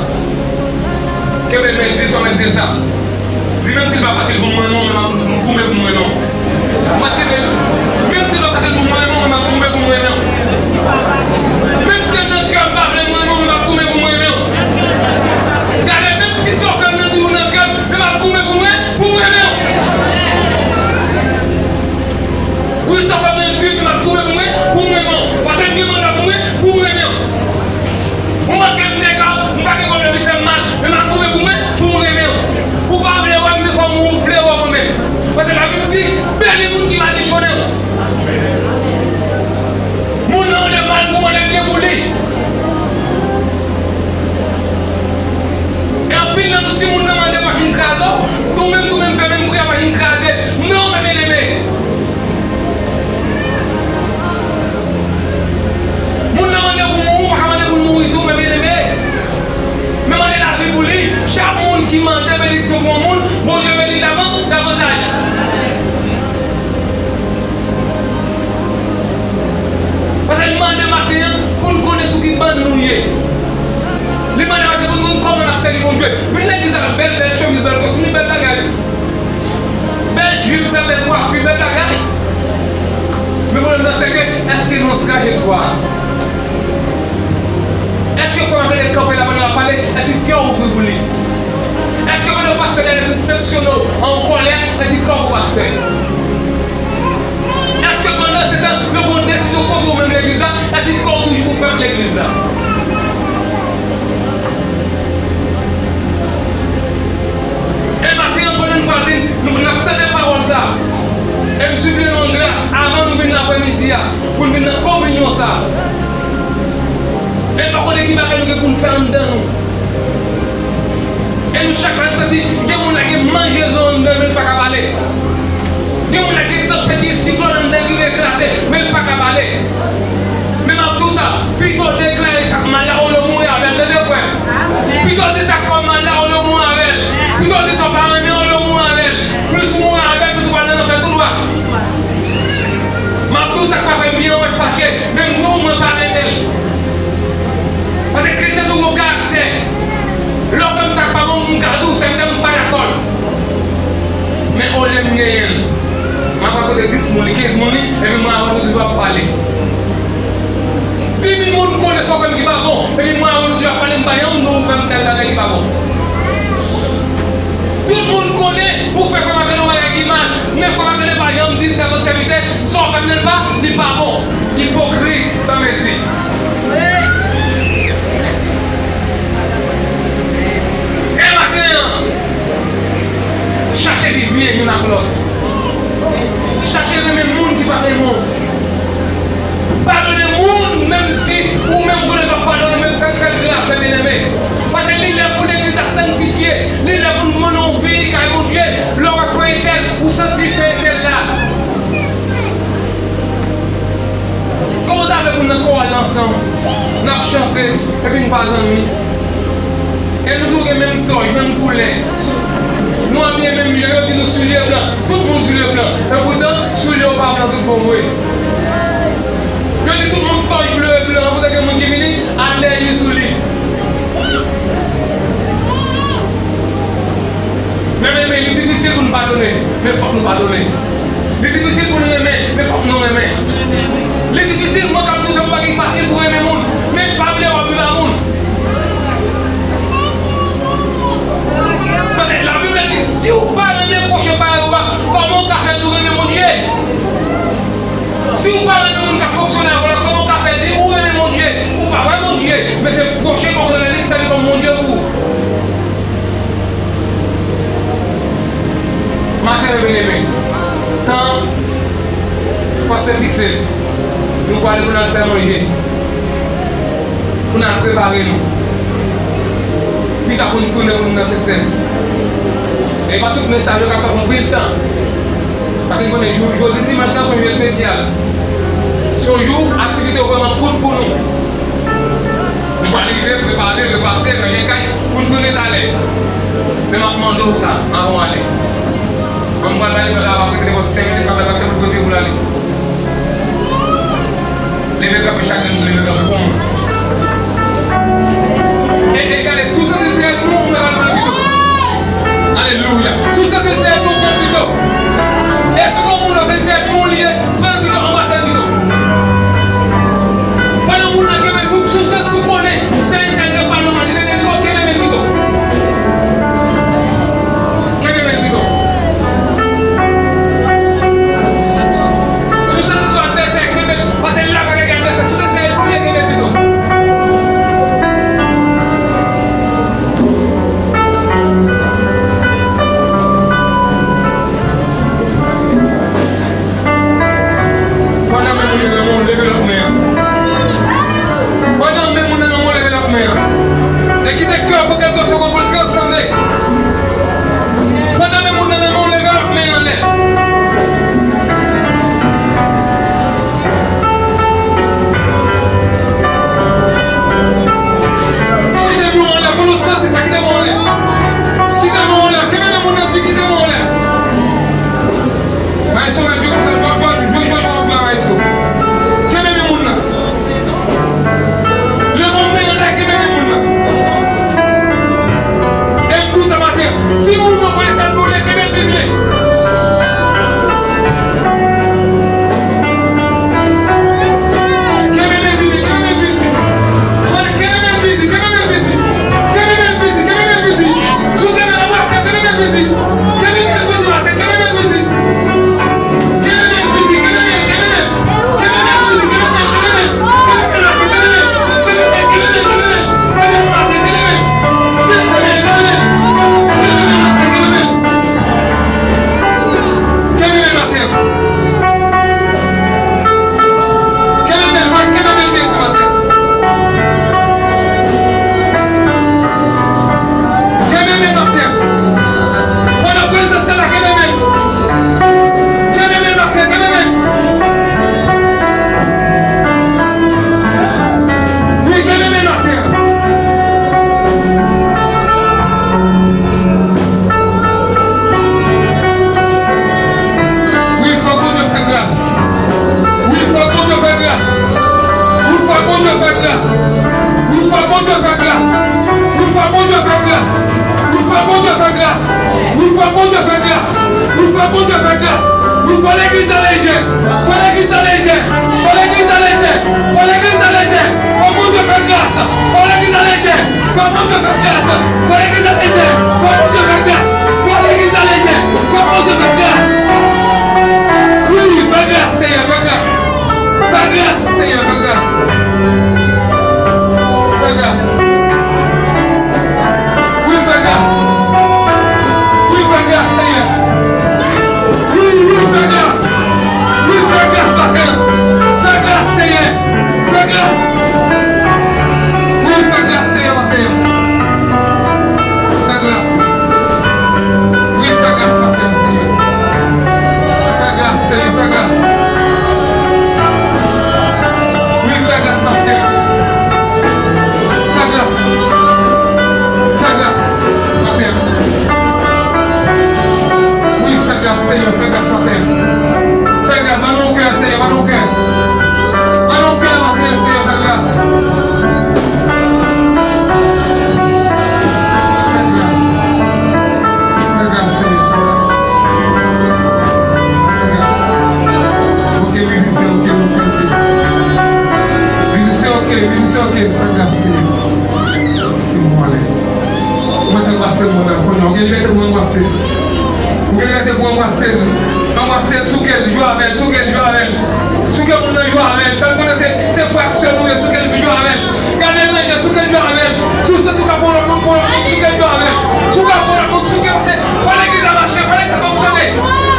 Kenbe l byen, di l sa, mèt di l sa. Di, menm si l pa fasil pou m renmen w, men m ap goumen pou m renmen w. Ou mèt kenbe l. Menm si l pa fasil pou m renmen w, men m ap goumen pou m renmen w. Menm si nan kè m pa vle m renmen w, men m ap goumen pou m renmen w. Gade, menm si sa w fè m nan di w nan kè m, men m ap goumen pou mwen, pou m renmen w. Wi, sa fè mwen di, men m ap goumen pou mwen, pou m renmen w. Paske m gen manda pou mwen, pou m renmen w. Ou manke m dega, m pa gen pwoblèm, li fè m mal, men m ap goumen pou mwen, pou m renmen w. Ou pa vle wè m, men fò m vle wè w kanmenm. Paske Labib di, beni moun ki madichonnen w. Moun nan mande mal pou w, mande byen pou li. E anpil nan nou, si moun nan mande machin kraze w, tou menm, tou menm fè menm pri a machin kraze. Non, men byeneme. Moun nan mande pou mouri, ou pa ka mande pou l mouri tou, men byeneme. Men mande lavi pou li. Chak moun ki mande benediksyon pou yon moun, Bondye beni l davan-, davantaj. Paske li mande maten an pou n konnen sou ki bann nou ye. Li mande maten pou n konn kòman n ap sèvi Bondye. Vin legliz la, bèl, bèl chemiz, bèl kostim, li bèl bagay. Bèl jip, fè bèl kwafi, bèl bagay. Men pwoblèm nan, se ke, èske nou nan trajektwa a? Èske fwa w tande kanpe la pandan l ap pale, èske kè w ouvri pou li? Èske pandan pastè Daniel fin sanksyone w an kòlè, èske kè w pou pastè? Èske pandan se tan yo pran desizyon kont ou menm legliz la, èske kè w toujou pou pèp legliz la? E maten an, pandan n pral vin, nou, n ap tande pawòl sa. E m sipliye nou an gras, avan nou vin laprèmidi a, pou n vin nan kominyon sa. E n pa konnen ki bagay nou gen pou n fè anndan nou. E nou chak la, n santi gen moun la gen manjezon anndan l, men l pa ka pale. Gen moun la gen tanpèt, gen siklòn anndan l ki vle eklate, men l pa ka pale. Men m ap di w sa, pito w deklare sa k mal la, olye w mouri avè l, tande frè m. Pito w di sa k fè w mal la, olye w mouri avè l. Pito w di sa w pa renmen, olye w mouri avè l. Plis ou mouri avè l, plis ou pral nan lanfè tou dwat. M ap di w sa k pa fè m byen an, mwen fache, men m di w mwen pa renmen l. Paske kretyen se yon gwo karaktè. Lè w fè m sa k pa bon, m ka di w, sèvitè m, m pa dakò l. Men olye m genyen l, m ap rakonte dis moun li, kenz moun li, epi mwen avè w nou toujou ap pale. Di mil moun konnen sa w fè m ki pa bon, epi mwen avè w nou toujou ap pale, m pa janm di w ou fè m tèl bagay ki pa bon. Tout moun konnen ou fè frè Marc André yon bagay ki mal, men frè Marc André pa janm di sèvant sèvitè, sa w fè m nan li pa, li pa bon. Ipokrit, sanmezi. E maten an, chache viv byen youn ak lòt. Chache renmen moun ki pa renmen w. Padone moun, menm si ou menm ou konnen w p ap padone, men fè, fè l gras, men byeneme. Paske li lè pou legliz la sanktifye, li lè pou n mande w vini kay Bondye, lè w wè frè entèl, ou santi sè entèl la. Kòman w ta vle pou n nan kowal la ansanm, n ap chante, epi n pa zanmi? E nou tou gen menm tòj, menm koulè. Nou abiye menm jan, yo di nou soulye blan, tout moun soulye blan. Epoutan, soulye yo pa blan tout bon vre. Yo di tout moun tòj ble e blan, epoutan gen moun ki vini ak dèyè li sou li. Men, men, men, li difisil pou n padone, men fòk nou padone. Li difisil pou n renmen, men fòk nou renmen. Li difisil, mwen k ap di w se yon bagay ki fasil pou renmen moun, men pa bliye w ap viv a moun. Paske Labib la di, si w pa renmen pwochen parèy ou a, kòman w ka fè di w renmen Bondye? Si w pa renmen moun k ap fonksyone avè w la, kòman w ka fè di ou renmen Bondye? Ou pa wè Bondye, men se pwochen pa w renmen li k sèvi kòm Bondye pou ou. Maten an, byeneme, tan pastè fikse, nou prale pou n al fè manje, pou n al prepare nou. Pita pou n tounen pou n nan Sentsèn. E pa tout mesaj yo k ap pran anpil tan. Paske n konnen jou, jodi dimanch lan se yon jou espesyal. Se yon jou aktivite yo vrèman kout pou nou. Nou pral rive, prepare, repase, ranje kay, pou n tounen talè. Men m ap mande w sa, anvan w ale. Ban m pral pale, m ap rete nenpòt senk minit, m ap pase pou l pote pou l ale. Leve kanpe, chak grenn moun leve kanpe pou mwen. E, e gade, si w santi l se ènmi w, ou pral pran l pito. Alelouya. Si w santi l se ènmi w, pran l pito. E si w gen yon moun ou santi se ènmi w li ye, pran l pito, anbrase l pito. Pandan moun nan kenbe l, si w, si w santi, si w konnen se entènèt pa nòmal, li te de li, kenbe men l pito. Kenbe men l pito. Si w santi se yon advèsè, kenbe l. Pase l la pa gen advèsè. Si w santi se pou l ye, kenbe l pito. Pandan men moun nan nan men w, leve lòt men an. Pandan men moun nan nan men w, leve lòt men an. E kite kè w pran kèlke segonn pou l transande. Pandan men moun nan nan men w, leve lòt men an anlè. Kite men w anlè, pou nou santi sa, kite men w anlè. Kite men w anlè, kenbe men moun nan di, kite men w anlè. Maestro, jwe konsa, jwe, jwe, jwe, jwe, jwe, jwe, maestro. Kenbe men moun nan. Leve yon men anlè, kenbe men moun nan. E m di w sa maten, si moun nan konnen sa l vle, kenbe l byen. Kenbe men l byen, kenbe men l byen. Kenbe men l byen, kenbe men l byen. Kenbe men l byen, kenbe men l byen. Si w kenbe l, anbrase l, kenbe men l byen. Kenbe men l byen maten, kenbe men l byen. Kenbe men l atè. Pandan prezans la, kenbe men l. Kenbe men l atè, kenbe men l. Wi, kenbe men l atè. Wi, fò Bondye fè gras. Wi, fò Bondye fè gras. Wi, fò Bondye fè gras. Wi, fò Bondye fè gras. Wi, fò Bondye fè gras. Wi, fò Bondye fè gras. Wi, fò Bondye fè gras. Wi, fò Bondye fè gras. Wi, fò legliz la lejè. Fò legliz la lejè. Fò legliz la lejè. Fò legliz la lejè. Fò Bondye fè gras. Fò legliz la lejè. Fò Bondye fè gras. Fò legliz la lejè. Fò Bondye fè gras. Fò legliz la lejè. Fò Bondye fè gras. Wi, fè gras, Senyè, fè gras. Fè gras, Senyè, fè gras. Fè gras. Wi, fè gras. Wi, fè gras, Senyè. Wi, wi, fè gras. Wi, fè gras maten an. Fè gras, Senyè. Fè gras. Wi, fè gras, Senyè, maten an. Fè gras. Wi, fè gras maten an, Senyè. Fè gras, Senyè, fè gras. Wi, fè gras maten an. Fè gras. Fè gras maten an. Wi, fè gras, Senyè, fè gras maten an. Fè gras, ban nou yon kè, Senyè, ban nou yon kè. Ban nou yon kè maten an, Senyè, fè gras. Fè gras. Fè gras, Senyè, fè gras. Fè gras. Ok, mizisyen, ok, ok, ok. Mizisyen, ok, mizisyen, ok. Fè gras, Senyè. Fè mwen ale. Mwen te anbrase moun nan kounye a. Ou gen libète pou anbrase l. Ou gen libète pou anbrase l. Anbrase l, souke l, jwe avè l, souke l, jwe avè l. Souke moun nan, jwe avè l. Fè l konnen se, se frè ak sè nou ye, souke l, jwe avè l. Gade l nan je, souke l, jwe avè l. Si w santi w ka pran lòt moun, pran lòt moun, souke l, jwe avè l. Si w ka pran lòt moun, souke, pase. Fò legliz la mache, fò legliz la fonksyone.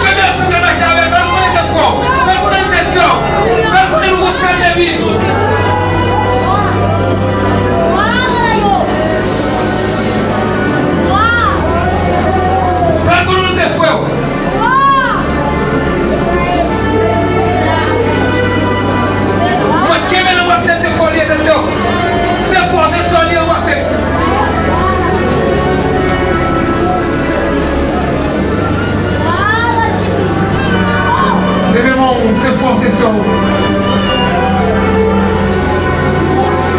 Fè bèl, souke l, mache avè l. Fè l konnen se frè w. Fè l konnen se sè w. Fè l konnen nou gon sèl deviz. Alelouya.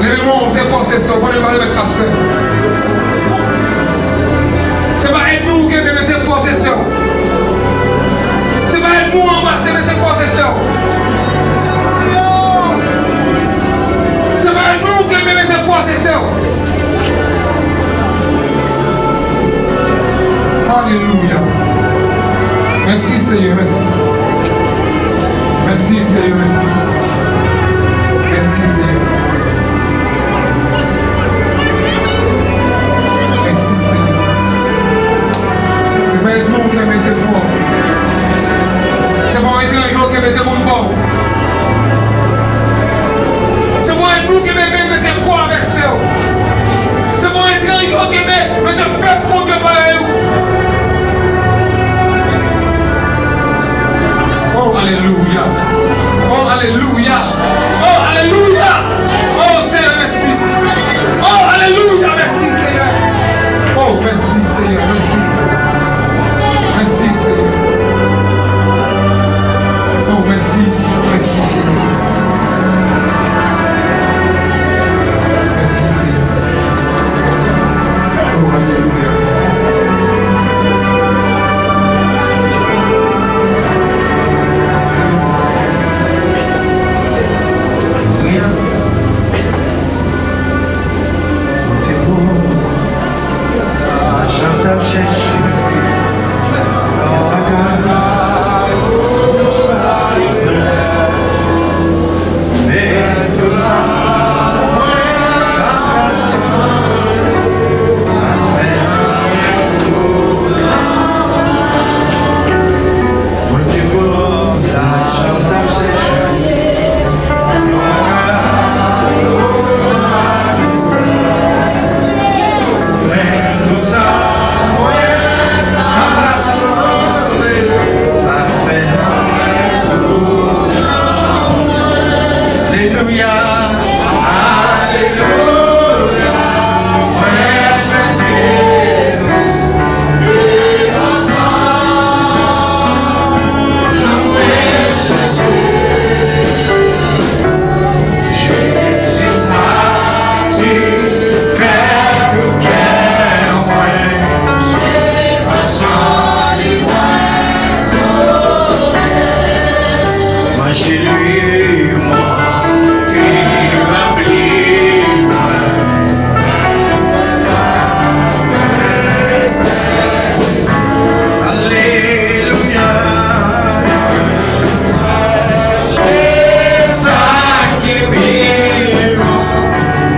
Leve men w, se fòse sè w, pandan m pa remèt pastè. Se pa ènmi w kenbe, men se fòse sè w. Se pa ènmi w anbrase, men se fòse sè w. Se pa ènmi w kenbe, men se fòse sè w. Alelouya. Mèsi, Seyè, mèsi. Mèsi, Seyè, mèsi. Mèsi, Seyè. Mèsi, Seyè. Se pa ènmi w kenbe, se fò. Se pa yon etranj w kenbe, se moun pa w. Se pa ènmi w kenbe, men se fò avèk sè w. Se pa etranj yo kenbe, men se pèp Bondye parèy ou. Oh, alelouya. Oh, alelouya. Oh, alelouya. Oh, Seyè, mèsi. Oh, alelouya, mèsi, Seyè. Oh, mèsi, Seyè, mèsi. Mèsi, Seyè. Oh, mèsi. Mèsi, Seyè. Mèsi, Seyè. Oh, alelouya. Jan t ap chèche, pa ka. Men tout sa mwen ka fè, mwen te pran lajan m t ap chèche. Men tout sa mwen ka rasanble pa fè anyen pou ou. Alelouya, alelouya, mwen jwe Jezi. Alelouya. Se sa ki pi bon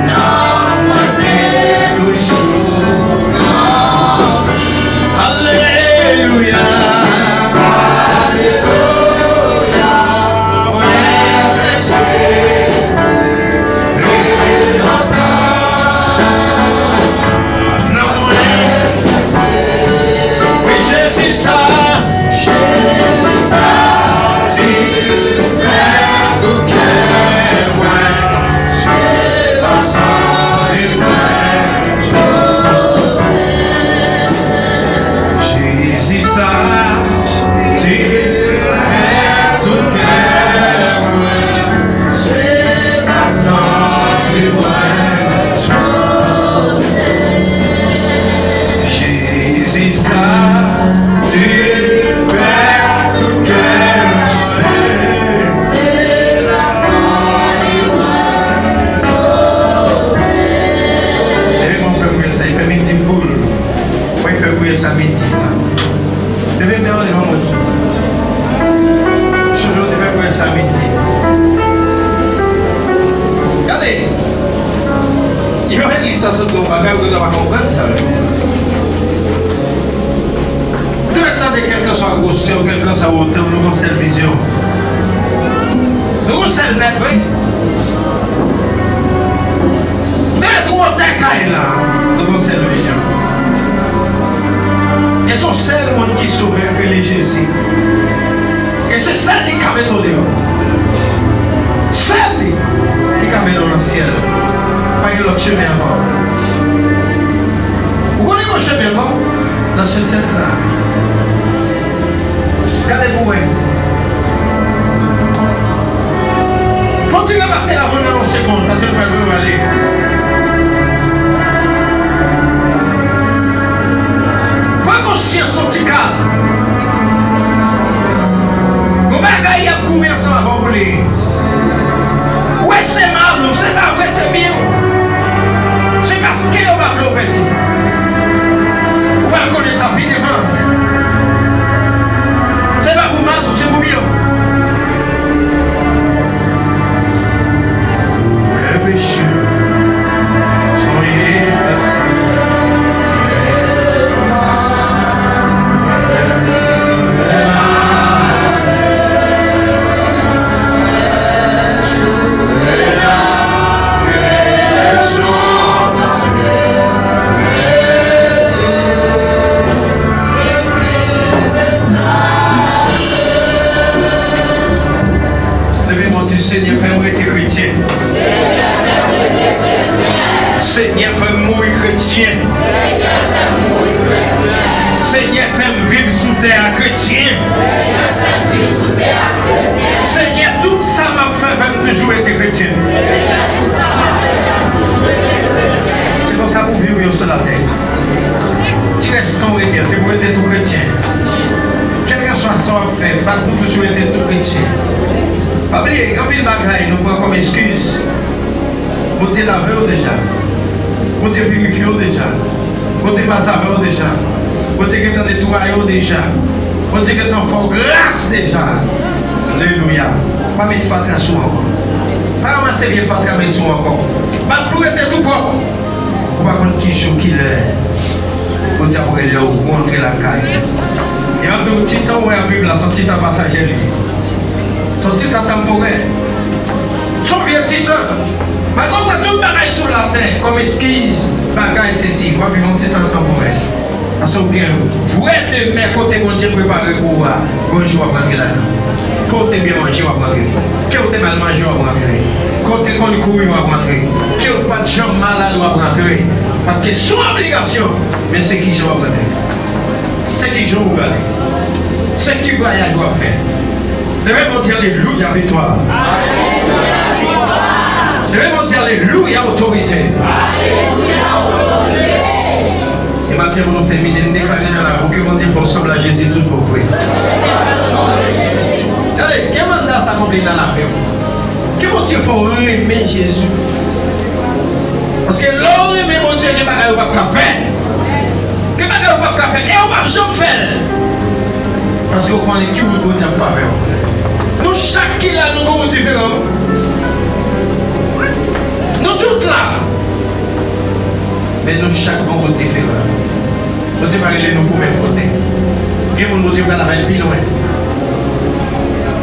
nan mwen te toujou nan. Alelouya. Alelouya. Mwen jwe Jezi. Wi, Jezi sa, Jezi sa, ti fè tou kè mwen, se pa sa li mwen. Jezi sa, ti fè tou kè mwen. Jezi sa, ti fè tou kè mwen. E mwen fè priyè sa, e fè midi boul. Mwen fè priyè sa midi la. Leve men w devan mwen tou. Chanje w te fè priyè sa midi. Gade, evanjelis sa sot nan yon bagay ou gentan pa konprann sa. Ou te mèt tande kèlkanswa gwosè w, kèlkanswa wotè w, nou gon sèl vizyon. Nou gon sèl mèt, wi. Mèt wotè kay la, nou gon sèl vizyon. E se yon sèl moun ki sove k rele Jezi. E se sèl li k ka mete w deyò. Sèl li ki ka mennen w nan syèl. Pa gen lòt chemen ankò. Ou konnen gon chemen ankò nan Sentsèn sa a. Gade pou wè. Tire pase la pou nan yon segonn, paske nou pral voye w ale. Pran konsyans yon ti kalm. Gon bagay y ap goumen ansanm avè w pou li. Ou wè se mal ou, se pa vre, se byen ou. Se paske yo pa vle w pèdi. Ou pral konnen sa pi devan. Se pa pou mal ou, se pou byen ou. Lè peche sonye fas. Leve men w, di, Senyè, fè m rete kretyen. Senyè, fè m mouri kretyen. Senyè, fè m viv sou tè a kretyen. Senyè, tout sa m ap fè, fè m toujou rete kretyen. Se konsa pou viv yo sou latè. Ti rès tan w rete a, se pou rete tou kretyen. Kèlkeswa sa w ap fè, bat pou toujou rete tou kretyen. Pa bliye, gen anpil bagay nou pran kòm eskiz. Bondye lave w deja. Bondye pirifye w deja. Bondye pase avè w deja. Bondye gentan netwaye w deja. Bondye gentan fè w gras deja. Alelouya. Pa met fatra sou w ankò. Pa ranmase vye fatra met sou w ankò. Bat pou rete tou pwòp. Ou pa konn ki jou, ki lè Bondye ap rele w pou w antre lakay. E m ap di w, ti tan w wè ap viv la, se yon ti tan pasajè li ye. Se yon ti tan tanporè. Se yon vye ti tan. Malgre w pran tout bagay sou latè kòm eskiz, bagay sesi, w ap viv yon ti tan tanporè. Paske w gen vrè demen kote Bondye prepare pou ou a, gon jou w ap rantre ladan. Ke w te byen manje, w ap rantre. Ke w te mal manje, w ap rantre. Ke w te konn kouri, w ap rantre. Ke w pa t janm malad, w ap rantre. Paske se yon obligasyon, men se kijan w ap rantre. Se kijan w prale. Se ki vwayaj w ap fè. Leve men w, di alelouya, viktwa. Leve men w, di alelouya, otorite. E maten pou nou tèmine, n deklare nan lavi w ke Bondye fè w sanble a Jezi tout bon vre. Tande, gen manda sa konpli nan lavi w. Ke Bondye fè w renmen Jezi. Paske lè w renmen Bondye, gen bagay ou p ap ka fè. Gen bagay ou p ap ka fè, e ou p ap janm fè l. Paske ou konnen ki wout Bondye ap favè w. Nou chak ki la, nou gen wout diferan. Nou tout la. Men nou chak gen wout diferan. Bondye pa rele nou pou menm kote. Gen moun Bondye pral avè l pi lwen.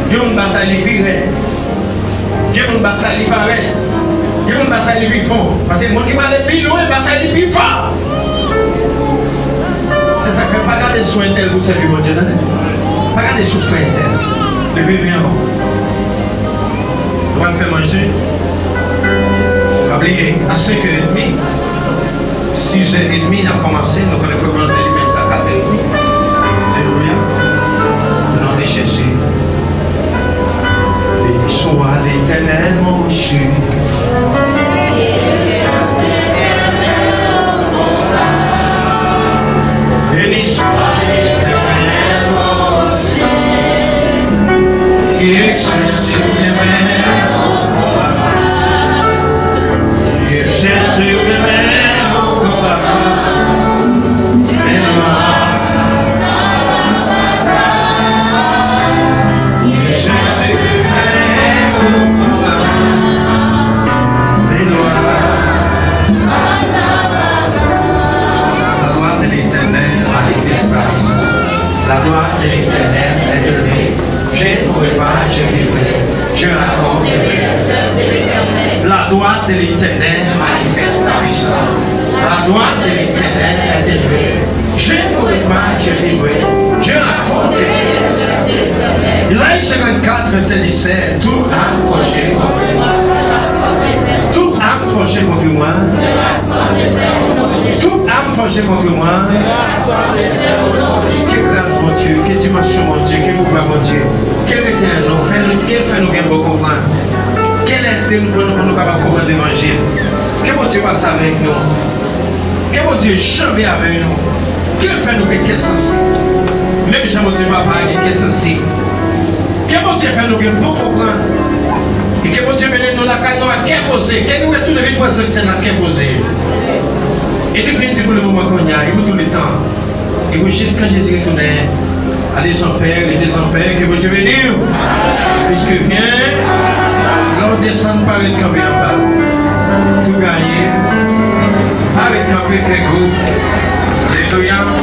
Gen moun batay li pi rèd. Gen moun batay li pa rèd. Gen moun batay li pi fon. Paske moun ki prale pi lwen, batay li pi fò. Se sa k fè, pa gade sou entèl pou sèvi Bondye, tande. Pa gade sou frè entèl. Leve men w. Nou pral fè manje. Pa bliye, a senkè edmi. Sizè edmi, n ap kòmanse. Nou konnen frè Blondin li menm sa, katrè edmi. Alelouya. O non de Jezi. Béni soit l'Éternel, mon rocher. Béni soit l'Éternel, mon rocher. Qui exerce ses bienfaits. Qui exerce ses bienfaits. La gloire de l'Éternel manifeste. La gloire de l'Éternel est élevée. Je mourrai pas, je vivrai. Je raconterai. La gloire de l'Éternel manifeste sa puissance. La gloire de l'Éternel est élevée. Je mourrai pas, je vivrai. Je raconterai. Isaïe cinquante-quatre, verset dix-sept. Toute arme forgée contre moi. Toute arme forgée contre moi. Toute arme forgée contre moi. Ke gras Bondye, ke dimansyon Bondye, ke pouvwa Bondye, ke l rete nan nou, fè nou, ke l fè nou gen bon konprann. Kèl èd nou pran nou pou nou kapab konprann levanjil? Ke Bondye pase avèk nou. Ke Bondye janbe avèk nou. Ke l fè nou gen kè sansib. Menm jan Bondye Papa a gen kè sansib. Ke Bondye fè nou gen bon konprann. E ke Bondye mennen nou lakay nou ak kè poze. Ke nou retounen vin pran Sentsèn ak kè poze. E nou vin di pou le moman kounye a, e pou tout le tan. E pou jiskan Jezi retounen. Allez en paix, restez en paix, que Bondye beni w. Puisque vient, lè w desann, pa ret kanpe anba. Tou gaye, pa ret kanpe, fè gwoup. Alelouya.